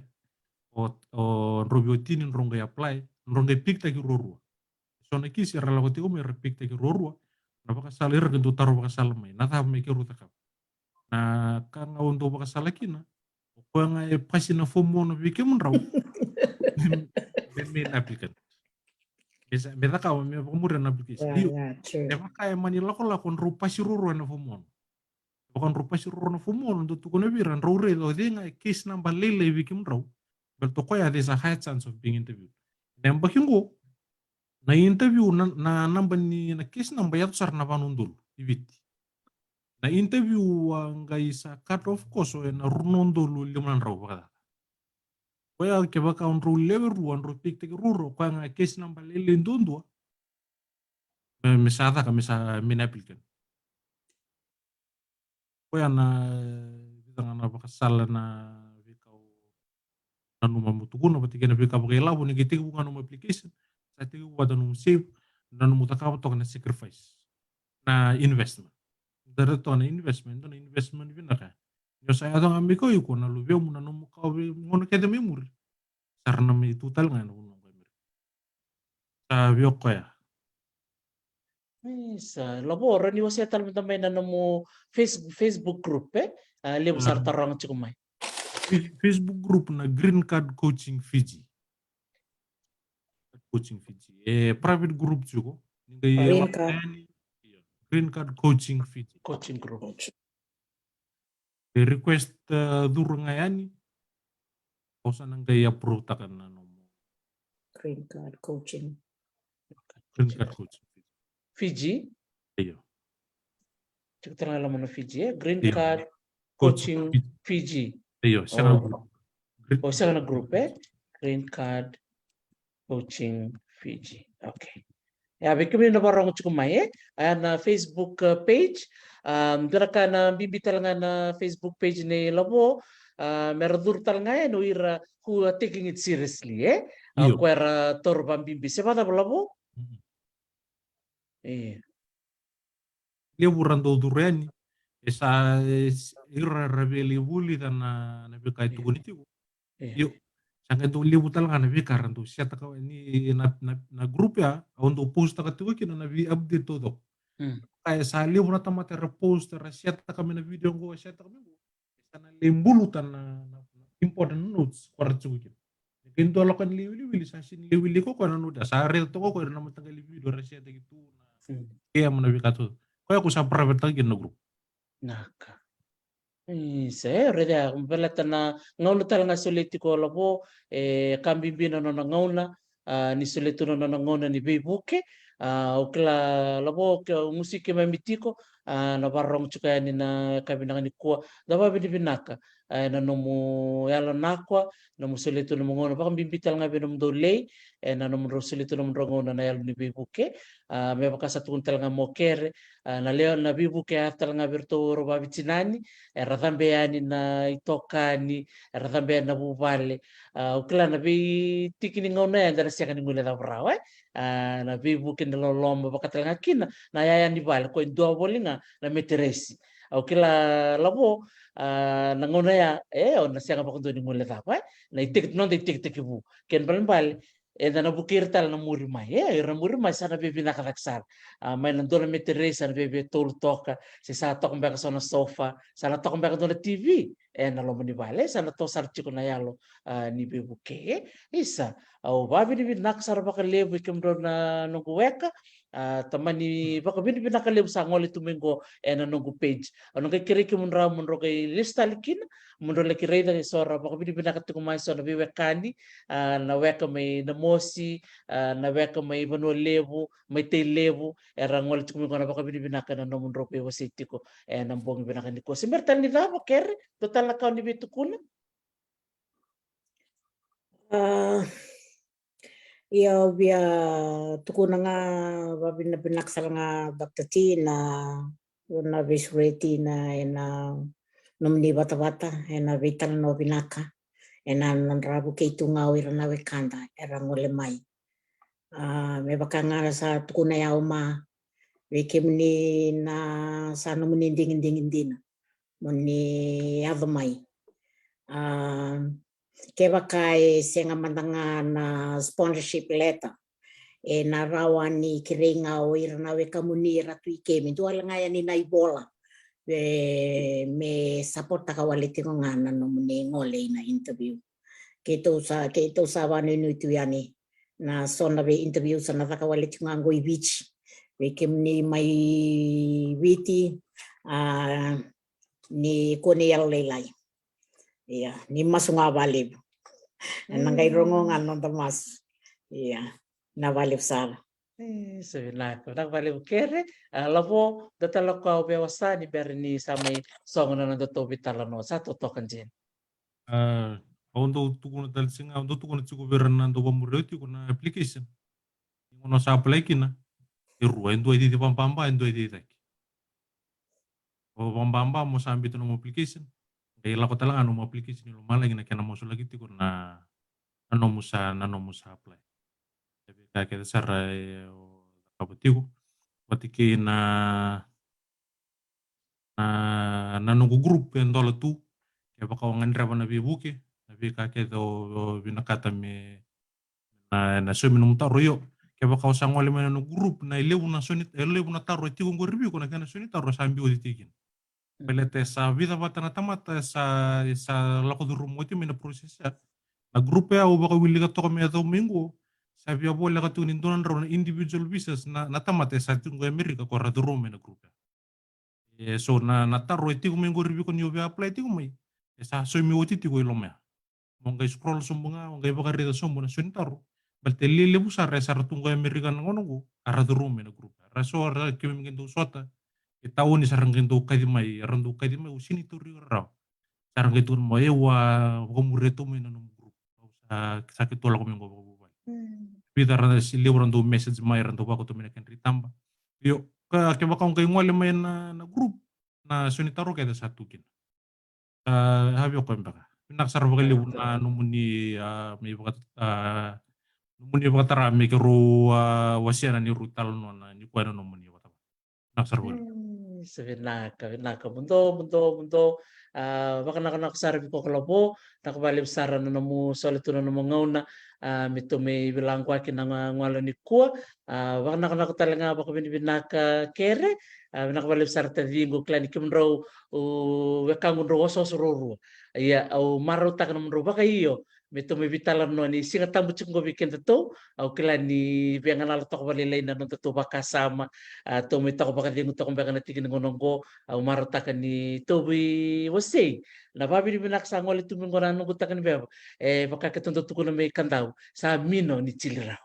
o, o drau veiwatini drau qai apply, drau qai pick-taki ruarua. So na kisi era lako tiko mai, era pick-taki ruarua. Na vakasala, ira qai dau taro vakasala mai, na cava me keirau cakava? Na ka ga au dau vakasala kina, o koya ga e pasi na form ono vei kemudrau, me, me main applicant. Me sa, me cakava, me vakamuria na application. Io, kevaka e mani lakolako drau pasi ruarua na form ono, vaka drau pasi ruarua na form ono, dau tukuna vei ira, drau raica o cei ga e case number lailai vei kemudrau. Baleta o koya, there's a high chance of being interviewed. Na yabaki qo, na interview, na, na naba ni, na case number e yaco sara na va na udolu i Viti. Na interview a qai sa cut off course o ena rua na udolu lima na drau vakacaca. Koya kevaka o drau lewe rua, drau pick-taki ruarua, koya ga case number lailai duadua, me, me sa caka, me sa main applicant. Koya na vica ga na vakasala na veika au nanuma mo tukuna, vata kei na veika vakailavo ni qai tekivu ga nomu application, sa tekivu vata nomu save, na nomu cakava toka na sacrifice, na investment. Dara toka na investment, dua na investment vinaka. Ni o sa yaco ga mai ko iko, na luvemu, na nomu ka vei gauna kece mai muri, sa ra na mai tu tale ga ena vanua qo e Merika. Sa vei o koya. Isa, Lavo, rawa ni wasea tale mada mai na nomu Face-, Facebook group, e? A, levu sara taroga tiko mai. Face-, Facebook group na Green Card Coaching Fiji. Coaching Fiji. E private group tiko. Ni qai lako yani. Io. Green Card Coaching Fiji. Coaching group. E request, uh, curu ga yani. O sa na qai approve-taka na nomu Green Card Coaching. Green Card Coaching. Fiji? Io. Tiko tale ga loma na Fiji, e? Green Card Coaching Fiji. Io, sega na group. O, sega na group, e? Green Card Coaching Fiji. Okay. Ia, vei kemuni na vakarorogo tiko mai, e? A, na Facebook, uh, page. Um, dua na ka na bibi tale ga na Facebook page nei Lavo, uh, me ra curu tale ga yani o ira who are taking it seriously, e? A, io. Ko era taura vakabibi. Se vakacava, Lavo? Mm. E. Levu ra dau curu yani, e sa, e, ira ra via lai vulica na, na veika e tukuni tiko. Io. Io, sa qai dau levu tale ga na veika ra dau share-taka ni na, na, na group ya, au dau post-taka tiko kina na vei update taucoko. Mm. Ka e sa levu na tamata era post, era share-taka mai na video qo, share-taka mai qo. Sa na lai buluta na, na, na important notes ko ra tiko kina. Ni qai dua lako ni lai wiliwili, sa sega ni lai wili ko koya na note, sa raica toka ko ira na mataqali video ra share-taki tu na, mm, game, na veika tu. Koya ko sa private-taka kina na group. Naka. Isa, e, raica, baleta na gauna tale ga solia tiko o Lavo, e, ka bibi na nona gauna, a, ni solia tu na nona gauna ni veivuke. A, au kila, Lavo, ke o gusi keimami tiko, a, na vakarorogo tiko yani na yakavi vinaka nikua. Da vakavinavinaka, a, ena nomu yalo vinaka, nomu solia tu nomu gauna, vakabibi tale ga vei nomudou lei, ena nomudrau solia tu nomudrau gauna na yalo ni veivuke. A, me vaka sa tukuni tale ga mo kere, a, na lewe na veivuke e yaco tale ga vei iratou era vakavitinani, era cabe yani na itokani, era cabe yani na vuvale. A, au kila na veitiki ni gauna ya eda na sega ni guilecava rawa, e? A, na veivuke ni loloma, vaka tale ga kina na yaya ni vale, ko e dua voli ga na meteresi. Au kila, Lavo, a, na gauna ya, e, o na sega vakadua ni guilecava, e? Na iteki, noda itekitekivu. Kena ibalebale, eda na vukei ira tale na muri mai, e, ira na muri mai sa na veivinaka cake sara. A, mai na dua na meteresi sa na veive tolu toka, se sa toka beka so na sofa, sa na toka beka dua na T V ena loma ni vale, sa na toso sara tiko na yalo, a, ni veivuke, e. Isa, au vakavinavinaka sara vakalevu vei kemudrau na noqu weka, A, tamani vakavinavinaka levu sa gole tu mai qo ena noqu page. Au na qai kerei kemudrau mo drau qai lesu tale kina, mo drau laki raica eso ra vakavinavinaka tiko mai, so na veiwekani, a, na weka mai Namosi, a, na weka mai Vanua Levu, mai Tailevu, era gole tiko mai qo na vakavinavinaka ena nomudrau veiwasei tiko ena bogi vinaka nikua. Se bera tale ni cava, Kere, dua tale na ka o ni via tukuna? A, ia, au via tukuna ga vavinavinaka sara ga, Doctor T, na, na veisureti na, ena nomuni vatavata, ena veitalanoa vinaka, ena nodra vukei tu ga o ira na wekada era gole mai. A, me vaka ga sa tukuna ya o Ma, vei kemuni na sa nomuni digidigi dina mo ni yaco mai. A, kevaka e sega mada ga na sponsorship letter, e na rawa ni kerei ga o ira na wekamuni era tu i ke, me dua wale ga yani na ivola, e, me supportaka wale tiko ga na nomuni gole ina interview. Keitou sa, keitou sa vakanuinui tu yani na so na vei interview sa na caka wale tiko ga qo i Viti. Vei kemuni mai Viti, a, ni kua ni yalolailai. Ia, ni masu ga valevu. Na qai rogo ga na noda masu. Ia, na valevu sara. E, sa vinaka, vinaka valevu, Kere. A, Lavo, dua tale na ka o via wasea ni bera ni sa mai sogo na nodatou veitalanoa, sa totoka dina. A, au dau tukuna tale tiko ga, au dau tukuna tiko vei ira na dau vakamuri au tiko na application. Ni gauna o sa apply kina, e rua, e dua e cici vababa, e dua e cici cake. O vababa mo sa biuta nomu application, qai lako tale ga nomu application i lomalagi na kena masulaki tiko na, na nomu sa, na nomu sa apply. E veika kece sara e o cakava tiko vata kei na, na, na noqu group e dola tu. Kevaka o gadreva na veivuke, na veika kece o, o vinakata me na, na saumi nomu taro, io. Kevaka o sa gole mai na noqu group, na ilevu na soni, e levu na taro e tiko qori vei iko, na kena soni taro sa biu oti tiko kina. Baleta e sa vica vata na tamata e sa, e sa lako curuma oti mai na process ya. Na group ya au vakawilika toka me yacova mai qo, sa via voleka tiko ni dua na drau na individual visas na, na tamata e sa tiko qo i Amerika ko ra curuma mai na group ya. E, so na, na taro e tiko mai qori vei iko ni o via apply tiko mai, e sa saumi oti tiko i loma ya. Mo qai scroll sobu ga, mo qai vakaraica sobu na soni taro. Baleta e lelevu sara e sa ra tu qo i Amerika na gauna qo, a ra curuma mai na group. Ra so, ra keimami qai dau sota, e tauni sa ra qai dau kaci mai, ra dau kaci mai, au sega ni tauri iko rawa. Sa ra qai tukuna mai, au a vakamuria tu mai na nomu group. Sa, sa keitou lako mai qo vakavuvale. Vica ra si levu ra dau message mai, ra dau vakauta mai na kedra itaba. Io, ka, kevaka o qai gole mai na, na group, na soni taro kece sa tu kina. A, a via koya beka. Vinaka sara vakalevu na nomuni, a, me vaka, a, nomuni vakatara me keirau, a, wasea na neirau italanoa nikua ena nomuni vakatara. Vinaka sara vakalevu. Mm, sa vinaka, vinaka. Muduo, muduo, muduo. A, vakanakonako sara vei iko Lavo, vinaka vakalevu sara na nomu soli tu na nomu gauna, a, me tou mai veilaquaki na ga-, gauna nikua. A, vakanakonako tale ga vakavinavinaka Kere, a, vinaka vakalevu sara taciqu, kila ni kemudrau, o, wekaqu drau osooso ruarua. Ia, au marautaka nomudrau vakaio, me tou mai veitalanoa ni Siga Tabu tiko qo vei kedatou, au kila ni veiganala toka vakalailai na nodatou vakasama, a, tou mai toka vakacegu toka beka na tiki ni gauna qo, au marautaka ni tou veiwasei, na vakavinavinaka sa gole tu mai qo na noqu taka ni veva, e, vaka keitou dau tukuna mai Kadavu, sa mino ni tili rawa.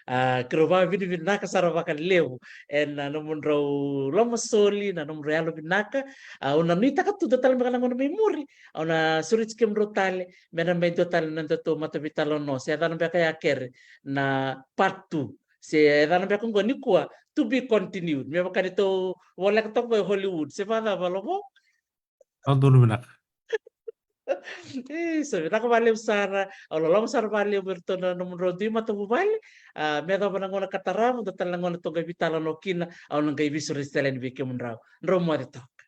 A, keirau vakavinavinaka sara vakalevu ena nomudrau lomasoli, na nomudrau yalovinaka. A, au na nuitaka tu dua tale beka na gauna mai muri, au na sureti kemudrau tale, me na mai dua tale na nodatou mataveitalanoa, se yacana beka ya Kere na part two, se yacana beka qo nikua to be continued. Me vaka ni tou voleka toka qo e Hollywood, se vakacava Lavo? Au donu vinaka. E, sa vinaka vakalevu sara, au loloma sara vakalevu vei iratou na nomudrau dui matavuvale. A, me yacova na gauna ka tarava, dua tale na gauna tou qai veitalanoa kina, au na qai veisureti tale yani vei kemudrau. Drau moce toka.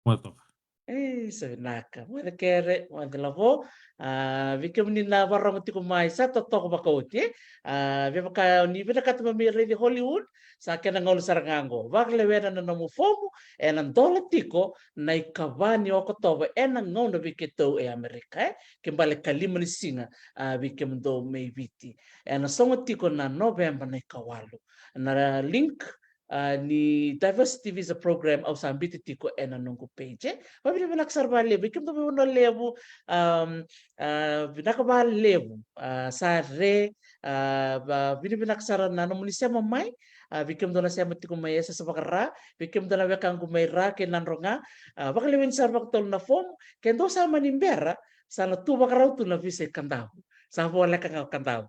Moce toka. E, sa vinaka. Moce kere, moce lavo. A, vei kemuni na vakarorogo tiko mai, sa totoka vakaoti, e? A, me vaka ni vinakata mo mai raici Hollywood, sa kena gauna sara ga oqo. Vakalewena na nomu fomu, ena dola tiko na ikava ni Okotova ena gauna vei keitou e Amerika, e? Ke bale ka lima ni siga, a, vei kemudou mai Viti. Ena sogo tiko na Noveba na ikawalu. Na link, a, ni Diversity Visa Program au sa biuta tiko ena noqu page. Vavinavinaka sara vakalevu vei kemudou mai Vanua Levu, am, a, vinaka vakalevu, a, Sare, a, vavinavinaka sara na nomuni sema mai, a, vei kemudou na sema tiko mai e Sasa Vakara, vei kemudou na wekaqu mai Ra kei Nadroga, a, vakalewena sara vakatolu na fomu, ke dou sa mani bera, sa na tu vakarau tu na visa i Kadavu. Sa voleka ga o Kadavu.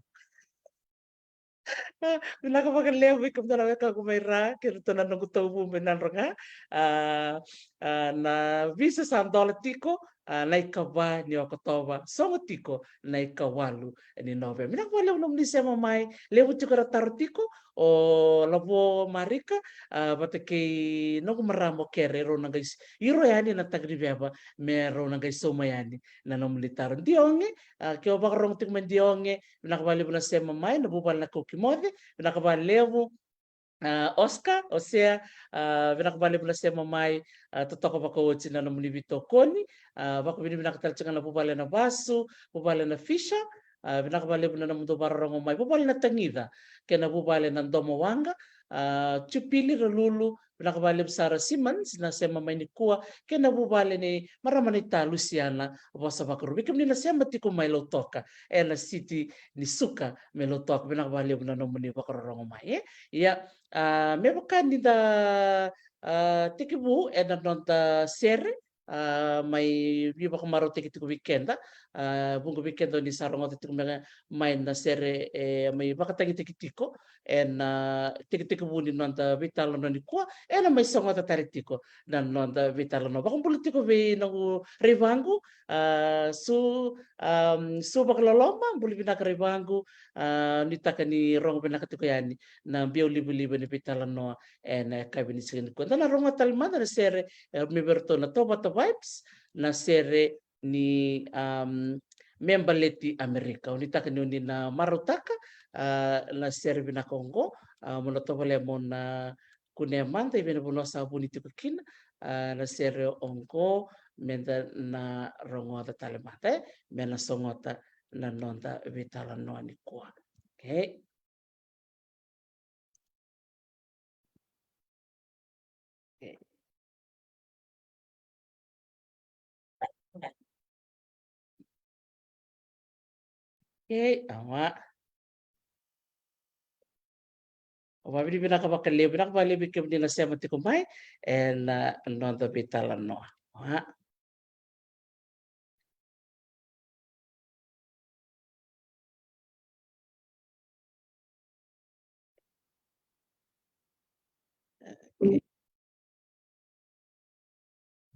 A, vinaka vakalevu vei kemudou na wekaqu mai Ra, kei ratou na noqu tauvu mai Nadroga. A, a, na visa sa dola tiko, a, na ikava ni Okotova, sogo tiko na ikawalu ni Noveba. Vinaka vakalevu nomuni sema mai, levu tiko era taro tiko, o Lavo Marika, a, vata kei noqu marama o Kere, rau na qai s-, iro yani na Takiniveva, me rau na qai sauma yani na nomuni taro. Dioge, a, ke o vakarorogo tiko mai Dioge, vinaka vakalevu na sema mai, na vuvale na Kauki Moce, vinaka vakalevu, a, Oscar, Osea, a, vinaka vakalevu na sema mai, a, totoka vakaoti na nomuni veitokoni, a, vakavinavinaka tale tiko ga na vuvale na Vasu, vuvale na Fisher, a, vinaka vakalevu na nomudou vakarorogo mai, vuvale na Tagica, kei na vuvale na Domowaqa, a, Jupili Ralulu, vinaka vakalevu sara Simmons na sema mai nikua, kei na vuvale ni marama naita Lusiana Vosa Vakarua. Vei kemuni na sema tiko mai Lautoka, ena siti ni Suka mai Lautoka, vinaka vakalevu na nomuni vakarorogo mai, e? Ia, a, me vaka ni da, a, tekivu ena noda sere, a, mai veivakamarautaki tiko vei keda, a, vuqa vei keda ni sa rogoca tiko mai, mai na sere, e, mai vakatagitaki tiko ena, a, tekitekivu ni noda veitalanoa nikua, ena mai sogoca tale tiko na noda veitalanoa. Vakabula tiko vei noqu raivaku, a, Su, am, Su Vakaloloma, bula vinaka raivaku, a, nuitaka ni rogo vinaka tiko yani na biau livaliva ni veitalanoa ena yakavi ni siga nikua. Da na rogoca tale mada na sere, e, mai vei iratou na Tauvata Vibes, na sere ni, am, Me Baleti Amerika. Au nuitaka ni oni na marautaka, a, na sere vinaka oqo, a, mo na tovolea mo na kunea mada i vei na vanua sa vuni tiko kina, a, na sere oqo, meda na rogoca tale mada, e, me na sogota na noda veitalanoa nikua. Okay. Okay. Okay, awa. Au vakavinavinaka vakalevu, vinaka vakalevu vei kemuni na sema tiko mai ena, a, noda veitalanoa. Awa. Okay.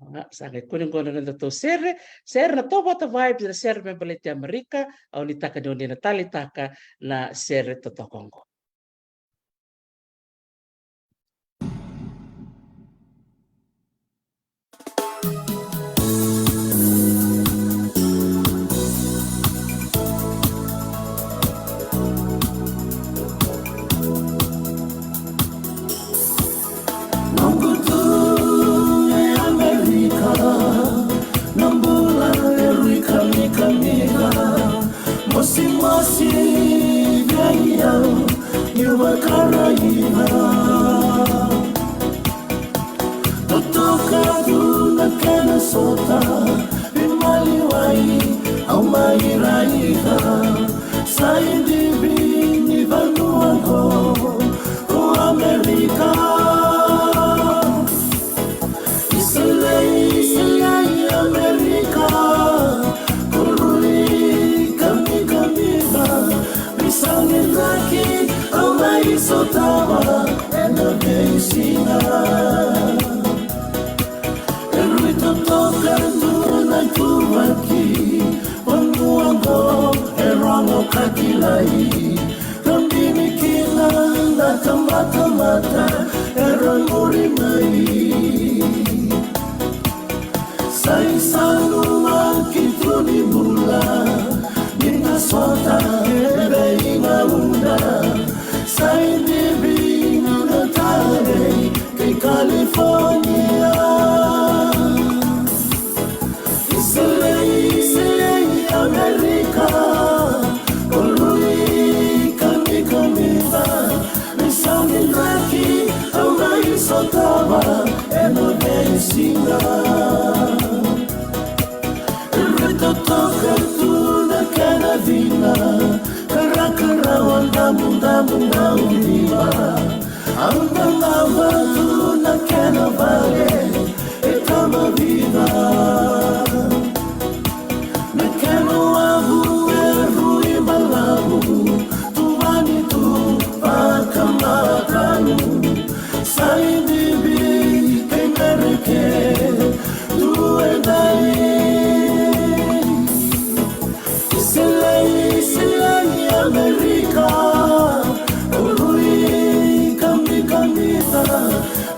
A, sa qai kune qo na nodatou sere, sere na Tauvata Vibes, na sere Me Baleti Amerika, au nuitaka ni oni na taleitaka na sere totoka oqo. Noqu tu e Amerika, na bula e rui kamikamica, mosimosi vei au niu vakaraica. Totoka tu na kena sota, veimaliwai au mai raica. Sa idivi ni vanua qo ko Amerika. Isolei, isolei Amerika, ko rui kamikamica. Veisau ni cake au mai sotava ena veisiga. E rui totoka tu na ituvaki, vanua qo e rogo ka kilai. Ka bini kina na tabatamata era muri mai. Ai sa luma ki tu ni bula, ni na sota e vei na uda. Sa i bibi na tale ki California. Isilei, Isilei, Amerika, o lui kamikamica. Ni sa ni draki, au mai sotava ena veisiga. Rui totoka tu na kena cina, karakarawa damudamu na uliva. Au dagava tu na kena vale e tama vica. Na kena wavu e rui balavu, tuvani tu vakamatanu. Sa i bibi kei Mereke tu e dai. Isilei, Isilei, Amerika, o rui kamikamica.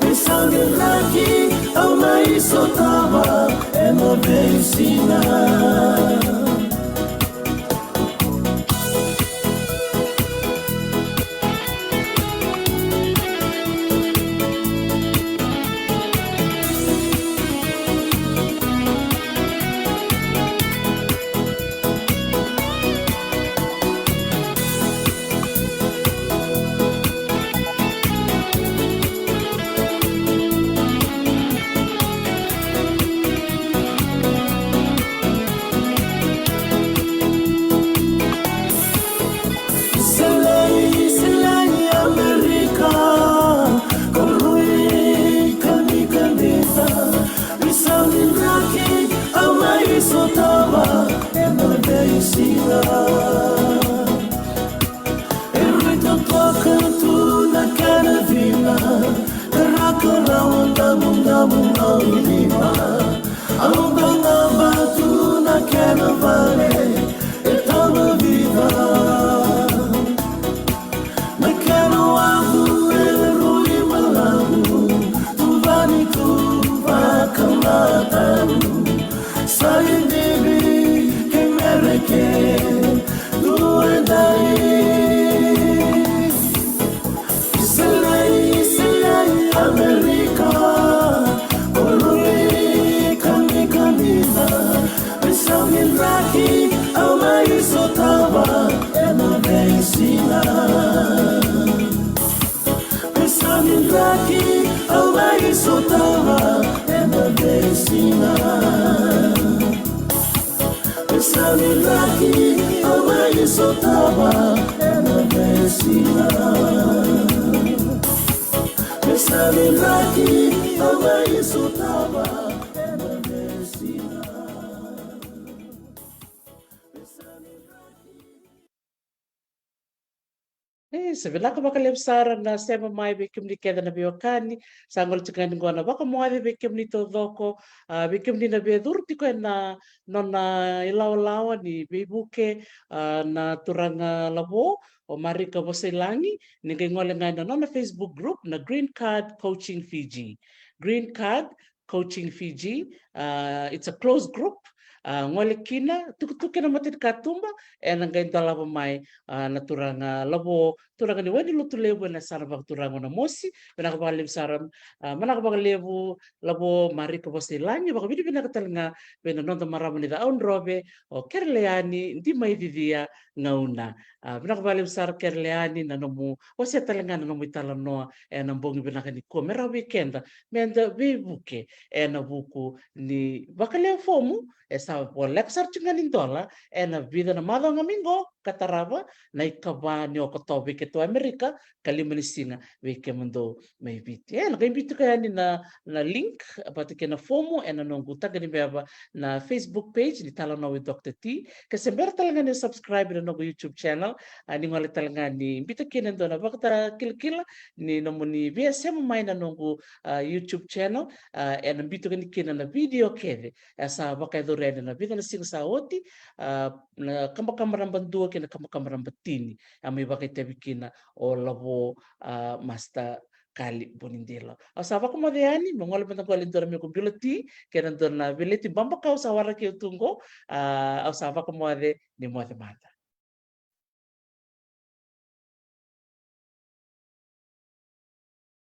Ni sa ni draki, au mai sotava ena veisiga. Isilei, Isilei, Amerika, o rui kamikamica. Ni sa ni draki, au mai sotava ena veisiga. E rui totoka tu na kena cina, karakarawa damudamu na uliva. Au dagava tu na kena vale e tama vica. Na kena wavu e rui balavu, tuvani tu vakamatanu. Sa i bibi kei Mereke tu e dai. Isilei, Isilei, Amerika, o rui kamikamica. Ni sa ni draki, au mai sotava ena veisiga. Ni sa ni draki, au mai sotava ena veisiga. Ni sa ni draki, au mai sotava ena veisiga. Ni sa ni draki, au mai sotava ena veisiga. E, sa vinaka vakalevu sara na sema mai vei kemuni kece na veiwekani. Sa gole tiko ga ni qo na vakamoce vei kemuni taucoko, a, vei kemuni na via curu tiko ena nona ilawalawa ni veivuke, a, na turaga Lavo, o Marika Vosailagi, ni qai gole ga ena nona Facebook group na Green Card Coaching Fiji. Green Card Coaching Fiji, a, it's a closed group. A, gole kina, tukutuku ena matanikatuba, ena qai dolava mai, a, na turaga Lavo, turaga ni Wainilotulevu ena yasana vakaturaga o Namosi. Vinaka vakalevu sara, a, vinaka vakalevu Lavo Marika Vosailagi, vakavinavinaka tale ga vei na noda marama ni Cakaudrove, o Kereleani Dimaicicia Gauna. A, vinaka vakalevu sara Kereleani na nomu wasea tale ga na nomu italanoa ena bogi vinaka nikua me rawa vei keda meda veivuke ena vuku ni vakalewe fomu e sa voleka sara tiko ga ni dola ena vica na macawa ga mai qo ka tarava na ikava ni Okotova vei keitou Amerika, ka lima ni siga vei kemudou mai Viti. E, na qai biuta yani na, na link vata kei na fomu ena noqu taqa ni beba na Facebook page ni Talanoa with Doctor T. Ke se bera tale ga ni subscribe na noqu YouTube channel, a, ni gole tale ga ni biuta kina e dua na vakatakilakila ni nomuni via sema mai na noqu, a, YouTube channel, a, ena biuta yani kina na video kece e sa vakayacori yani na vica na siga sa oti, a, na kabakaba naba dua kei na kabakaba naba tini, a mai vakaitavi kina o Lavo, a, Master Kali Bunidilo. Au sa vakamoce yani me gole mada gole dua na mequ bilo ti kei na dua na veleti babakau sa waraki au tu qo. A, au sa vakamoce, ni moce mada.